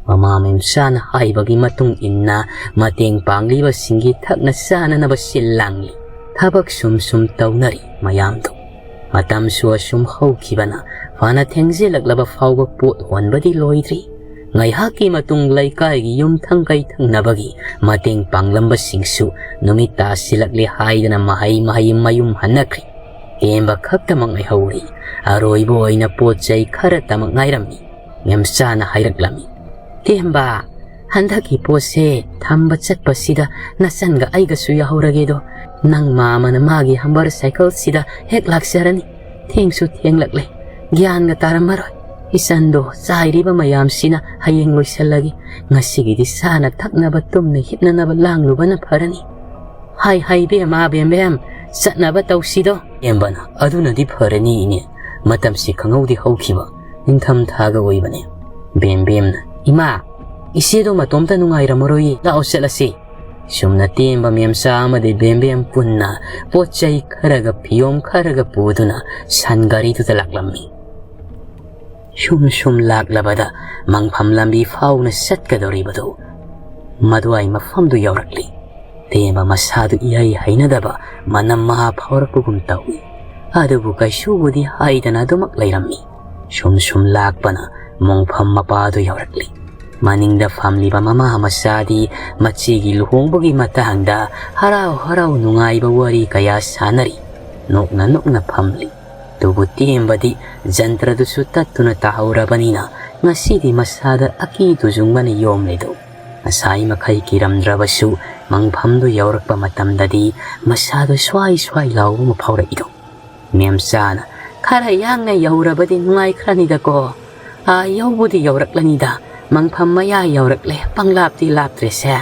ꯃꯃꯥ ꯃꯦꯝꯆꯥꯅ ꯍꯥꯏꯕꯒꯤ ꯃꯇꯨꯡ ꯏꯟꯅ ꯃꯇꯦꯡ ꯄꯥꯡꯂꯤꯕꯁꯤꯡꯒꯤ ꯊꯛꯅ ꯆꯥꯅꯅꯕ ꯁꯤꯜ ꯂꯥꯡꯂꯤ꯫ ꯊꯕꯛ ꯁꯨꯝ ꯁꯨꯝ ꯇꯧꯅꯔꯤ ꯃꯌꯥꯝꯗꯨ꯫ ꯃꯇꯝꯁꯨ ꯑꯁꯨꯝ ꯍꯧꯈꯤꯕꯅ ꯐꯅ ꯊꯦꯡꯖꯤꯜꯂꯛꯂꯕ ꯐꯥꯎꯕ ꯄꯣꯠ ꯍꯣꯟꯕꯗꯤ ꯂꯣꯏꯗ꯭ꯔꯤ꯫ ꯉꯥꯏꯍꯥꯛꯀꯤ ꯃꯇꯨꯡ ꯂꯩꯀꯥꯏꯒꯤ ꯌꯨꯝ ꯊꯪꯀꯩ ꯊꯪꯅꯕꯒꯤ ꯃꯇꯦꯡ ꯄꯥꯡꯂꯝꯕꯁꯤꯡꯁꯨ ꯅꯨꯃꯤꯠ ꯇꯥꯁꯤꯜꯂꯛꯂꯦ ꯍꯥꯏꯗꯅ ꯃꯍꯩ ꯃꯍꯩ ꯃꯌꯨꯝ ꯍꯟꯅꯈ꯭ꯔꯦ꯫ ꯇꯦꯝꯕ ꯈꯛꯇꯃꯛ ꯉꯥꯏꯍꯧꯔꯤ꯫ ꯑꯔꯣꯏꯕ ꯑꯣꯏꯅ ꯄꯣꯠ ꯆꯩ ꯈꯔꯇꯃꯛ ꯉꯥꯏꯔꯝꯃꯤ꯫ ꯃꯦꯝꯆꯥꯅ ꯍꯥꯏꯔꯛꯂꯝꯃꯤ, "ꯇꯦꯝꯕ, ꯍꯟꯗꯛꯀꯤ ꯄꯣꯠꯁꯦ ꯊꯝꯕ ꯆꯠꯄꯁꯤꯗ ꯅꯆꯟꯒ ꯑꯩꯒꯁꯨ ꯌꯥꯍꯧꯔꯒꯦꯗꯣ꯫ ꯅꯪ ꯃꯥꯃꯅ ꯃꯥꯒꯤ ꯍꯝꯕꯔ ꯁꯥꯏꯀꯜꯁꯤꯗ ꯍꯦꯛ ꯂꯥꯛꯆꯔꯅꯤ꯫ ꯊꯦꯡꯁꯨ ꯊꯦꯡꯂꯛꯂꯦ, ꯒ꯭ꯌꯥꯟꯒ ꯇꯥꯔꯝꯃꯔꯣꯏ꯫ "ꯏꯆꯟꯗꯣ ꯆꯥꯏꯔꯤꯕ ꯃꯌꯥꯝꯁꯤꯅ ꯍꯌꯦꯡ ꯂꯣꯏꯁꯤꯜꯂꯒꯦ꯫ ꯉꯁꯤꯒꯤꯗꯤ ꯆꯥꯅ ꯊꯛꯅꯕ, ꯇꯨꯝꯅ ꯍꯤꯞꯅꯅꯕ ꯂꯥꯡꯂꯨꯕꯅ ꯐꯔꯅꯤ꯫ ꯍꯥꯏ ꯍꯥꯏ ꯏꯕꯦꯝꯃ, ꯕꯦꯝꯕꯦꯝ, ꯆꯠꯅꯕ ꯇꯧꯁꯤꯗꯣ꯫" ꯕꯦꯝꯕꯅ, "ꯑꯗꯨꯅꯗꯤ ꯐꯔꯅꯤ ꯏꯅꯦ, ꯃꯇꯝꯁꯤ ꯈꯪꯍꯧꯗꯦ ꯍꯧꯈꯤꯕ, ꯅꯤꯡꯊꯝ ꯊꯥꯒ ꯑꯣꯏꯕꯅꯦ꯫" ꯕꯦꯝꯕꯦꯝꯅ, "ꯏꯃꯥ, ꯏꯆꯦꯗꯣ ꯃꯇꯣꯝꯇ ꯅꯨꯡꯉꯥꯏꯔꯝꯃꯔꯣꯏꯌꯦ, ꯂꯥꯛꯑꯣ ꯆꯠꯂꯁꯤ꯫" ꯁꯨꯝꯅ ꯇꯦꯝꯕ, ꯃꯦꯝꯆꯥ ꯑꯃꯗꯤ ꯕꯦꯝꯕꯦꯝ ꯄꯨꯟꯅ ꯄꯣꯠ ꯆꯩ ꯈꯔꯒ ꯐꯤꯌꯣꯝ ꯈꯔꯒ ꯄꯨꯗꯨꯅ ꯁꯟ ꯒꯥꯔꯤꯗꯨꯗ ꯂꯥꯛꯂꯝꯃꯤ꯫ ꯁꯨꯝ ꯁꯨꯝ ꯂꯥꯛꯂꯕꯗ ꯃꯪꯐꯝ ꯂꯝꯕꯤ ꯐꯥꯎꯅ ꯆꯠꯀꯗꯧꯔꯤꯕꯗꯨ ꯃꯗꯨꯋꯥꯏ ꯃꯐꯝꯗꯨ ꯌꯧꯔꯛꯂꯤ꯫ ꯇꯦꯝꯕ ꯃꯁꯥꯗꯨ ꯏꯍꯩ ꯍꯩꯅꯗꯕ ꯃꯅꯝ ꯃꯍꯥ ꯐꯥꯎꯔꯛꯄꯒꯨꯝ ꯇꯧꯏ꯫ ꯑꯗꯨꯕꯨ ꯀꯩꯁꯨꯕꯨꯗꯤ ꯍꯥꯏꯗꯅ ꯑꯗꯨꯃꯛ ꯂꯩꯔꯝꯃꯤ꯫ ꯁꯨꯝ ꯁꯨꯝ ꯂꯥꯛꯄꯅ ꯃꯣꯡꯐꯝ ꯃꯄꯥꯗꯨ ꯌꯧꯔꯛꯂꯤ꯫ ꯃꯅꯤꯡꯗ ꯐꯝꯂꯤꯕ ꯃꯃꯥ ꯃꯆꯥꯗꯤ ꯃꯆꯦꯒꯤ ꯂꯨꯍꯣꯡꯕꯒꯤ ꯃꯇꯥꯡꯗ ꯍꯔꯥꯎ ꯍꯔꯥꯎ ꯅꯨꯡꯉꯥꯏꯕ ꯋꯥꯔꯤ ꯀꯌꯥ ꯁꯥꯟꯅꯔꯤ꯫ ꯅꯣꯛꯅ ꯅꯣꯛꯅ ꯐꯝꯂꯤ꯫ ꯑꯗꯨꯕꯨ ꯇꯦꯝꯕꯗꯤ ꯖꯟꯇ꯭ꯔꯗꯨꯁꯨ ꯇꯠꯇꯨꯅ ꯇꯥꯍꯧꯔꯕꯅꯤꯅ ꯉꯁꯤꯗꯤ ꯃꯁꯥꯗ ꯑꯀꯤ ꯇꯨꯖꯨꯡꯕꯅ ꯌꯣꯝꯂꯤꯗꯨ꯫ ꯉꯁꯥꯏ ꯃꯈꯩ ꯀꯤꯔꯝꯗ꯭ꯔꯕꯁꯨ ꯃꯪꯐꯝꯗꯨ ꯌꯧꯔꯛꯄ ꯃꯇꯝꯗꯗꯤ ꯃꯁꯥꯗꯨ ꯁ꯭ꯋꯥꯏ ꯁ꯭ꯋꯥꯏ ꯂꯥꯎꯕ ꯑꯃ ꯐꯥꯎꯔꯛꯏꯗꯣ꯫ ꯃꯦꯝꯆꯥꯅ, "ꯈꯔ ꯌꯥꯡꯅ ꯌꯧꯔꯕꯗꯤ ꯅꯨꯡꯉꯥꯏꯈ꯭ꯔꯅꯤꯗꯀꯣ꯫ ꯑꯥ ꯌꯧꯕꯗꯤ ꯌꯧꯔꯛꯂꯅꯤꯗ, ꯃꯪꯐꯝ ꯃꯌꯥ ꯌꯧꯔꯛꯂꯦ, ꯄꯪꯂꯥꯞꯇꯤ ꯂꯥꯞꯇ꯭ꯔꯦꯁꯦ꯫"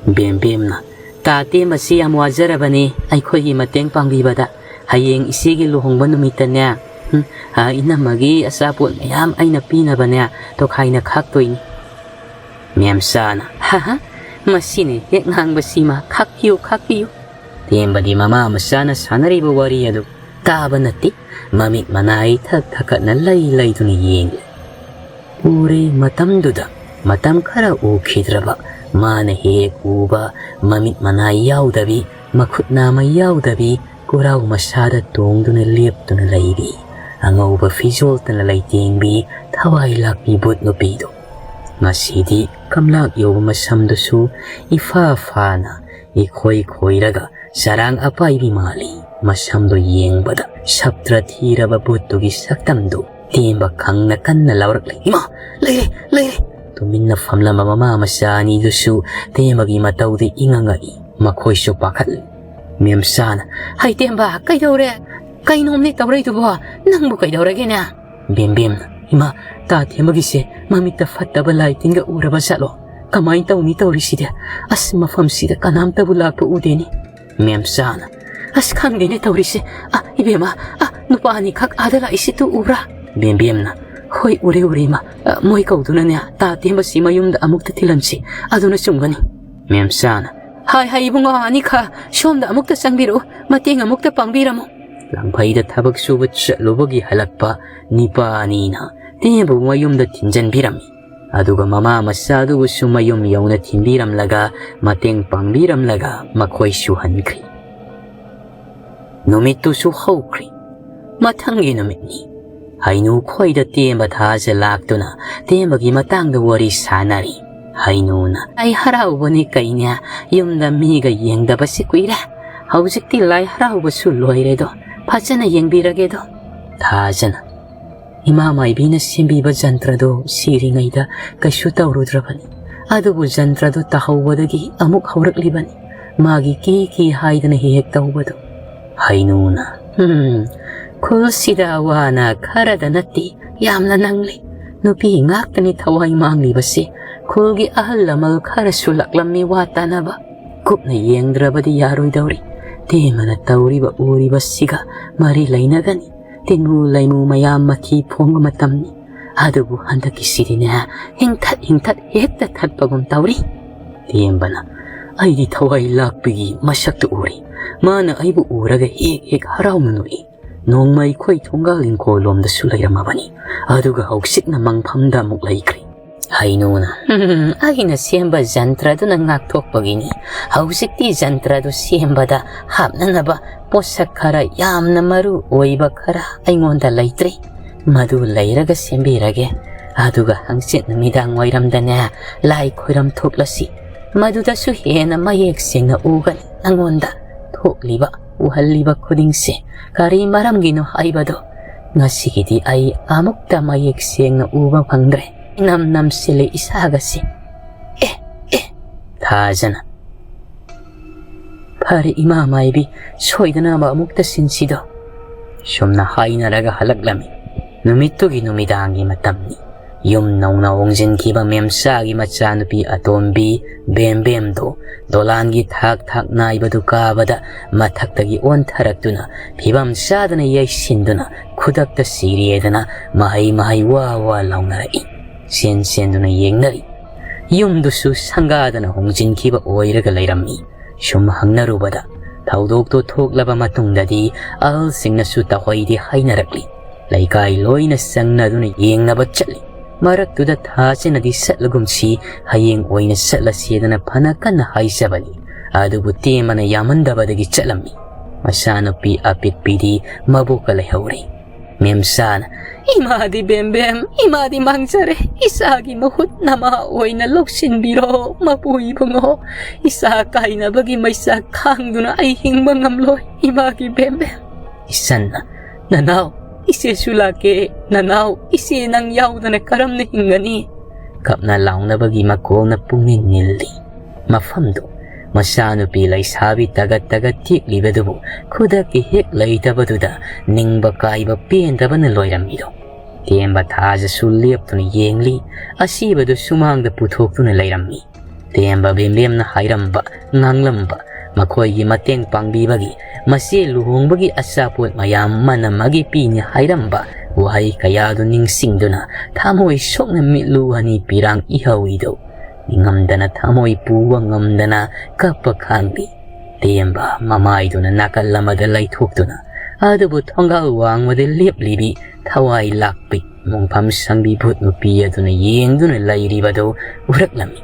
ꯕꯦꯝꯕꯦꯝꯅ, "ꯇꯥ ꯇꯦꯝꯕꯁꯤ ꯌꯥꯝ ꯋꯥꯖꯔꯕꯅꯤ ꯑꯩꯈꯣꯏꯒꯤ ꯃꯇꯦꯡ ꯄꯥꯡꯕꯤꯕꯗ꯫ ꯍꯌꯦꯡ ꯏꯆꯦꯒꯤ ꯂꯨꯍꯣꯡꯕ ꯅꯨꯃꯤꯠꯇꯅꯦ, ꯍꯨꯝ, ꯑꯥ, ꯏꯅꯝꯃꯒꯤ ꯑꯆꯥꯄꯣꯠ ꯃꯌꯥꯝ ꯑꯩꯅ ꯄꯤꯅꯕꯅꯦ ꯇꯣꯈꯥꯏꯅ ꯈꯥꯛꯇꯣꯏꯅꯤ꯫" ꯃꯦꯝꯆꯥꯅ, "ꯍꯥ ꯍꯥ, ꯃꯁꯤꯅ ꯍꯦꯛ ꯉꯥꯡꯕꯁꯤꯃ, ꯈꯥꯛꯄꯤꯌꯨ, ꯈꯥꯛꯄꯤꯌꯨ꯫" ꯇꯦꯝꯕꯗꯤ ꯃꯃꯥ ꯃꯆꯥꯅ ꯁꯥꯟꯅꯔꯤꯕ ꯋꯥꯔꯤ ꯑꯗꯨ ꯇꯥꯕ ꯅꯠꯇꯦ, ꯃꯃꯤꯠ ꯃꯅꯥ ꯏꯊꯛ ꯊꯛꯀꯠꯅ ꯂꯩ ꯂꯩꯗꯨꯅ ꯌꯦꯡꯂꯤ꯫ ꯎꯔꯦ ꯃꯇꯝꯗꯨꯗ ꯃꯇꯝ ꯈꯔ ꯎꯈꯤꯗ꯭ꯔꯕ ꯃꯥꯅ ꯍꯦꯛ ꯎꯕ ꯃꯃꯤꯠ ꯃꯅꯥ ꯌꯥꯎꯗꯕꯤ, ꯃꯈꯨꯠ ꯅꯥꯃ ꯌꯥꯎꯗꯕꯤ, ꯀꯨꯔꯥꯎ ꯃꯁꯥꯗ ꯇꯣꯡꯗꯨꯅ ꯂꯦꯞꯇꯨꯅ ꯂꯩꯕꯤ, ꯑꯉꯧꯕ ꯐꯤꯖꯣꯜꯇꯅ ꯂꯩꯇꯦꯡꯕꯤ, ꯊꯋꯥꯏ ꯂꯥꯛꯄꯤ ꯚꯨꯠ ꯅꯨꯄꯤꯗꯣ꯫ ꯉꯁꯤꯗꯤ ꯀꯝꯂꯥꯛ ꯌꯧꯕ ꯃꯁꯝꯗꯨꯁꯨ ꯏꯐꯥ ꯐꯥꯅ ꯏꯈꯣꯏ ꯈꯣꯏꯔꯒ ꯆꯔꯥꯡ ꯑꯄꯥꯏꯕꯤ ꯃꯥꯜꯂꯤ꯫ ꯃꯁꯝꯗꯨ ꯌꯦꯡꯕꯗ ꯁꯞꯇ꯭ꯔ ꯊꯤꯔꯕ ꯚꯨꯠꯇꯨꯒꯤ ꯁꯛꯇꯝꯗꯨ ꯇꯦꯝꯕ ꯈꯪꯅ ꯀꯟꯅ ꯂꯥꯎꯔꯛꯂꯤ, "ꯏꯃꯥ, ꯂꯩꯔꯦ, ꯂꯩꯔꯦ!" ꯇꯨꯃꯤꯟꯅ ꯐꯝꯂꯝꯕ ꯃꯃꯥ ꯃꯆꯥ ꯑꯅꯤꯗꯨꯁꯨ ꯇꯦꯝꯕꯒꯤ ꯃꯇꯧꯗ ꯏꯉꯛ ꯉꯛꯏ꯫ ꯃꯈꯣꯏꯁꯨ ꯄꯥꯈꯠꯂꯤ꯫ ꯃꯦꯝꯆꯥꯅ, "ꯍꯩ ꯇꯦꯝꯕ, ꯀꯩꯗꯧꯔꯦ? ꯀꯩꯅꯣꯝꯅꯦ ꯇꯧꯔꯛꯏꯗꯨꯕꯣ? ꯅꯪꯕꯨ ꯀꯩꯗꯧꯔꯒꯦꯅꯦ?" ꯕꯦꯝꯕꯦꯝꯅ, "ꯏꯃꯥ, ꯇꯥ ꯊꯦꯝꯕꯒꯤꯁꯦ ꯃꯃꯤꯠꯇ ꯐꯠꯇꯕ ꯂꯥꯏ ꯇꯤꯟꯒ ꯎꯔꯕ ꯖꯥꯠꯂꯣ? ꯀꯃꯥꯏꯅ ꯇꯧꯅꯤ ꯇꯧꯔꯤꯁꯤꯗꯤ? ꯑꯁ, ꯃꯐꯝꯁꯤꯗ ꯀꯅꯥꯝꯇꯕꯨ ꯂꯥꯛꯄ ꯎꯗꯦꯅꯤ꯫" ꯃꯦꯝꯆꯥꯅ, "ꯑꯁ, ꯈꯪꯗꯦꯅꯦ ꯇꯧꯔꯤꯁꯦ꯫ ꯑ, ꯏꯕꯦꯝꯃ, ꯑ, ꯅꯨꯄꯥ ꯑꯅꯤꯈꯛ ꯑꯥꯗ ꯂꯥꯛꯏꯁꯤꯗꯨ ꯎꯕ꯭ꯔꯥ?" ꯕꯦꯝꯕꯦꯝꯅ, "ꯍꯣꯏ, ꯎꯔꯦ, ꯎꯔꯦ, ꯏꯃꯥ꯫ ꯑ, ꯃꯣꯏ ꯀꯧꯗꯨꯅꯅꯦ, ꯇꯥ ꯊꯦꯝꯕꯁꯤ ꯃꯌꯨꯝꯗ ꯑꯃꯨꯛꯇ ꯊꯤꯜꯍꯟꯁꯤ꯫ ꯑꯗꯨꯅ ꯆꯨꯝꯒꯅꯤ꯫" ꯃꯦꯝꯆꯥꯅ, "ꯍꯥꯏ, ꯍꯥꯏ, ꯏꯕꯨꯡꯉꯣ ꯑꯅꯤꯈ, ꯁꯣꯝꯗ ꯑꯃꯨꯛꯇ ꯆꯪꯕꯤꯔꯛꯎ, ꯃꯇꯦꯡ ꯑꯃꯨꯛꯇ ꯄꯥꯡꯕꯤꯔꯝꯃꯨ꯫" ꯂꯥꯡꯐꯩꯗ ꯊꯕꯛ ꯁꯨꯕ ꯆꯠꯂꯨꯕꯒꯤ ꯍꯜꯂꯛꯄ ꯅꯤꯄꯥ ꯑꯅꯤꯅ ꯇꯦꯝꯕꯕꯨ ꯃꯌꯨꯝꯗ ꯊꯤꯟꯖꯟꯕꯤꯔꯝꯃꯤ꯫ ꯑꯗꯨꯒ ꯃꯃꯥ ꯃꯆꯥꯗꯨꯕꯨꯁꯨ ꯃꯌꯨꯝ ꯌꯧꯅ ꯊꯤꯟꯕꯤꯔꯝꯂꯒ, ꯃꯇꯦꯡ ꯄꯥꯡꯕꯤꯔꯝꯂꯒ ꯃꯈꯣꯏꯁꯨ ꯍꯟꯈ꯭ꯔꯤ꯫ ꯅꯨꯃꯤꯠꯇꯨꯁꯨ ꯍꯧꯈ꯭ꯔꯤ꯫ ꯃꯊꯪꯒꯤ ꯅꯨꯃꯤꯠꯅꯤ꯫ ꯍꯩꯅꯨ ꯈꯣꯏꯗ ꯇꯦꯝꯕ ꯊꯥꯖ ꯂꯥꯛꯇꯨꯅ ꯇꯦꯝꯕꯒꯤ ꯃꯇꯥꯡꯗ ꯋꯥꯔꯤ ꯁꯥꯅꯔꯤ꯫ ꯍꯩꯅꯨꯅ, "ꯂꯥꯏ ꯍꯔꯥꯎꯕꯅꯤ ꯀꯩꯅꯦ, ꯌꯨꯝꯗ ꯃꯤꯒ ꯌꯦꯡꯗꯕꯁꯤ ꯀꯨꯏꯔꯦ꯫ ꯍꯧꯖꯤꯛꯇꯤ ꯂꯥꯏ ꯍꯔꯥꯎꯕꯁꯨ ꯂꯣꯏꯔꯦꯗꯣ, ꯐꯖꯅ ꯌꯦꯡꯕꯤꯔꯒꯦꯗꯣ꯫" ꯊꯥꯖꯅ, "ꯏꯃꯥ ꯃꯥꯏꯕꯤꯅ ꯁꯦꯝꯕꯤꯕ ꯖꯟꯇ꯭ꯔꯗꯣ ꯁꯤꯔꯤꯉꯩꯗ ꯀꯩꯁꯨ ꯇꯧꯔꯨꯗ꯭ꯔꯕꯅꯤ꯫ ꯑꯗꯨꯕꯨ ꯖꯟꯇ꯭ꯔꯗꯨ ꯇꯥꯍꯧꯕꯗꯒꯤ ꯑꯃꯨꯛ ꯍꯧꯔꯛꯂꯤꯕꯅꯤ꯫ ꯃꯥꯒꯤ ꯀꯤ ꯀꯤ ꯍꯥꯏꯗꯅ ꯍꯦꯛ ꯍꯦꯛ ꯇꯧꯕꯗꯨ꯫" ꯍꯩꯅꯨꯅ, "ꯍꯝ, ꯈꯨꯜꯁꯤꯗ ꯋꯥꯅ ꯈꯔꯗ ꯅꯠꯇꯦ, ꯌꯥꯝꯅ ꯅꯪꯂꯤ꯫ ꯅꯨꯄꯤ ꯉꯥꯛꯇꯅꯤ ꯊꯋꯥꯏ ꯃꯥꯡꯂꯤꯕꯁꯤ꯫ ꯈꯨꯜꯒꯤ ꯑꯍꯜ ꯂꯃꯜ ꯈꯔꯁꯨ ꯂꯥꯛꯂꯝꯃꯤ ꯋꯥ ꯇꯥꯅꯕ꯫ ꯀꯨꯞꯅ ꯌꯦꯡꯗ꯭ꯔꯕꯗꯤ ꯌꯥꯔꯣꯏꯗꯧꯔꯤ꯫ ꯇꯦꯝꯕꯅ ꯇꯧꯔꯤꯕ ꯎꯔꯤꯕꯁꯤꯒ ꯃꯔꯤ ꯂꯩꯅꯒꯅꯤ꯫ ꯇꯤꯟꯃꯨ ꯂꯩꯃꯨ ꯃꯌꯥꯝ ꯃꯊꯤ ꯐꯣꯡꯕ ꯃꯇꯝꯅꯤ꯫ ꯑꯗꯨꯕꯨ ꯍꯟꯗꯛꯀꯤꯁꯤꯗꯤꯅꯦ, ꯍꯤꯡꯊꯠ ꯍꯤꯡꯊꯠ ꯍꯦꯛꯇ ꯊꯠꯄꯒꯨꯝ ꯇꯧꯔꯤ꯫" ꯇꯦꯝꯕꯅ, "ꯑꯩꯗꯤ ꯊꯋꯥꯏ ꯂꯥꯛꯄꯤꯒꯤ ꯃꯁꯛꯇ ꯎꯔꯤ꯫ ꯃꯥꯅ ꯑꯩꯕꯨ ꯎꯔꯒ ꯍꯦꯛ ꯍꯦꯛ ꯍꯔꯥꯎꯅ ꯅꯣꯛꯏ꯫ ꯅꯣꯡꯃ ꯑꯩꯈꯣꯏ ꯊꯣꯡꯒꯥꯜ ꯏꯪꯈꯣꯜ ꯂꯣꯝꯗꯁꯨ ꯂꯩꯔꯝꯃꯕꯅꯤ꯫ ꯑꯗꯨꯒ ꯍꯧꯖꯤꯛꯅ ꯃꯪꯐꯝꯗ ꯑꯃꯨꯛ ꯂꯩꯈ꯭ꯔꯦ꯫" ꯍꯩꯅꯨꯅ, "ꯍꯝ, ꯑꯩꯅ ꯁꯦꯝꯕ ꯖꯟꯇ꯭ꯔꯗꯨꯅ ꯉꯥꯛꯊꯣꯛꯄꯒꯤꯅꯤ꯫ ꯍꯧꯖꯤꯛꯇꯤ ꯖꯟꯇ꯭ꯔꯗꯨ ꯁꯦꯝꯕꯗ ꯍꯥꯞꯅꯅꯕ ꯄꯣꯠꯁꯛ ꯈꯔ ꯌꯥꯝꯅ ꯃꯔꯨ ꯑꯣꯏꯕ ꯈꯔ ꯑꯩꯉꯣꯟꯗ ꯂꯩꯇ꯭ꯔꯦ꯫ ꯃꯗꯨ ꯂꯩꯔꯒ ꯁꯦꯝꯕꯤꯔꯒꯦ꯫ ꯑꯗꯨꯒ ꯍꯪꯆꯤꯠ ꯅꯨꯃꯤꯗꯥꯡ ꯋꯥꯏꯔꯝꯗꯅꯦ, ꯂꯥꯏ ꯈꯣꯏꯔꯝ ꯊꯣꯛꯂꯁꯤ꯫ ꯃꯗꯨꯗꯁꯨ ꯍꯦꯟꯅ ꯃꯌꯦꯛ ꯁꯦꯡꯅ ꯎꯒꯅꯤ ꯅꯉꯣꯟꯗ ꯊꯣꯛꯂꯤꯕ, ꯎꯍꯜꯂꯤꯕ ꯈꯨꯗꯤꯡꯁꯦ꯫ ꯀꯔꯤ ꯃꯔꯝꯒꯤꯅꯣ ꯍꯥꯏꯕꯗꯣ ꯉꯁꯤꯒꯤꯗꯤ ꯑꯩ ꯑꯃꯨꯛꯇ ꯃꯌꯦꯛ ꯁꯦꯡꯅ ꯎꯕ ꯐꯪꯗ꯭ꯔꯦ꯫ ꯏꯅꯝ ꯅꯝꯁꯤꯜꯂꯦ ꯏꯁꯥꯒꯁꯦ꯫ ꯑꯦ, ꯑꯦ꯫" ꯊꯥꯖꯅ, "ꯐꯔꯦ ꯏꯃꯥ ꯃꯥꯏꯕꯤ, ꯁꯣꯏꯗꯅꯕ ꯑꯃꯨꯛꯇ ꯁꯤꯟꯁꯤꯗꯣ꯫" ꯁꯨꯝꯅ ꯍꯥꯏꯅꯔꯒ ꯍꯜꯂꯛꯂꯝꯃꯤ꯫ ꯅꯨꯃꯤꯠꯇꯨꯒꯤ ꯅꯨꯃꯤꯗꯥꯡꯒꯤ ꯃꯇꯝꯅꯤ꯫ ꯌꯨꯝ ꯅꯧꯅ ꯍꯣꯡꯖꯤꯟꯈꯤꯕ ꯃꯦꯝꯁꯥꯒꯤ ꯃꯆꯥꯅꯨꯄꯤ ꯑꯇꯣꯝꯕꯤ ꯕꯦꯝꯕꯦꯝꯗꯣ ꯗꯣꯂꯥꯟꯒꯤ ꯊꯥꯛ ꯊꯥꯛ ꯅꯥꯏꯕꯗꯨ ꯀꯥꯕꯗ ꯃꯊꯛꯇꯒꯤ ꯑꯣꯟꯊꯔꯛꯇꯨꯅ ꯐꯤꯕꯝ ꯆꯥꯗꯅ ꯌꯩꯁꯤꯟꯗꯨꯅ ꯈꯨꯗꯛꯇ ꯁꯤꯔꯦꯗꯅ ꯃꯍꯩ ꯃꯍꯩ ꯋꯥ ꯋꯥ ꯂꯥꯎꯅꯔꯛꯏ꯫ ꯆꯦꯟ ꯆꯦꯟꯗꯨꯅ ꯌꯦꯡꯅꯔꯤ꯫ ꯌꯨꯝꯗꯨꯁꯨ ꯁꯪꯒꯥꯗꯅ ꯍꯣꯡꯖꯤꯟꯈꯤꯕ ꯑꯣꯏꯔꯒ ꯂꯩꯔꯝꯃꯤ꯫ ꯁꯨꯝ ꯍꯪꯅꯔꯨꯕꯗ ꯊꯧꯗꯣꯛꯇꯨ ꯊꯣꯛꯂꯕ ꯃꯇꯨꯡꯗꯗꯤ ꯑꯍꯜꯁꯤꯡꯅꯁꯨ ꯇꯧꯍꯩꯗꯦ ꯍꯥꯏꯅꯔꯛꯂꯤ꯫ ꯂꯩꯀꯥꯏ ꯂꯣꯏꯅ ꯆꯪꯅꯗꯨꯅ ꯌꯦꯡꯅꯕ ꯆꯠꯂꯤ꯫ ꯃꯔꯛꯇꯨꯗ ꯊꯥꯁꯤꯅꯗꯤ ꯆꯠꯂꯒꯨꯝꯁꯤ, ꯍꯌꯦꯡ ꯑꯣꯏꯅ ꯆꯠꯂꯁꯦꯗꯅ ꯐꯅ ꯀꯟꯅ ꯍꯥꯏꯖꯕꯅꯤ꯫ ꯑꯗꯨꯕꯨ ꯇꯦꯝꯕꯅ ꯌꯥꯝꯃꯟꯗꯕꯗꯒꯤ ꯆꯠꯂꯝꯃꯤ꯫ ꯃꯆꯥꯅꯨꯄꯤ ꯑꯄꯤꯛꯄꯤꯗꯤ ꯃꯕꯣꯛꯀ ꯂꯩꯍꯧꯔꯦ꯫ ꯃꯦꯝꯁꯥꯅ, "ꯏꯃꯥꯗꯤ ꯕꯦꯝꯕꯦꯝ, ꯏꯃꯥꯗꯤ ꯃꯥꯡꯖꯔꯦ꯫ ꯏꯆꯥꯒꯤ ꯃꯍꯨꯠ ꯅꯃꯥ ꯑꯣꯏꯅ ꯂꯧꯁꯤꯟꯕꯤꯔꯣ, ꯃꯄꯨ ꯏꯕꯨꯡꯉꯣ꯫ ꯏꯆꯥ ꯀꯥꯏꯅꯕꯒꯤ ꯃꯩꯆꯥꯛ ꯈꯥꯡꯗꯨꯅ ꯑꯩ ꯍꯤꯡꯕ ꯉꯝꯂꯣꯏ, ꯏꯃꯥꯒꯤ ꯕꯦꯝꯕꯦꯝ꯫" ꯏꯆꯟꯅ, "ꯅꯅꯥꯎ, ꯏꯆꯦꯁꯨ ꯂꯥꯛꯀꯦ꯫ ꯅꯅꯥꯎ, ꯏꯆꯦ ꯅꯪ ꯌꯥꯎꯗꯅ ꯀꯔꯝꯅ ꯍꯤꯡꯒꯅꯤ?" ꯀꯞꯅ ꯂꯥꯎꯅꯕꯒꯤ ꯃꯈꯣꯜꯅ ꯄꯨꯡꯅꯤꯜ ꯅꯤꯜꯂꯤ꯫ ꯃꯐꯝꯗꯨ ꯃꯆꯥꯅꯨꯄꯤ ꯂꯩꯁꯥꯕꯤ ꯇꯒꯠ ꯇꯒꯠ ꯇꯦꯛꯂꯤꯕꯗꯨꯕꯨ ꯈꯨꯗꯛꯀꯤ ꯍꯦꯛ ꯂꯩꯇꯕꯗꯨꯗ ꯅꯤꯡꯕ ꯀꯥꯏꯕ ꯄꯦꯟꯗꯕꯅ ꯂꯣꯏꯔꯝꯃꯤꯗꯣ꯫ ꯇꯦꯝꯕ ꯊꯥꯖꯁꯨ ꯂꯦꯞꯇꯨꯅ ꯌꯦꯡꯂꯤ꯫ ꯑꯁꯤꯕꯗꯨ ꯁꯨꯃꯥꯡꯗ ꯄꯨꯊꯣꯛꯇꯨꯅ ꯂꯩꯔꯝꯃꯤ꯫ ꯇꯦꯝꯕ ꯕꯦꯝꯕꯦꯝꯅ ꯍꯥꯏꯔꯝꯕ, ꯉꯥꯡꯂꯝꯕ, ꯃꯈꯣꯏꯒꯤ ꯃꯇꯦꯡ ꯄꯥꯡꯕꯤꯕꯒꯤ, ꯃꯆꯦ ꯂꯨꯍꯣꯡꯕꯒꯤ ꯑꯆꯥꯄꯣꯠ ꯃꯌꯥꯝ ꯃꯅꯝ ꯑꯃꯒꯤ ꯄꯤꯅꯤ ꯍꯥꯏꯔꯝꯕ ꯋꯥꯍꯩ ꯀꯌꯥꯗꯨ ꯅꯤꯡꯁꯤꯡꯗꯨꯅ ꯊꯃꯣꯏ ꯁꯣꯛꯅ ꯃꯤꯠꯂꯨ ꯑꯅꯤ ꯄꯤꯔꯥꯡ ꯏꯍꯧꯏꯗꯣ꯫ ꯅꯤꯡꯉꯝꯗꯅ ꯊꯃꯣꯏ ꯄꯨꯕ ꯉꯝꯗꯅ ꯀꯞꯄ ꯈꯥꯡꯂꯤ꯫ ꯇꯦꯝꯕ ꯃꯃꯥꯏꯗꯨꯅ ꯅꯥꯀꯜ ꯑꯃꯗ ꯂꯩꯊꯣꯛꯇꯨꯅ, ꯑꯗꯨꯕꯨ ꯊꯣꯡꯒꯥꯜ ꯋꯥꯡꯃꯗ ꯂꯦꯞꯂꯤꯕꯤ ꯊꯋꯥꯏ ꯂꯥꯛꯄꯤ ꯃꯣꯡꯐꯝ ꯁꯪꯕꯤ ꯚꯨꯠ ꯅꯨꯄꯤ ꯑꯗꯨꯅ ꯌꯦꯡꯗꯨꯅ ꯂꯩꯔꯤꯕꯗꯨ ꯎꯔꯛꯂꯝꯃꯤ꯫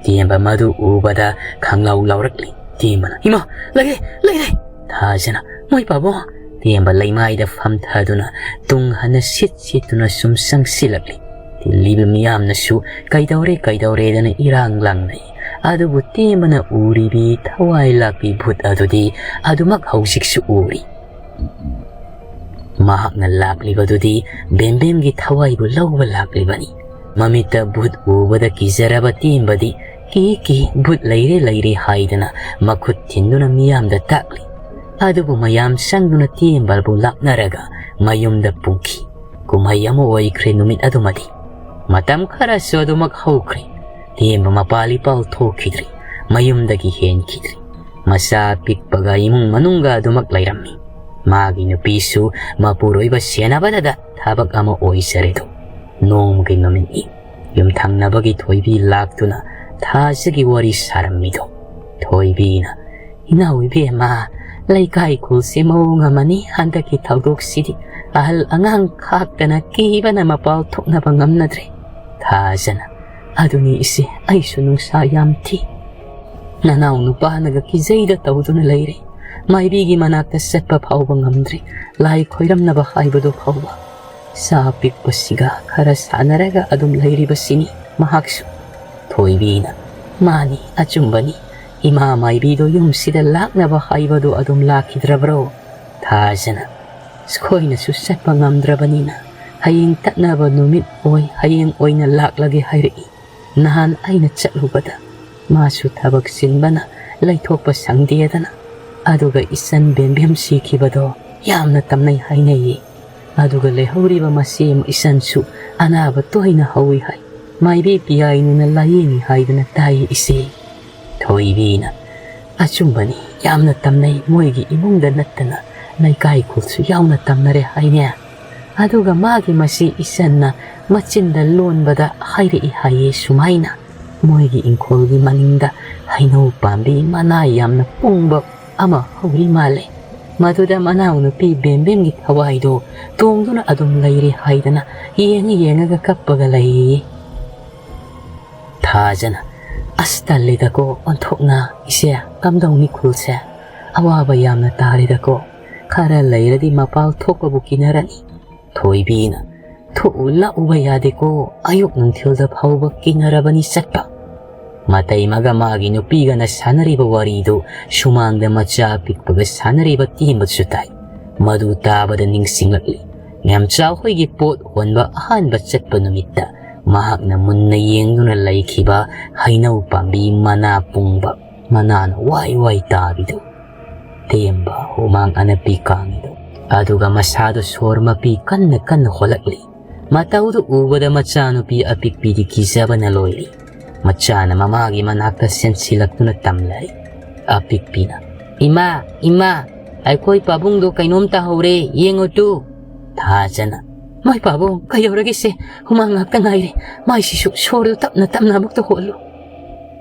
ꯇꯦꯝꯕ ꯃꯗꯨ ꯎꯕꯗ ꯈꯪꯂꯥꯎ ꯂꯥꯎꯔꯛꯂꯤ꯫ ꯇꯦꯝꯕꯅ, "ꯏꯃꯥ, ꯂꯩꯔꯦ, ꯂꯩꯔꯦ!" ꯊꯥꯖꯅ, "ꯃꯣꯏ ꯄꯥꯕꯨꯡ!" ꯇꯦꯝꯕ ꯂꯩꯃꯥꯏꯗ ꯐꯝꯊꯗꯨꯅ ꯇꯨꯡ ꯍꯟꯅ ꯁꯤꯠ ꯁꯤꯠꯇꯨꯅ ꯁꯨꯝ ꯆꯪꯁꯤꯜꯂꯛꯂꯤ꯫ ꯇꯤꯜꯂꯤꯕ ꯃꯤꯌꯥꯝꯅꯁꯨ "ꯀꯩꯗꯧꯔꯦ, ꯀꯩꯗꯧꯔꯦꯗꯅ" ꯏꯔꯥꯡ ꯂꯥꯡꯅꯩ꯫ ꯑꯗꯨꯕꯨ ꯇꯦꯝꯕꯅ ꯎꯔꯤꯕꯤ ꯊꯋꯥꯏ ꯂꯥꯛꯄꯤ ꯚꯨꯠ ꯑꯗꯨꯗꯤ ꯑꯗꯨꯃꯛ ꯍꯧꯖꯤꯛꯁꯨ ꯎꯔꯤ꯫ ꯃꯍꯥꯛꯅ ꯂꯥꯛꯂꯤꯕꯗꯨꯗꯤ ꯕꯦꯝꯕꯦꯝꯒꯤ ꯊꯋꯥꯏꯕꯨ ꯂꯧꯕ ꯂꯥꯛꯂꯤꯕꯅꯤ꯫ ꯃꯃꯤꯠꯇ ꯚꯨꯠ ꯎꯕꯗ ꯀꯤꯖꯔꯕ ꯇꯦꯝꯕꯗꯤ "ꯀꯤ ꯀꯤ, ꯚꯨꯠ ꯂꯩꯔꯦ ꯂꯩꯔꯦ" ꯍꯥꯏꯗꯅ ꯃꯈꯨꯠ ꯊꯤꯟꯗꯨꯅ ꯃꯤꯌꯥꯝꯗ ꯇꯥꯛꯂꯤ꯫ ꯑꯗꯨꯕꯨ ꯃꯌꯥꯝ ꯆꯪꯗꯨꯅ ꯇꯦꯝꯕꯕꯨ ꯂꯥꯛꯅꯔꯒ ꯃꯌꯨꯝꯗ ꯄꯨꯈꯤ꯫ ꯀꯨꯝꯍꯩ ꯑꯃ ꯑꯣꯏꯈ꯭ꯔꯦ ꯅꯨꯃꯤꯠ ꯑꯗꯨꯃꯗꯤ꯫ ꯃꯇꯝ ꯈꯔꯁꯨ ꯑꯗꯨꯃꯛ ꯍꯧꯈ꯭ꯔꯦ꯫ ꯇꯦꯝꯕ ꯃꯄꯥ ꯂꯤꯄꯥꯎ ꯊꯣꯛꯈꯤꯗ꯭ꯔꯤ꯫ ꯃꯌꯨꯝꯗꯒꯤ ꯍꯦꯟꯈꯤꯗ꯭ꯔꯤ꯫ ꯃꯆꯥ ꯄꯤꯛꯄꯒ ꯏꯃꯨꯡ ꯃꯅꯨꯡꯒ ꯑꯗꯨꯃꯛ ꯂꯩꯔꯝꯃꯤ꯫ ꯃꯥꯒꯤ ꯅꯨꯄꯤꯁꯨ ꯃꯄꯨꯔꯣꯏꯕ ꯁꯦꯟꯅꯕꯗꯗ ꯊꯕꯛ ꯑꯃ ꯑꯣꯏꯖꯔꯦꯗꯣ꯫ ꯅꯣꯡꯃꯒꯤ ꯅꯨꯃꯤꯠꯅꯤ꯫ ꯌꯨꯝꯊꯪꯅꯕꯒꯤ ꯊꯣꯏꯕꯤ ꯂꯥꯛꯇꯨꯅ ꯊꯥꯖꯒꯤ ꯋꯥꯔꯤ ꯁꯥꯔꯝꯃꯤꯗꯣ꯫ ꯊꯣꯏꯕꯤꯅ, "ꯏꯅꯥꯎ ꯏꯕꯦꯝꯃ, ꯂꯩꯀꯥꯏ ꯈꯨꯜꯁꯦ ꯃꯑꯣꯡ ꯑꯃꯅꯤ ꯍꯟꯗꯛꯀꯤ ꯊꯧꯗꯣꯛꯁꯤꯗꯤ꯫ ꯑꯍꯜ ꯑꯉꯥꯡ ꯈꯥꯛꯇꯅ ꯀꯤꯕꯅ ꯃꯄꯥꯜ ꯊꯣꯛꯅꯕ ꯉꯝꯅꯗ꯭ꯔꯦ꯫ ꯊꯥꯖꯅ, ꯑꯗꯨꯅꯤ ꯏꯆꯦ, ꯑꯩꯁꯨ ꯅꯨꯡꯁꯥ ꯌꯥꯝ ꯊꯤ꯫ ꯅꯅꯥꯎ ꯅꯨꯄꯥꯅꯒ ꯀꯤꯖꯩꯗ ꯇꯧꯗꯨꯅ ꯂꯩꯔꯦ꯫ ꯃꯥꯏꯕꯤꯒꯤ ꯃꯅꯥꯛꯇ ꯆꯠꯄ ꯐꯥꯎꯕ ꯉꯝꯗ꯭ꯔꯦ꯫ ꯂꯥꯏ ꯈꯣꯏꯔꯝꯅꯕ ꯍꯥꯏꯕꯗꯨ ꯐꯥꯎꯕ꯫ ꯆꯥ ꯄꯤꯛꯄꯁꯤꯒ ꯈꯔ ꯁꯥꯟꯅꯔꯒ ꯑꯗꯨꯝ ꯂꯩꯔꯤꯕꯁꯤꯅꯤ ꯃꯍꯥꯛꯁꯨ"꯫ ꯊꯣꯏꯕꯤꯅ, "ꯃꯥꯅꯤ, ꯑꯆꯨꯝꯕꯅꯤ꯫ ꯏꯃꯥ ꯃꯥꯏꯕꯤꯗꯣ ꯌꯨꯝꯁꯤꯗ ꯂꯥꯛꯅꯕ ꯍꯥꯏꯕꯗꯨ ꯑꯗꯨꯝ ꯂꯥꯛꯈꯤꯗ꯭ꯔꯕ꯭ꯔꯣ?" ꯊꯥꯖꯅ, "ꯑꯩꯈꯣꯏꯅꯁꯨ ꯆꯠꯄ ꯉꯝꯗ꯭ꯔꯕꯅꯤꯅ ꯍꯌꯦꯡ ꯇꯠꯅꯕ ꯅꯨꯃꯤꯠ ꯑꯣꯏ, ꯍꯌꯦꯡ ꯑꯣꯏꯅ ꯂꯥꯛꯂꯒꯦ ꯍꯥꯏꯔꯛꯏ꯫ ꯅꯍꯥꯟ ꯑꯩꯅ ꯆꯠꯂꯨꯕꯗ ꯃꯥꯁꯨ ꯊꯕꯛ ꯆꯤꯟꯕꯅ ꯂꯩꯊꯣꯛꯄ ꯁꯪꯗꯦꯗꯅ꯫ ꯑꯗꯨꯒ ꯏꯆꯟ ꯕꯦꯝꯕꯦꯝ ꯁꯤꯈꯤꯕꯗꯣ ꯌꯥꯝꯅ ꯇꯝꯅꯩ ꯍꯥꯏꯅꯩꯌꯦ꯫ ꯑꯗꯨꯒ ꯂꯩꯍꯧꯔꯤꯕ ꯃꯆꯦ ꯏꯆꯟꯁꯨ ꯑꯅꯥꯕ ꯇꯣꯏꯅ ꯍꯧꯏ ꯍꯥꯏ꯫ ꯃꯥꯏꯕꯤ ꯄꯤꯌꯥꯏꯅꯨꯅ ꯂꯥꯏꯌꯦꯡꯉꯤ ꯍꯥꯏꯗꯅ ꯇꯥꯏꯌꯦ ꯏꯆꯦ"꯫ ꯊꯣꯏꯕꯤꯅ, "ꯑꯆꯨꯝꯕꯅꯤ, ꯌꯥꯝꯅ ꯇꯝꯅꯩ, ꯃꯣꯏꯒꯤ ꯏꯃꯨꯡꯗ ꯅꯠꯇꯅ ꯂꯩꯀꯥꯏ ꯈꯨꯜꯁꯨ ꯌꯥꯎꯅ ꯇꯝꯅꯔꯦ ꯍꯥꯏꯅꯦ꯫ ꯑꯗꯨꯒ ꯃꯥꯒꯤ ꯃꯆꯦ ꯏꯆꯟꯅ ꯃꯆꯤꯟꯗ ꯂꯣꯟꯕꯗ ꯍꯥꯏꯔꯛꯏ ꯍꯥꯏꯌꯦ ꯁꯨꯃꯥꯏꯅ, ꯃꯣꯏꯒꯤ ꯏꯪꯈꯣꯜꯒꯤ ꯃꯅꯤꯡꯗ ꯍꯩꯅꯧ ꯄꯥꯝꯕꯤ ꯃꯅꯥ ꯌꯥꯝꯅ ꯄꯨꯡꯕ ꯑꯃ ꯍꯧꯔꯤ ꯃꯥꯜꯂꯦ꯫ ꯃꯗꯨꯗ ꯃꯅꯥꯎꯅꯨꯄꯤ ꯕꯦꯝꯕꯦꯝꯒꯤ ꯊꯋꯥꯏꯗꯣ ꯇꯣꯡꯗꯨꯅ ꯑꯗꯨꯝ ꯂꯩꯔꯦ ꯍꯥꯏꯗꯅ ꯌꯦꯡꯉ ꯌꯦꯡꯉꯒ ꯀꯞꯄꯒ ꯂꯩꯌꯦ"꯫ ꯊꯥꯖꯅ, "ꯑꯁ, ꯇꯜꯂꯦꯗꯀꯣ ꯑꯣꯟꯊꯣꯛꯅ꯫ ꯏꯆꯦ, ꯀꯝꯗꯧꯅꯤ ꯈꯨꯜꯁꯦ? ꯑꯋꯥꯕ ꯌꯥꯝꯅ ꯇꯥꯔꯦꯗꯀꯣ꯫ ꯈꯔ ꯂꯩꯔꯗꯤ ꯃꯄꯥꯜ ꯊꯣꯛꯄꯕꯨ ꯀꯤꯅꯔꯅꯤ"꯫ ꯊꯣꯏꯕꯤꯅ, "ꯊꯣꯛꯎ ꯂꯥꯛꯎꯕ ꯌꯥꯗꯦꯀꯣ, ꯑꯌꯨꯛ ꯅꯨꯡꯊꯤꯜꯗ ꯐꯥꯎꯕ ꯀꯤꯅꯔꯕꯅꯤ ꯆꯠꯄ"꯫ ꯃꯇꯩꯃꯒ ꯃꯥꯒꯤ ꯅꯨꯄꯤꯒꯅ ꯁꯥꯟꯅꯔꯤꯕ ꯋꯥꯔꯤꯗꯨ ꯁꯨꯃꯥꯡꯗ ꯃꯆꯥ ꯑꯄꯤꯛꯄꯒ ꯁꯥꯟꯅꯔꯤꯕ ꯇꯦꯝꯕꯁꯨ ꯇꯥꯏ꯫ ꯃꯗꯨ ꯇꯥꯕꯗ ꯅꯤꯡꯁꯤꯡꯂꯛꯂꯤ ꯃꯦꯝꯆꯥ ꯍꯣꯏꯒꯤ ꯄꯣꯠ ꯍꯣꯟꯕ ꯑꯍꯥꯟꯕ ꯆꯠꯄ ꯅꯨꯃꯤꯠꯇ ꯃꯍꯥꯛꯅ ꯃꯨꯟꯅ ꯌꯦꯡꯗꯨꯅ ꯂꯩꯈꯤꯕ ꯍꯩꯅꯧ ꯄꯥꯝꯕꯤ ꯃꯅꯥ ꯄꯨꯡꯕ, ꯃꯅꯥꯅ ꯋꯥꯏ ꯋꯥꯏ ꯇꯥꯕꯤꯗꯨ꯫ ꯇꯦꯝꯕ ꯍꯨꯃꯥꯡ ꯑꯅꯞꯄꯤ ꯀꯥꯡꯉꯤꯗꯨ꯫ ꯑꯗꯨꯒ ꯃꯁꯥꯗꯣ ꯁꯣꯔ ꯃꯄꯤ ꯀꯟꯅ ꯀꯟꯅ ꯍꯣꯜꯂꯛꯂꯤ꯫ ꯃꯇꯧꯗꯨ ꯎꯕꯗ ꯃꯆꯥꯅꯨꯄꯤ ꯑꯄꯤꯛꯄꯤꯗꯤ ꯀꯤꯖꯕꯅ ꯂꯣꯏꯔꯤ꯫ ꯃꯆꯥꯅ ꯃꯃꯥꯒꯤ ꯃꯅꯥꯛꯇ ꯆꯦꯟꯁꯤꯜꯂꯛꯇꯨꯅ ꯇꯝꯂꯔꯤ꯫ ꯑꯄꯤꯛꯄꯤꯅ, "ꯏꯃꯥ, ꯏꯃꯥ, ꯑꯩꯈꯣꯏ ꯄꯥꯕꯨꯡꯗꯣ ꯀꯩꯅꯣꯝ ꯇꯥꯍꯧꯔꯦ, ꯌꯦꯡꯉꯨ ꯇꯨ!" ꯊꯥꯖꯅ, "ꯃꯣꯏ ꯄꯥꯕꯨꯡ, ꯀꯩꯗꯧꯔꯒꯦꯁꯦ? ꯍꯨꯃꯥꯡ ꯉꯥꯛꯇ ꯉꯥꯏꯔꯦ, ꯃꯥꯏꯁꯤꯁꯨ ꯁꯣꯔꯗꯨ ꯇꯞꯅ ꯇꯞꯅ ꯑꯃꯨꯛꯇ ꯍꯣꯜꯂꯨ꯫"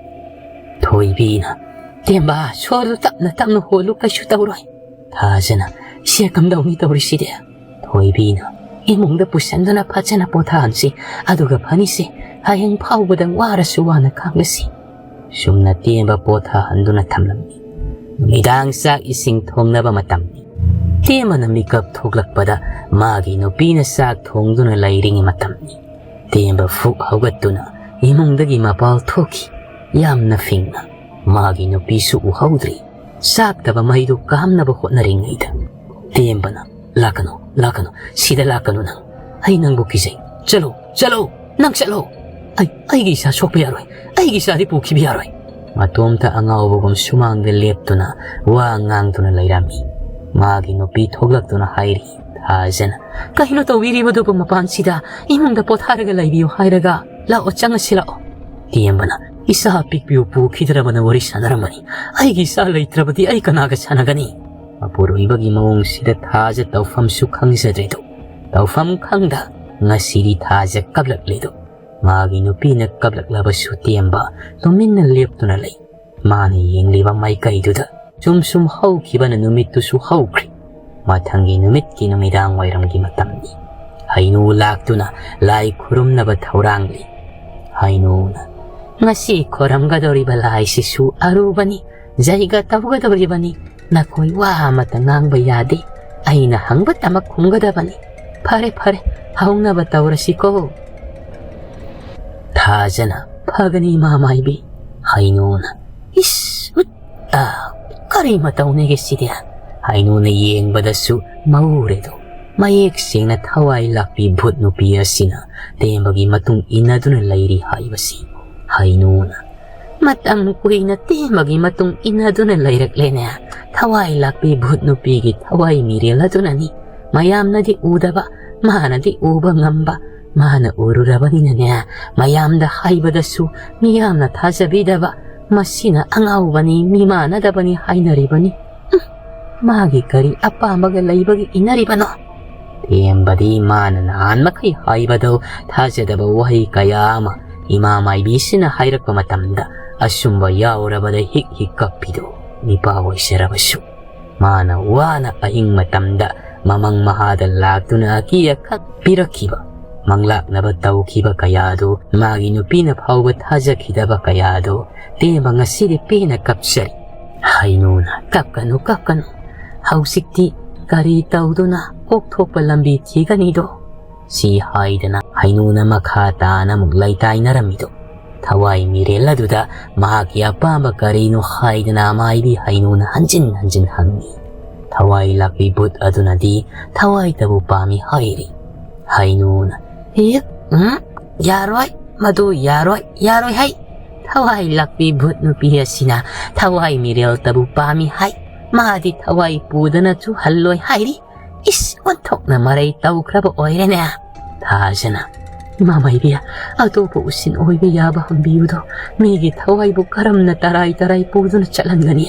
ꯊꯣꯏꯕꯤꯅ, "ꯇꯦꯝꯕ, ꯁꯣꯔꯗꯨ ꯇꯞꯅ ꯇꯞꯅ ꯍꯣꯜꯂꯨ, ꯀꯩꯁꯨ ꯇꯧꯔꯣꯏ꯫" ꯊꯥꯖꯅ, "ꯁꯦ, ꯀꯝꯗꯧꯅꯤ ꯇꯧꯔꯤꯁꯤꯗꯤ?" ꯊꯣꯏꯕꯤꯅ, "ꯏꯃꯨꯡꯗ ꯄꯨꯁꯟꯗꯨꯅ ꯐꯖꯅ ꯄꯣꯊꯥꯍꯟꯁꯤ, ꯑꯗꯨꯒ ꯐꯅꯤꯁꯦ, ꯍꯌꯦꯡ ꯐꯥꯎꯕꯗ ꯋꯥꯔꯁꯨ ꯋꯥꯅ ꯈꯥꯡꯂꯁꯤ꯫" ꯁꯨꯝꯅ ꯇꯦꯝꯕ ꯄꯣꯊꯥꯍꯟꯗꯨꯅ ꯊꯝꯂꯝꯃꯤ꯫ ꯅꯨꯃꯤꯗꯥꯡ ꯆꯥꯛ ꯏꯁꯤꯡ ꯊꯣꯡꯅꯕ ꯃꯇꯝꯅꯤ꯫ ꯇꯦꯝꯕꯅ ꯃꯤꯀꯞ ꯊꯣꯛꯂꯛꯄꯗ ꯃꯥꯒꯤ ꯅꯨꯄꯤꯅ ꯆꯥꯛ ꯊꯣꯡꯗꯨꯅ ꯂꯩꯔꯤꯉꯩ ꯃꯇꯝꯅꯤ꯫ ꯇꯦꯝꯕ ꯐꯨꯛ ꯍꯧꯒꯠꯇꯨꯅ ꯏꯃꯨꯡꯗꯒꯤ ꯃꯄꯥꯜ ꯊꯣꯛꯈꯤ꯫ ꯌꯥꯝꯅ ꯐꯤꯡꯅ꯫ ꯃꯥꯒꯤ ꯅꯨꯄꯤꯁꯨ ꯎꯍꯧꯗ꯭ꯔꯤ꯫ ꯆꯥꯛꯇꯕ ꯃꯩꯗꯨ ꯀꯥꯝꯅꯕ ꯍꯣꯠꯅꯔꯤꯉꯩꯗ ꯇꯦꯝꯕꯅ, "ꯂꯥꯛꯀꯅꯨ, ꯂꯥꯛꯀꯅꯨ, ꯁꯤꯗ ꯂꯥꯛꯀꯅꯨ ꯅꯪ꯫ ꯑꯩ ꯅꯪꯕꯨ ꯀꯤꯖꯩ꯫ ꯆꯠꯂꯣ, ꯆꯠꯂꯣ, ꯅꯪ ꯆꯠꯂꯣ꯫ ꯑꯩ, ꯑꯩꯒꯤ ꯏꯆꯥ ꯁꯣꯛꯄ ꯌꯥꯔꯣꯏ꯫ ꯑꯩꯒꯤ ꯏꯆꯥꯗꯤ ꯄꯨꯈꯤꯕ ꯌꯥꯔꯣꯏ꯫" ꯃꯇꯣꯝꯇ ꯑꯉꯥꯎꯕꯒꯨꯝ ꯁꯨꯃꯥꯡꯗ ꯂꯦꯞꯇꯨꯅ ꯋꯥ ꯉꯥꯡꯗꯨꯅ ꯂꯩꯔꯝꯃꯤ꯫ ꯃꯥꯒꯤ ꯅꯨꯄꯤ ꯊꯣꯛꯂꯛꯇꯨꯅ ꯍꯥꯏꯔꯤ, ꯊꯥꯖꯅ, "ꯀꯩꯅꯣ ꯇꯧꯕꯤꯔꯤꯕꯗꯨꯕꯨ ꯃꯄꯥꯟꯁꯤꯗ? ꯏꯃꯨꯡꯗ ꯄꯣꯊꯥꯔꯒ ꯂꯩꯕꯤꯌꯨ ꯍꯥꯏꯔꯒ꯫ ꯂꯥꯛꯑꯣ, ꯆꯪꯉꯁꯤ ꯂꯥꯛꯑꯣ꯫" ꯇꯦꯝꯕꯅ, "ꯏꯆꯥ ꯑꯄꯤꯛꯄꯤꯕꯨ ꯄꯨꯈꯤꯗ꯭ꯔꯕꯅ ꯋꯥꯔꯤ ꯁꯥꯟꯅꯔꯝꯕꯅꯤ꯫ ꯑꯩꯒꯤ ꯏꯆꯥ ꯂꯩꯇ꯭ꯔꯕꯗꯤ ꯑꯩ ꯀꯅꯥꯒ ꯁꯥꯟꯅꯒꯅꯤ?" ꯃꯄꯨꯔꯣꯏꯕꯒꯤ ꯃꯑꯣꯡꯁꯤꯗ ꯊꯥꯖ ꯇꯧꯐꯝꯁꯨ ꯈꯪꯖꯗ꯭ꯔꯦꯗꯣ꯫ ꯇꯧꯐꯝ ꯈꯪꯗ ꯉꯁꯤꯗꯤ ꯊꯥꯖ ꯀꯞꯂꯛꯂꯦꯗꯣ꯫ ꯃꯥꯒꯤ ꯅꯨꯄꯤꯅ ꯀꯞꯂꯛꯂꯕꯁꯨ ꯇꯦꯝꯕ ꯇꯨꯃꯤꯟꯅ ꯂꯦꯞꯇꯨꯅ ꯂꯩ꯫ ꯃꯥꯅ ꯌꯦꯡꯂꯤꯕ ꯃꯥꯏꯀꯩꯗꯨꯗ ꯁꯨꯝ ꯁꯨꯝ ꯍꯧꯈꯤꯕꯅ ꯅꯨꯃꯤꯠꯇꯨꯁꯨ ꯍꯧꯈ꯭ꯔꯦ꯫ ꯃꯊꯪꯒꯤ ꯅꯨꯃꯤꯠꯀꯤ ꯅꯨꯃꯤꯗꯥꯡ ꯋꯥꯏꯔꯝꯒꯤ ꯃꯇꯝꯅꯤ꯫ ꯍꯩꯅꯨ ꯂꯥꯛꯇꯨꯅ ꯂꯥꯏ ꯈꯨꯔꯨꯝꯅꯕ ꯊꯧꯔꯥꯡꯂꯤ꯫ ꯍꯩꯅꯨꯅ, "ꯉꯁꯤ ꯈꯣꯏꯔꯝꯒꯗꯧꯔꯤꯕ ꯂꯥꯏꯁꯤꯁꯨ ꯑꯔꯨꯕꯅꯤ, ꯖꯩꯒ ꯇꯧꯒꯗꯧꯔꯤꯕꯅꯤ꯫ ꯅꯈꯣꯏ ꯋꯥ ꯑꯃꯠꯇ ꯉꯥꯡꯕ ꯌꯥꯗꯦ꯫ ꯑꯩꯅ ꯍꯪꯕꯇꯃꯛ ꯈꯨꯝꯒꯗꯕꯅꯤ꯫ ꯐꯔꯦ, ꯐꯔꯦ, ꯍꯧꯅꯕ ꯇꯧꯔꯁꯤꯀꯣ꯫" ꯊꯥꯖꯅ, "ꯐꯒꯅꯤ, ꯏꯃꯥ ꯃꯥꯏꯕꯤ꯫" ꯍꯩꯅꯨꯅ, "ꯏꯁ, ꯎꯠ, ꯑ, ꯀꯔꯤ ꯃꯇꯧꯅꯦꯒꯦ ꯁꯤꯗꯤ?" ꯍꯩꯅꯨꯅ ꯌꯦꯡꯕꯗꯁꯨ ꯃꯧꯔꯦꯗꯣ꯫ ꯃꯌꯦꯛ ꯁꯦꯡꯅ ꯊꯋꯥꯏ ꯂꯥꯛꯄꯤ ꯚꯨꯠ ꯅꯨꯄꯤ ꯑꯁꯤꯅ ꯇꯦꯝꯕꯒꯤ ꯃꯇꯨꯡ ꯏꯟꯅꯗꯨꯅ ꯂꯩꯔꯤ ꯍꯥꯏꯕꯁꯤ꯫ ꯍꯩꯅꯨꯅ, "ꯃꯇꯝ ꯀꯨꯏꯅ ꯇꯦꯝꯕꯒꯤ ꯃꯇꯨꯡ ꯏꯟꯅꯗꯨꯅ ꯂꯩꯔꯛꯂꯦꯅꯦ꯫ ꯊꯋꯥꯏ ꯂꯥꯛꯄꯤ ꯚꯨꯠ ꯅꯨꯄꯤꯒꯤ ꯊꯋꯥꯏ ꯃꯤꯔꯦꯜ ꯑꯗꯨꯅꯅꯤ꯫ ꯃꯌꯥꯝꯅꯗꯤ ꯎꯗꯕ, ꯃꯥꯅꯗꯤ ꯎꯕ ꯉꯝꯕ, ꯃꯥꯅ ꯎꯔꯨꯔꯕꯅꯤꯅꯅꯦ, ꯃꯌꯥꯝꯗ ꯍꯥꯏꯕꯗꯁꯨ ꯃꯤꯌꯥꯝꯅ ꯊꯥꯖꯕꯤꯗꯕ, ꯃꯁꯤꯅ ꯑꯉꯥꯎꯕꯅꯤ, ꯃꯤꯃꯥꯟꯅꯗꯕꯅꯤ ꯍꯥꯏꯅꯔꯤꯕꯅꯤ꯫ ꯍꯨꯝ, ꯃꯥꯒꯤ ꯀꯔꯤ ꯑꯄꯥꯝꯕꯒ ꯂꯩꯕꯒꯤ ꯏꯟꯅꯔꯤꯕꯅꯣ? ꯊꯦꯝꯕꯗꯤ ꯃꯥꯅ ꯅꯍꯥꯟ ꯃꯈꯩ ꯍꯥꯏꯕꯗꯣ ꯊꯥꯖꯗꯕ ꯋꯥꯍꯩ ꯀꯌꯥ ꯑꯃ ꯏꯃꯥ ꯃꯥꯏꯕꯤꯁꯤꯅ ꯍꯥꯏꯔꯛꯄ ꯃꯇꯝꯗ ꯑꯆꯨꯝꯕ ꯌꯥꯎꯔꯕꯗ ꯍꯤꯛ ꯍꯤꯛ ꯀꯞꯄꯤꯗꯣ ꯅꯤꯄꯥ ꯑꯣꯏꯖꯔꯕꯁꯨ꯫ ꯃꯥꯅ ꯋꯥꯅ ꯑꯍꯤꯡ ꯃꯇꯝꯗ ꯃꯃꯪ ꯃꯍꯥꯗ ꯂꯥꯛꯇꯨꯅ ꯑꯀꯤ ꯑꯈꯪ ꯄꯤꯔꯛꯈꯤꯕ, ꯃꯪꯂꯥꯛꯅꯕ ꯇꯧꯈꯤꯕ ꯀꯌꯥꯗꯨ ꯃꯥꯒꯤ ꯅꯨꯄꯤꯅ ꯐꯥꯎꯕ ꯊꯥꯖꯈꯤꯗꯕ ꯀꯌꯥꯗꯨ ꯇꯦꯝꯕ ꯉꯁꯤꯗꯤ ꯄꯦꯟꯅ ꯀꯞꯆꯔꯤ꯫ ꯍꯩꯅꯨꯅ, "ꯀꯞꯀꯅꯨ, ꯀꯞꯀꯅꯨ꯫ ꯍꯧꯖꯤꯛꯇꯤ ꯀꯔꯤ ꯇꯧꯗꯨꯅ ꯀꯣꯛꯊꯣꯛꯄ ꯂꯝꯕꯤ ꯊꯤꯒꯅꯤꯗꯣ?" ꯁꯤ ꯍꯥꯏꯗꯅ ꯍꯩꯅꯨꯅ ꯃꯈꯥ ꯇꯥꯅ ꯑꯃꯨꯛ ꯂꯩꯇꯥꯏꯅꯔꯝꯃꯤꯗꯣ꯫ ꯊꯋꯥꯏ ꯃꯤꯔꯦꯜ ꯑꯗꯨꯗ ꯃꯍꯥꯛꯀꯤ ꯑꯄꯥꯝꯕ ꯀꯔꯤꯅꯣ ꯍꯥꯏꯗꯅ ꯃꯥꯏꯕꯤ ꯍꯩꯅꯨꯅ ꯍꯟꯖꯤꯟ ꯍꯟꯖꯤꯟ ꯍꯪꯉꯤ꯫ ꯊꯋꯥꯏ ꯂꯥꯛꯄꯤ ꯚꯨꯠ ꯑꯗꯨꯅꯗꯤ ꯊꯋꯥꯏꯇꯕꯨ ꯄꯥꯝꯃꯤ ꯍꯥꯏꯔꯤ꯫ ꯍꯩꯅꯨꯅ, "ꯏꯛ, ꯎꯝ, ꯌꯥꯔꯣꯏ, ꯃꯗꯨ ꯌꯥꯔꯣꯏ, ꯌꯥꯔꯣꯏ ꯍꯥꯏ꯫ ꯊꯋꯥꯏ ꯂꯥꯛꯄꯤ ꯚꯨꯠ ꯅꯨꯄꯤ ꯑꯁꯤꯅ ꯊꯋꯥꯏ ꯃꯤꯔꯦꯜꯇꯕꯨ ꯄꯥꯝꯃꯤ ꯍꯥꯏ꯫ ꯃꯥꯗꯤ ꯊꯋꯥꯏ ꯄꯨꯗꯅꯁꯨ ꯍꯜꯂꯣꯏ ꯍꯥꯏꯔꯤ꯫ ꯏꯁ, ꯑꯣꯟꯊꯣꯛꯅ ꯃꯔꯩ ꯇꯧꯈ꯭ꯔꯕ ꯑꯣꯏꯔꯦꯅꯦ꯫" ꯊꯥꯖꯅ, "ꯏꯃꯥ ꯃꯥꯏꯕꯤ, ꯑꯇꯣꯞꯄ ꯎꯁꯤꯟ ꯑꯣꯏꯕ ꯌꯥꯕ ꯍꯪꯕꯤꯌꯨꯗꯣ꯫ ꯃꯤꯒꯤ ꯊꯋꯥꯏꯕꯨ ꯀꯔꯝꯅ ꯇꯔꯥꯏ ꯇꯔꯥꯏ ꯄꯨꯗꯨꯅ ꯆꯠꯍꯟꯒꯅꯤ?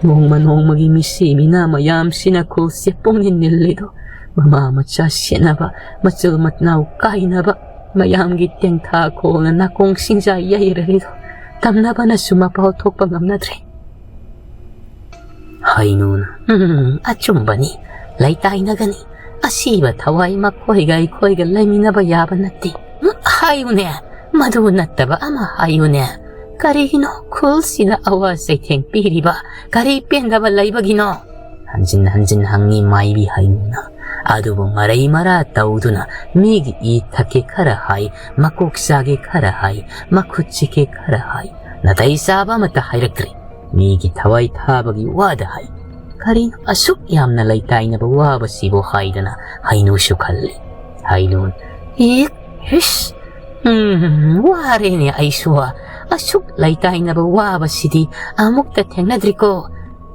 ꯅꯣꯡꯃ ꯅꯣꯡꯃꯒꯤ ꯃꯤꯁꯤ ꯃꯤꯅꯥ ꯃꯌꯥꯝꯁꯤꯅ ꯈꯨꯜꯁꯦ ꯄꯨꯡꯅꯤꯜ ꯅꯤꯜꯂꯤꯗꯣ꯫ ꯃꯃꯥ ꯃꯆꯥ ꯁꯦꯠꯅꯕ, ꯃꯆꯤꯜ ꯃꯅꯥꯎ ꯀꯥꯏꯅꯕ, ꯃꯌꯥꯝꯒꯤ ꯇꯦꯡꯊꯥ ꯈꯣꯡꯅ ꯅꯥꯀꯣꯡ ꯁꯤꯡꯖꯥ ꯌꯩꯔꯔꯤꯗꯣ꯫ ꯇꯝꯅꯕꯅꯁꯨ ꯃꯄꯥꯎ ꯊꯣꯛꯄ ꯉꯝꯅꯗ꯭ꯔꯦ꯫" ꯍꯩꯅꯨꯅ, "ꯎꯝ, ꯑꯆꯨꯝꯕꯅꯤ, ꯂꯩꯇꯥꯏꯅꯒꯅꯤ꯫ ꯑꯁꯤꯕ ꯊꯋꯥꯏ ꯃꯈꯣꯏꯒ ꯑꯩꯈꯣꯏꯒ ꯂꯩꯃꯤꯟꯅꯕ ꯌꯥꯕ ꯅꯠꯇꯦ꯫" "ꯎꯝ, ꯍꯥꯏꯌꯨꯅꯦ, ꯃꯗꯨ ꯅꯠꯇꯕ ꯑꯃ ꯍꯥꯏꯌꯨꯅꯦ꯫ ꯀꯔꯤꯒꯤꯅꯣ ꯈꯨꯜꯁꯤꯗ ꯑꯋꯥ ꯆꯩꯊꯦꯡ ꯄꯤꯔꯤꯕ? ꯀꯔꯤ ꯄꯦꯟꯗꯕ ꯂꯩꯕꯒꯤꯅꯣ?" ꯍꯟꯖꯤꯟ ꯍꯟꯖꯤꯟ ꯍꯪꯉꯤ ꯃꯥꯏꯕꯤ ꯍꯩꯅꯨꯅ꯫ ꯑꯗꯨꯕꯨ ꯃꯔꯩ ꯃꯔꯥ ꯇꯧꯗꯨꯅ ꯃꯤꯒꯤ ꯏ ꯊꯛꯀꯦ ꯈꯔ ꯍꯥꯏ, ꯃꯀꯣꯛ ꯆꯥꯒꯦ ꯈꯔ ꯍꯥꯏ, ꯃꯈꯨꯠ ꯆꯤꯛꯀꯦ ꯈꯔ ꯍꯥꯏ, ꯅꯥꯇꯩ ꯆꯥꯕ ꯑꯃꯠꯇ ꯍꯥꯏꯔꯛꯇ꯭ꯔꯦ꯫ ꯃꯤꯒꯤ ꯊꯋꯥꯏ ꯊꯥꯕꯒꯤ ꯋꯥꯗ ꯍꯥꯏ꯫ ꯀꯔꯤꯅꯣ ꯑꯁꯨꯛ ꯌꯥꯝꯅ ꯂꯩꯇꯥꯏꯅꯕ ꯋꯥꯕꯁꯤꯕꯨ ꯍꯥꯏꯗꯅ ꯍꯩꯅꯨꯁꯨ ꯈꯜꯂꯤ꯫ ꯍꯩꯅꯨ, "ꯏꯛ, ꯍꯤꯁ, ꯎꯝ, ꯋꯥꯔꯦꯅꯦ ꯑꯩꯁꯨ꯫ ꯑꯁꯨꯛ ꯂꯩꯇꯥꯏꯅꯕ ꯋꯥꯕꯁꯤꯗꯤ ꯑꯃꯨꯛꯇ ꯊꯦꯡꯅꯗ꯭ꯔꯤꯀꯣ꯫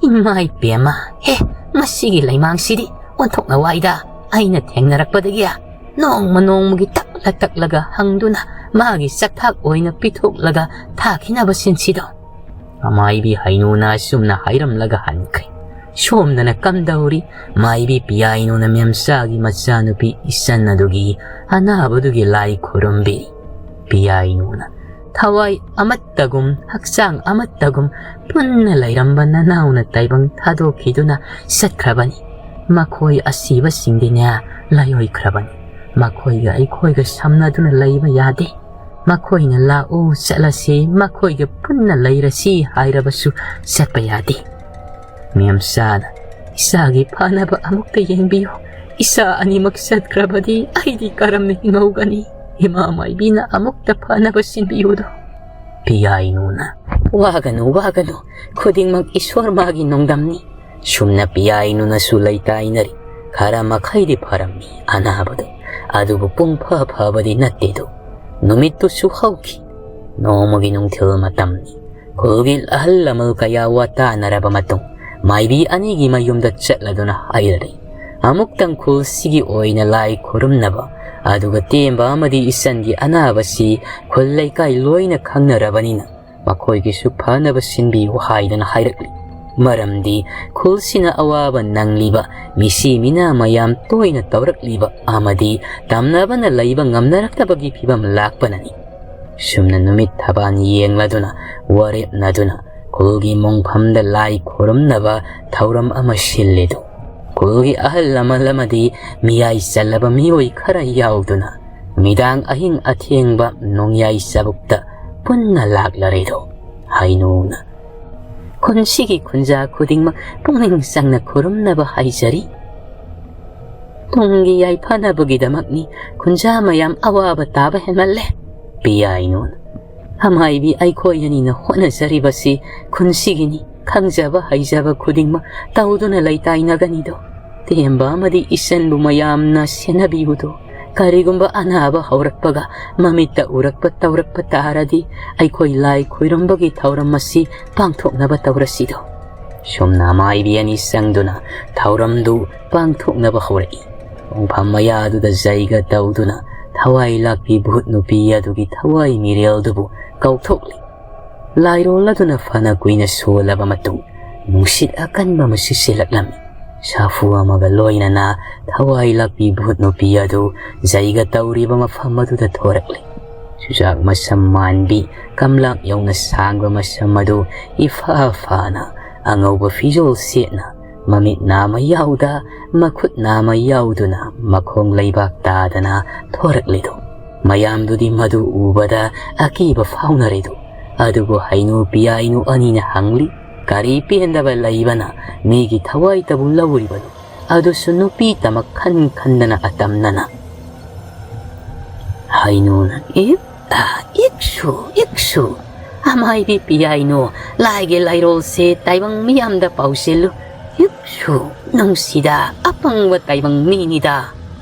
ꯏꯃꯥꯏ ꯄꯦꯝꯃ, ꯍꯦ, ꯃꯁꯤꯒꯤ ꯂꯩꯃꯥꯡꯁꯤꯗꯤ ꯑꯣꯟꯊꯣꯛꯅ ꯋꯥꯏꯗ꯫ ꯑꯩꯅ ꯊꯦꯡꯅꯔꯛꯄꯗꯒꯤ ꯅꯣꯡꯃ ꯅꯣꯡꯃꯒꯤ ꯇꯛꯂ ꯇꯛꯂꯒ ꯍꯪꯗꯨꯅ ꯃꯥꯒꯤ ꯆꯥꯛꯊꯥꯛ ꯑꯣꯏꯅ ꯄꯤꯊꯣꯛꯂꯒ ꯊꯥꯈꯤꯅꯕ ꯁꯤꯟꯁꯤꯗꯣ꯫ ꯑꯃꯥꯏꯕꯤ ꯍꯩꯅꯨꯅ ꯑꯁꯨꯝꯅ ꯍꯥꯏꯔꯝꯂꯒ ꯍꯟꯈ꯭ꯔꯦ꯫ ꯁꯣꯝꯗꯅ ꯀꯝꯗꯧꯔꯤ? ꯃꯥꯏꯕꯤ ꯄꯤꯌꯥꯏꯅꯨꯅ ꯃꯦꯝꯆꯥꯒꯤ ꯃꯆꯥꯅꯨꯄꯤ ꯏꯆꯟ ꯑꯗꯨꯒꯤ ꯑꯅꯥꯕꯗꯨꯒꯤ ꯂꯥꯏ ꯈꯨꯔꯨꯝꯕꯤꯔꯤ꯫ ꯄꯤꯌꯥꯏꯅꯨꯅ ꯊꯋꯥꯏ ꯑꯃꯠꯇꯒꯨꯝ, ꯍꯛꯆꯥꯡ ꯑꯃꯠꯇꯒꯨꯝ ꯄꯨꯟꯅ ꯂꯩꯔꯝꯕ ꯅꯅꯥꯎꯅ ꯇꯥꯏꯕꯪ ꯊꯥꯗꯣꯛꯈꯤꯗꯨꯅ ꯆꯠꯈ꯭ꯔꯕꯅꯤ꯫ ꯃꯈꯣꯏ ꯑꯁꯤꯕꯁꯤꯡꯗꯤꯅꯦ ꯂꯥꯏꯑꯣꯏꯈ꯭ꯔꯕꯅꯤ꯫ ꯃꯈꯣꯏꯒ ꯑꯩꯈꯣꯏꯒ ꯁꯝꯅꯗꯨꯅ ꯂꯩꯕ ꯌꯥꯗꯦ꯫ ꯃꯈꯣꯏꯅ "ꯂꯥꯛꯎ, ꯆꯠꯂꯁꯤ, ꯃꯈꯣꯏꯒ ꯄꯨꯟꯅ ꯂꯩꯔꯁꯤ" ꯍꯥꯏꯔꯕꯁꯨ ꯆꯠꯄ ꯌꯥꯗꯦ꯫ ꯃꯦꯝꯆꯥꯅ "ꯏꯆꯥꯒꯤ ꯐꯅꯕ ꯑꯃꯨꯛꯇ ꯌꯦꯡꯕꯤꯌꯨ꯫ ꯏꯆꯥ ꯑꯅꯤꯃꯛ ꯆꯠꯈ꯭ꯔꯕꯗꯤ ꯑꯩꯗꯤ ꯀꯔꯝꯅ ꯍꯤꯡꯍꯧꯒꯅꯤ? ꯏꯃꯥ ꯃꯥꯏꯕꯤꯅ ꯑꯃꯨꯛꯇ ꯐꯅꯕ ꯁꯤꯟꯕꯤꯌꯨꯗꯣ꯫" ꯄꯤꯌꯥꯏꯅꯨꯅ "ꯋꯥꯒꯅꯨ, ꯋꯥꯒꯅꯨ, ꯈꯨꯗꯤꯡꯃꯛ ꯏꯁꯣꯔ ꯃꯥꯒꯤ ꯅꯣꯡꯗꯝꯅꯤ꯫" ꯁꯨꯝꯅ ꯄꯤꯌꯥꯏꯅꯨꯅꯁꯨ ꯂꯩꯇꯥꯏꯅꯔꯤ꯫ ꯈꯔ ꯃꯈꯩꯗꯤ ꯐꯔꯝꯃꯤ ꯑꯅꯥꯕꯗꯨ, ꯑꯗꯨꯕꯨ ꯄꯨꯡ ꯐ ꯐꯕꯗꯤ ꯅꯠꯇꯦꯗꯣ꯫ ꯅꯨꯃꯤꯠꯇꯨꯁꯨ ꯍꯧꯈꯤ꯫ ꯅꯣꯡꯃꯒꯤ ꯅꯨꯡꯊꯤꯜ ꯃꯇꯝꯅꯤ꯫ ꯈꯨꯜꯒꯤ ꯑꯍꯜ ꯂꯃꯟ ꯀꯌꯥ ꯋꯥ ꯇꯥꯅꯔꯕ ꯃꯇꯨꯡ, ꯃꯥꯏꯕꯤ ꯑꯅꯤꯒꯤ ꯃꯌꯨꯝꯗ ꯆꯠꯂꯗꯨꯅ ꯍꯥꯏꯔꯔꯦ꯫ "ꯑꯃꯨꯛꯇꯪ ꯈꯨꯜꯁꯤꯒꯤ ꯑꯣꯏꯅ ꯂꯥꯏ ꯈꯨꯔꯨꯝꯅꯕ, ꯑꯗꯨꯒ ꯇꯦꯝꯕ ꯑꯃꯗꯤ ꯏꯆꯟꯒꯤ ꯑꯅꯥꯕꯁꯤ ꯈꯨꯜ ꯂꯩꯀꯥꯏ ꯂꯣꯏꯅ ꯈꯪꯅꯔꯕꯅꯤꯅ ꯃꯈꯣꯏꯒꯤꯁꯨ ꯐꯅꯕ ꯁꯤꯟꯕꯤꯌꯨ" ꯍꯥꯏꯗꯅ ꯍꯥꯏꯔꯛꯂꯤ꯫ ꯃꯔꯝꯗꯤ ꯈꯨꯜꯁꯤꯅ ꯑꯋꯥꯕ ꯅꯪꯂꯤꯕ, ꯃꯤꯁꯤ ꯃꯤꯅꯥ ꯃꯌꯥꯝ ꯇꯣꯏꯅ ꯇꯧꯔꯛꯂꯤꯕ ꯑꯃꯗꯤ ꯇꯝꯅꯕꯅ ꯂꯩꯕ ꯉꯝꯅꯔꯛꯇꯕꯒꯤ ꯐꯤꯕꯝ ꯂꯥꯛꯄꯅꯅꯤ꯫ ꯁꯨꯝꯅ ꯅꯨꯃꯤꯠ ꯊꯕꯥꯟ ꯌꯦꯡꯂꯗꯨꯅ, ꯋꯥꯔꯦꯞꯅꯗꯨꯅ ꯈꯨꯜꯒꯤ ꯃꯣꯡꯐꯝꯗ ꯂꯥꯏ ꯈꯨꯔꯨꯝꯅꯕ ꯊꯧꯔꯝ ꯑꯃ ꯁꯤꯜꯂꯤꯗꯨ꯫ ꯈꯨꯜꯒꯤ ꯑꯍꯜ ꯂꯃꯟ ꯑꯃꯗꯤ ꯃꯤꯌꯥꯏ ꯆꯜꯂꯕ ꯃꯤꯑꯣꯏ ꯈꯔ ꯌꯥꯎꯗꯨꯅ ꯅꯨꯃꯤꯗꯥꯡ ꯑꯍꯤꯡ ꯑꯊꯦꯡꯕ ꯅꯣꯡꯌꯥꯏ ꯆꯕꯨꯛꯇ ꯄꯨꯟꯅ ꯂꯥꯛꯂꯔꯦꯗꯣ꯫ ꯍꯩꯅꯨꯅ "ꯈꯨꯟꯁꯤꯒꯤ ꯈꯨꯟꯖꯥ ꯈꯨꯗꯤꯡꯃꯛ ꯄꯨꯛꯅꯤꯡ ꯆꯪꯅ ꯈꯨꯔꯨꯝꯅꯕ ꯍꯥꯏꯖꯔꯤ꯫ ꯇꯨꯡꯒꯤ ꯌꯥꯏꯐꯅꯕꯒꯤꯗꯃꯛꯅꯤ꯫ ꯈꯨꯟꯖꯥ ꯃꯌꯥꯝ ꯑꯋꯥꯕ ꯇꯥꯕ ꯍꯦꯟꯃꯜꯂꯦ꯫" ꯄꯤꯌꯥꯏꯅꯨꯅ "ꯑꯃꯥꯏꯕꯤ ꯑꯩꯈꯣꯏ ꯑꯅꯤꯅ ꯍꯣꯠꯅꯖꯔꯤꯕꯁꯤ ꯈꯨꯟꯁꯤꯒꯤꯅꯤ꯫ ꯈꯪꯖꯕ ꯍꯩꯖꯕ ꯈꯨꯗꯤꯡꯃꯛ ꯇꯧꯗꯨꯅ ꯂꯩꯇꯥꯏꯅꯒꯅꯤꯗꯣ꯫ ꯇꯦꯝꯕ ꯑꯃꯗꯤ ꯏꯆꯟꯕꯨ ꯃꯌꯥꯝꯅ ꯁꯦꯟꯅꯕꯤꯌꯨꯗꯣ꯫ ꯀꯔꯤꯒꯨꯝꯕ ꯑꯅꯥꯕ ꯍꯧꯔꯛꯄꯒ ꯃꯃꯤꯠꯇ ꯎꯔꯛꯄ ꯇꯧꯔꯛꯄ ꯇꯥꯔꯗꯤ ꯑꯩꯈꯣꯏ ꯂꯥꯏ ꯈꯨꯔꯨꯝꯕꯒꯤ ꯊꯧꯔꯝ ꯑꯁꯤ ꯄꯥꯡꯊꯣꯛꯅꯕ ꯇꯧꯔꯁꯤꯗꯣ꯫" ꯁꯨꯝꯅ ꯃꯥꯏꯕꯤ ꯑꯅꯤ ꯆꯪꯗꯨꯅ ꯊꯧꯔꯝꯗꯨ ꯄꯥꯡꯊꯣꯛꯅꯕ ꯍꯧꯔꯛꯏ꯫ ꯃꯐꯝ ꯃꯌꯥꯗꯨꯗ ꯖꯩꯒ ꯇꯧꯗꯨꯅ ꯊꯋꯥꯏ ꯂꯥꯛꯄꯤ ꯚꯨꯠ ꯅꯨꯄꯤ ꯑꯗꯨꯒꯤ ꯊꯋꯥꯏ ꯃꯤꯔꯦꯜꯗꯨꯕꯨ ꯀꯧꯊꯣꯛꯂꯤ꯫ ꯂꯥꯏꯔꯣꯜ ꯑꯗꯨꯅ ꯐꯅ ꯀꯨꯏꯅ ꯁꯣꯜꯂꯕ ꯃꯇꯨꯡ, ꯅꯨꯡꯁꯤꯠ ꯑꯀꯟꯕ ꯑꯃ ꯁꯤꯠꯆꯤꯜꯂꯛꯂꯝꯃꯤ꯫ ꯁꯥꯐꯨ ꯑꯃꯒ ꯂꯣꯏꯅꯅ ꯊꯋꯥꯏ ꯂꯥꯛꯄꯤ ꯚꯨꯠ ꯅꯨꯄꯤ ꯑꯗꯨ ꯖꯩꯒ ꯇꯧꯔꯤꯕ ꯃꯐꯝ ꯑꯗꯨꯗ ꯊꯣꯔꯛꯂꯤ꯫ ꯆꯨꯖꯥꯛ ꯃꯁꯝ ꯃꯥꯟꯕꯤ, ꯀꯝꯂꯥꯛ ꯌꯧꯅ ꯁꯥꯡꯕ ꯃꯁꯝ ꯑꯗꯨ ꯏꯐꯥ ꯐꯥꯅ ꯑꯉꯧꯕ ꯐꯤꯖꯣꯜ ꯁꯦꯠꯅ, ꯃꯃꯤꯠ ꯅꯥꯃ ꯌꯥꯎꯗ, ꯃꯈꯨꯠ ꯅꯥꯃ ꯌꯥꯎꯗꯨꯅ ꯃꯈꯣꯡ ꯂꯩꯕꯥꯛ ꯇꯥꯗꯅ ꯊꯣꯔꯛꯂꯤꯗꯨ꯫ ꯃꯌꯥꯝꯗꯨꯗꯤ ꯃꯗꯨ ꯎꯕꯗ ꯑꯀꯤꯕ ꯐꯥꯎꯅꯔꯤꯗꯨ꯫ ꯑꯗꯨꯕꯨ ꯍꯩꯅꯨ ꯄꯤꯌꯥꯏꯅꯨ ꯑꯅꯤꯅ ꯍꯪꯂꯤ, "ꯀꯔꯤ ꯄꯦꯟꯗꯕ ꯂꯩꯕꯅ ꯃꯤꯒꯤ ꯊꯋꯥꯏꯇꯕꯨ ꯂꯧꯔꯤꯕꯅꯣ? ꯑꯗꯨꯁꯨ ꯅꯨꯄꯤ ꯇꯃꯛ ꯈꯟ ꯈꯟꯗꯅ ꯑꯇꯝꯅꯅ?" ꯍꯩꯅꯨꯅ, "ꯏꯛ, ꯑ, ꯏꯛꯁꯨ, ꯏꯛꯁꯨ, ꯑꯃꯥꯏꯕꯤ ꯄꯤꯌꯥꯏꯅꯨ, ꯂꯥꯏꯒꯤ ꯂꯥꯏꯔꯣꯜꯁꯦ ꯇꯥꯏꯕꯪ ꯃꯤꯌꯥꯝꯗ ꯄꯥꯎꯁꯤꯜꯂꯨ꯫ ꯏꯛꯁꯨ, ꯅꯨꯡꯁꯤꯗ, ꯑꯄꯪꯕ ꯇꯥꯏꯕꯪ ꯃꯤꯅꯤꯗ꯫"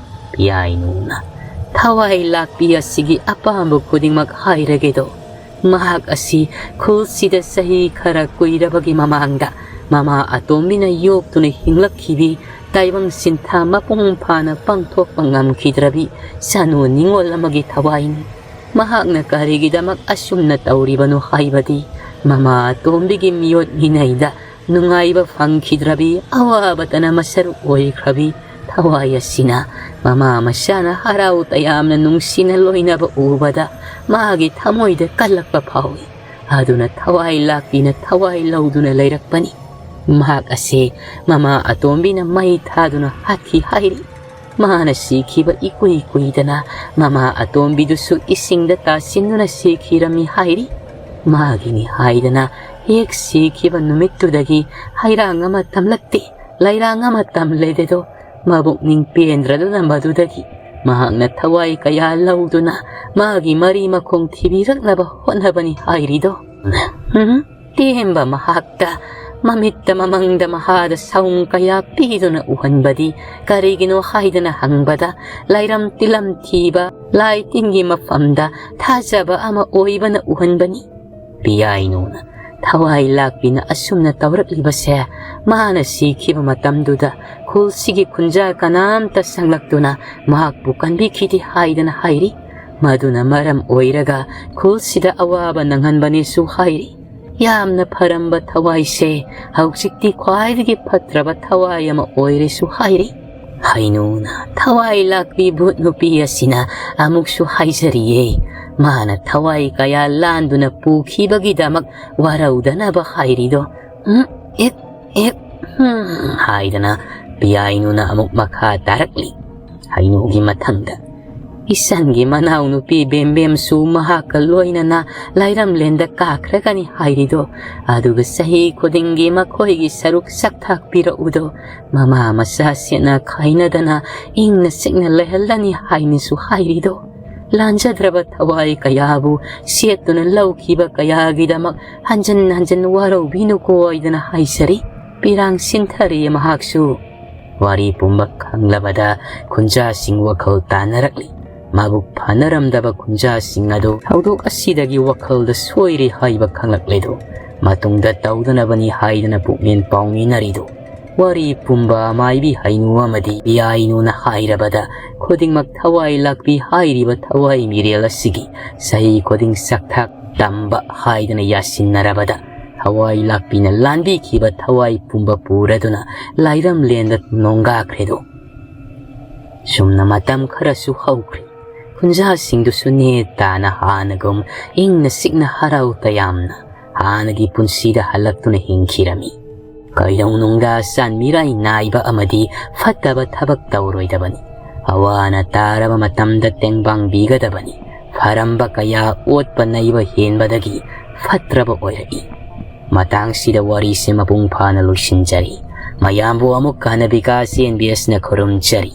ꯄꯤꯌꯥꯏꯅꯨꯅ, "ꯊꯋꯥꯏ ꯂꯥꯛꯄꯤ ꯑꯁꯤꯒꯤ ꯑꯄꯥꯝꯕ ꯈꯨꯗꯤꯡꯃꯛ ꯍꯥꯏꯔꯒꯦꯗꯣ꯫ ꯃꯍꯥꯛ ꯑꯁꯤ ꯈꯨꯜꯁꯤꯗ ꯆꯍꯤ ꯈꯔ ꯀꯨꯏꯔꯕꯒꯤ ꯃꯃꯥꯡꯗ ꯃꯃꯥ ꯑꯇꯣꯝꯕꯤꯅ ꯌꯣꯛꯇꯨꯅ ꯍꯤꯡꯂꯛꯈꯤꯕꯤ ꯇꯥꯏꯕꯪ ꯁꯤꯟꯊꯥ ꯃꯄꯨꯡ ꯐꯥꯅ ꯄꯥꯡꯊꯣꯛꯄ ꯉꯝꯈꯤꯗ꯭ꯔꯕꯤ ꯆꯅꯨ ꯅꯤꯉꯣꯜ ꯑꯃꯒꯤ ꯊꯋꯥꯏꯅꯤ꯫ ꯃꯍꯥꯛꯅ ꯀꯔꯤꯒꯤꯗꯃꯛ ꯑꯁꯨꯝꯅ ꯇꯧꯔꯤꯕꯅꯣ ꯍꯥꯏꯕꯗꯤ ꯃꯃꯥ ꯑꯇꯣꯝꯕꯤꯒꯤ ꯃꯤꯑꯣꯠ ꯃꯤꯅꯩꯗ ꯅꯨꯡꯉꯥꯏꯕ ꯐꯪꯈꯤꯗ꯭ꯔꯕꯤ ꯑꯋꯥꯕꯇꯅ ꯃꯁꯔꯨꯛ ꯑꯣꯏꯈ꯭ꯔꯕꯤ ꯊꯋꯥꯏ ꯑꯁꯤꯅ ꯃꯃꯥ ꯃꯆꯥꯅ ꯍꯔꯥꯎ ꯇꯌꯥꯝꯅ ꯅꯨꯡꯁꯤꯅ ꯂꯣꯏꯅꯕ ꯎꯕꯗ ꯃꯥꯒꯤ ꯊꯃꯣꯏꯗ ꯀꯜꯂꯛꯄ ꯐꯥꯎꯏ꯫ ꯑꯗꯨꯅ ꯊꯋꯥꯏ ꯂꯥꯛꯄꯤꯅ ꯊꯋꯥꯏ ꯂꯧꯗꯨꯅ ꯂꯩꯔꯛꯄꯅꯤ꯫ ꯃꯍꯥꯛ ꯑꯁꯤ ꯃꯃꯥ ꯑꯇꯣꯝꯕꯤꯅ ꯃꯩ ꯊꯥꯗꯨꯅ ꯍꯥꯠꯈꯤ ꯍꯥꯏꯔꯤ꯫ ꯃꯥꯅ ꯁꯤꯈꯤꯕ ꯏꯀꯨꯏ ꯀꯨꯏꯗꯅ ꯃꯃꯥ ꯑꯇꯣꯝꯕꯤꯗꯨꯁꯨ ꯏꯁꯤꯡꯗ ꯇꯥꯁꯤꯟꯗꯨꯅ ꯁꯤꯈꯤꯔꯝꯃꯤ ꯍꯥꯏꯔꯤ꯫ ꯃꯥꯒꯤꯅꯤ ꯍꯥꯏꯗꯅ ꯍꯦꯛ ꯁꯤꯈꯤꯕ ꯅꯨꯃꯤꯠꯇꯨꯗꯒꯤ ꯍꯩꯔꯥꯡ ꯑꯃ ꯇꯝꯂꯛꯇꯦ, ꯂꯩꯔꯥꯡ ꯑꯃ ꯇꯝꯂꯦꯗꯦꯗꯣ꯫ ꯃꯕꯨꯛꯅꯤꯡ ꯄꯦꯟꯗ꯭ꯔꯗꯨꯅ ꯃꯗꯨꯗꯒꯤ ꯃꯍꯥꯛꯅ ꯊꯋꯥꯏ ꯀꯌꯥ ꯂꯧꯗꯨꯅ ꯃꯥꯒꯤ ꯃꯔꯤ ꯃꯈꯣꯡ ꯊꯤꯕꯤꯔꯛꯅꯕ ꯍꯣꯠꯅꯕꯅꯤ ꯍꯥꯏꯔꯤꯗꯣ꯫ ꯎꯝ, ꯇꯦꯝꯕ ꯃꯍꯥꯛꯇ ꯃꯃꯤꯠꯇ ꯃꯃꯪꯗ ꯃꯍꯥꯗ ꯁꯥꯎꯟ ꯀꯌꯥ ꯄꯤꯗꯨꯅ ꯎꯍꯟꯕꯗꯤ ꯀꯔꯤꯒꯤꯅꯣ ꯍꯥꯏꯗꯅ ꯍꯪꯕꯗ, ꯂꯥꯏꯔꯝ ꯇꯤꯂꯝ ꯊꯤꯕ, ꯂꯥꯏ ꯇꯤꯟꯒꯤ ꯃꯐꯝꯗ ꯊꯥꯖꯕ ꯑꯃ ꯑꯣꯏꯕꯅ ꯎꯍꯟꯕꯅꯤ꯫ ꯄꯤꯌꯥꯏꯅꯨꯅ ꯊꯋꯥꯏ ꯂꯥꯛꯄꯤꯅ ꯑꯁꯨꯝꯅ ꯇꯧꯔꯛꯂꯤꯕꯁꯦ ꯃꯥꯅ ꯁꯤꯈꯤꯕ ꯃꯇꯝꯗꯨꯗ ꯈꯨꯜꯁꯤꯒꯤ ꯈꯨꯟꯖꯥ ꯀꯅꯥꯝꯇ ꯁꯪꯂꯛꯇꯨꯅ ꯃꯍꯥꯛꯄꯨ ꯀꯟꯕꯤꯈꯤꯗꯦ ꯍꯥꯏꯗꯅ ꯍꯥꯏꯔꯤ꯫ ꯃꯗꯨꯅ ꯃꯔꯝ ꯑꯣꯏꯔꯒ ꯈꯨꯜꯁꯤꯗ ꯑꯋꯥꯕ ꯅꯪꯍꯟꯕꯅꯦꯁꯨ ꯍꯥꯏꯔꯤ꯫ ꯌꯥꯝꯅ ꯐꯔꯝꯕ ꯊꯋꯥꯏꯁꯦ ꯍꯧꯖꯤꯛꯇꯤ ꯈ꯭ꯋꯥꯏꯗꯒꯤ ꯐꯠꯇ꯭ꯔꯕ ꯊꯋꯥꯏ ꯑꯃ ꯑꯣꯏꯔꯦꯁꯨ ꯍꯥꯏꯔꯤ꯫ ꯍꯩꯅꯨꯅ ꯊꯋꯥꯏ ꯂꯥꯛꯄꯤ ꯚꯨꯠ ꯅꯨꯄꯤ ꯑꯁꯤꯅ ꯑꯃꯨꯛꯁꯨ ꯍꯥꯏꯖꯔꯤꯌꯦ, ꯃꯥꯅ ꯊꯋꯥꯏ ꯀꯌꯥ ꯂꯥꯟꯗꯨꯅ ꯄꯨꯈꯤꯕꯒꯤꯗꯃꯛ ꯋꯥꯔꯧꯗꯅꯕ ꯍꯥꯏꯔꯤꯗꯣ꯫ ꯎꯝ, ꯏꯛ, ꯏꯛ, ꯍꯨꯝ ꯍꯥꯏꯗꯅ ꯄꯤꯌꯥꯏꯅꯨꯅ ꯑꯃꯨꯛ ꯃꯈꯥ ꯇꯥꯔꯛꯂꯤ꯫ ꯍꯩꯅꯨꯒꯤ ꯃꯊꯪꯗ ꯏꯆꯟꯒꯤ ꯃꯅꯥꯎꯅꯨꯄꯤ ꯕꯦꯝꯕꯦꯝꯁꯨ ꯃꯍꯥꯛꯀ ꯂꯣꯏꯅꯅ ꯂꯥꯏꯔꯝꯂꯦꯟꯗ ꯀꯥꯈ꯭ꯔꯒꯅꯤ ꯍꯥꯏꯔꯤꯗꯣ, ꯑꯗꯨꯒ ꯆꯍꯤ ꯈꯨꯗꯤꯡꯒꯤ ꯃꯈꯣꯏꯒꯤ ꯁꯔꯨꯛ ꯁꯛꯊꯥꯛ ꯄꯤꯔꯛꯎꯗꯣ, ꯃꯃꯥ ꯃꯆꯥ ꯁꯦꯠꯅ ꯈꯥꯏꯅꯗꯅ ꯏꯪꯅ ꯆꯤꯛꯅ ꯂꯩꯍꯜꯂꯅꯤ ꯍꯥꯏꯅꯁꯨ ꯍꯥꯏꯔꯤꯗꯣ꯫ ꯂꯥꯟꯖꯗ꯭ꯔꯕ ꯊꯋꯥꯏ ꯀꯌꯥꯕꯨ ꯁꯦꯠꯇꯨꯅ ꯂꯧꯈꯤꯕ ꯀꯌꯥꯒꯤꯗꯃꯛ ꯍꯟꯖꯟ ꯍꯟꯖꯟ ꯋꯥꯔꯧꯕꯤꯅꯨꯀꯣ ꯍꯥꯏꯗꯅ ꯍꯥꯏꯖꯔꯤ꯫ ꯄꯤꯔꯥꯡ ꯁꯤꯟꯊꯔꯤ ꯃꯍꯥꯛꯁꯨ꯫ ꯋꯥꯔꯤ ꯄꯨꯝꯕ ꯈꯪꯂꯕꯗ ꯈꯨꯟꯖꯥꯁꯤꯡ ꯋꯥꯈꯜ ꯇꯥꯅꯔꯛꯂꯤ꯫ ꯃꯕꯨꯛ ꯐꯅꯔꯝꯗꯕ ꯈꯨꯟꯖꯥꯁꯤꯡ ꯑꯗꯨ ꯊꯧꯗꯣꯛ ꯑꯁꯤꯗꯒꯤ ꯋꯥꯈꯜꯗ ꯁꯣꯏꯔꯦ ꯍꯥꯏꯕ ꯈꯪꯂꯛꯂꯦꯗꯣ꯫ ꯃꯇꯨꯡꯗ ꯇꯧꯗꯅꯕꯅꯤ ꯍꯥꯏꯗꯅ ꯄꯨꯛꯃꯦꯟ ꯄꯥꯎꯃꯤꯟꯅꯔꯤꯗꯣ꯫ ꯋꯥꯔꯤ ꯄꯨꯝꯕ ꯃꯥꯏꯕꯤ ꯍꯩꯅꯨ ꯑꯃꯗꯤ ꯄꯤꯌꯥꯏꯅꯨꯅ ꯍꯥꯏꯔꯕꯗ ꯈꯨꯗꯤꯡꯃꯛ ꯊꯋꯥꯏ ꯂꯥꯛꯄꯤ ꯍꯥꯏꯔꯤꯕ ꯊꯋꯥꯏ ꯃꯤꯔꯦꯜ ꯑꯁꯤꯒꯤ ꯆꯍꯤ ꯈꯨꯗꯤꯡ ꯆꯥꯛꯊꯥꯛ ꯇꯝꯕ ꯍꯥꯏꯗꯅ ꯌꯥꯁꯤꯟꯅꯔꯕꯗ ꯊꯋꯥꯏ ꯂꯥꯛꯄꯤꯅ ꯂꯥꯟꯕꯤꯈꯤꯕ ꯊꯋꯥꯏ ꯄꯨꯝꯕ ꯄꯨꯔꯗꯨꯅ ꯂꯥꯏꯔꯝꯂꯦꯟꯗ ꯅꯣꯡꯒꯥꯈ꯭ꯔꯦꯗꯣ꯫ ꯁꯨꯝꯅ ꯃꯇꯝ ꯈꯔꯁꯨ ꯍꯧꯈ꯭ꯔꯦ꯫ ꯈꯨꯟꯖꯥꯁꯤꯡꯗꯨꯁꯨ ꯅꯦ ꯇꯥꯅ ꯍꯥꯟꯅꯒꯨꯝ ꯏꯪꯅ ꯆꯤꯛꯅ ꯍꯔꯥꯎ ꯇꯌꯥꯝꯅ ꯍꯥꯟꯅꯒꯤ ꯄꯨꯟꯁꯤꯗ ꯍꯜꯂꯛꯇꯨꯅ ꯍꯤꯡꯈꯤꯔꯝꯃꯤ꯫ ꯀꯩꯗꯧꯅꯨꯡꯗ ꯆꯥꯟꯃꯤꯔꯥꯏ ꯅꯥꯏꯕ ꯑꯃꯗꯤ ꯐꯠꯇꯕ ꯊꯕꯛ ꯇꯧꯔꯣꯏꯗꯕꯅꯤ꯫ ꯑꯋꯥ ꯑꯅꯥ ꯇꯥꯔꯕ ꯃꯇꯝꯗ ꯇꯦꯡꯕꯥꯡꯕꯤꯒꯗꯕꯅꯤ꯫ ꯐꯔꯝꯕ ꯀꯌꯥ ꯑꯣꯠꯄ ꯅꯩꯕ ꯍꯦꯟꯕꯗꯒꯤ ꯐꯠꯇ꯭ꯔꯕ ꯑꯣꯏꯔꯛꯏ꯫ ꯃꯇꯥꯡꯁꯤꯗ ꯋꯥꯔꯤꯁꯦ ꯃꯄꯨꯡ ꯐꯥꯅ ꯂꯣꯏꯁꯤꯟꯖꯔꯤ꯫ ꯃꯌꯥꯝꯕꯨ ꯑꯃꯨꯛ ꯍꯟꯅ ꯕꯤꯀꯥꯁ ꯑꯦꯟ ꯕꯤ ꯑꯦꯁꯅ ꯈꯨꯔꯨꯝꯖꯔꯤ꯫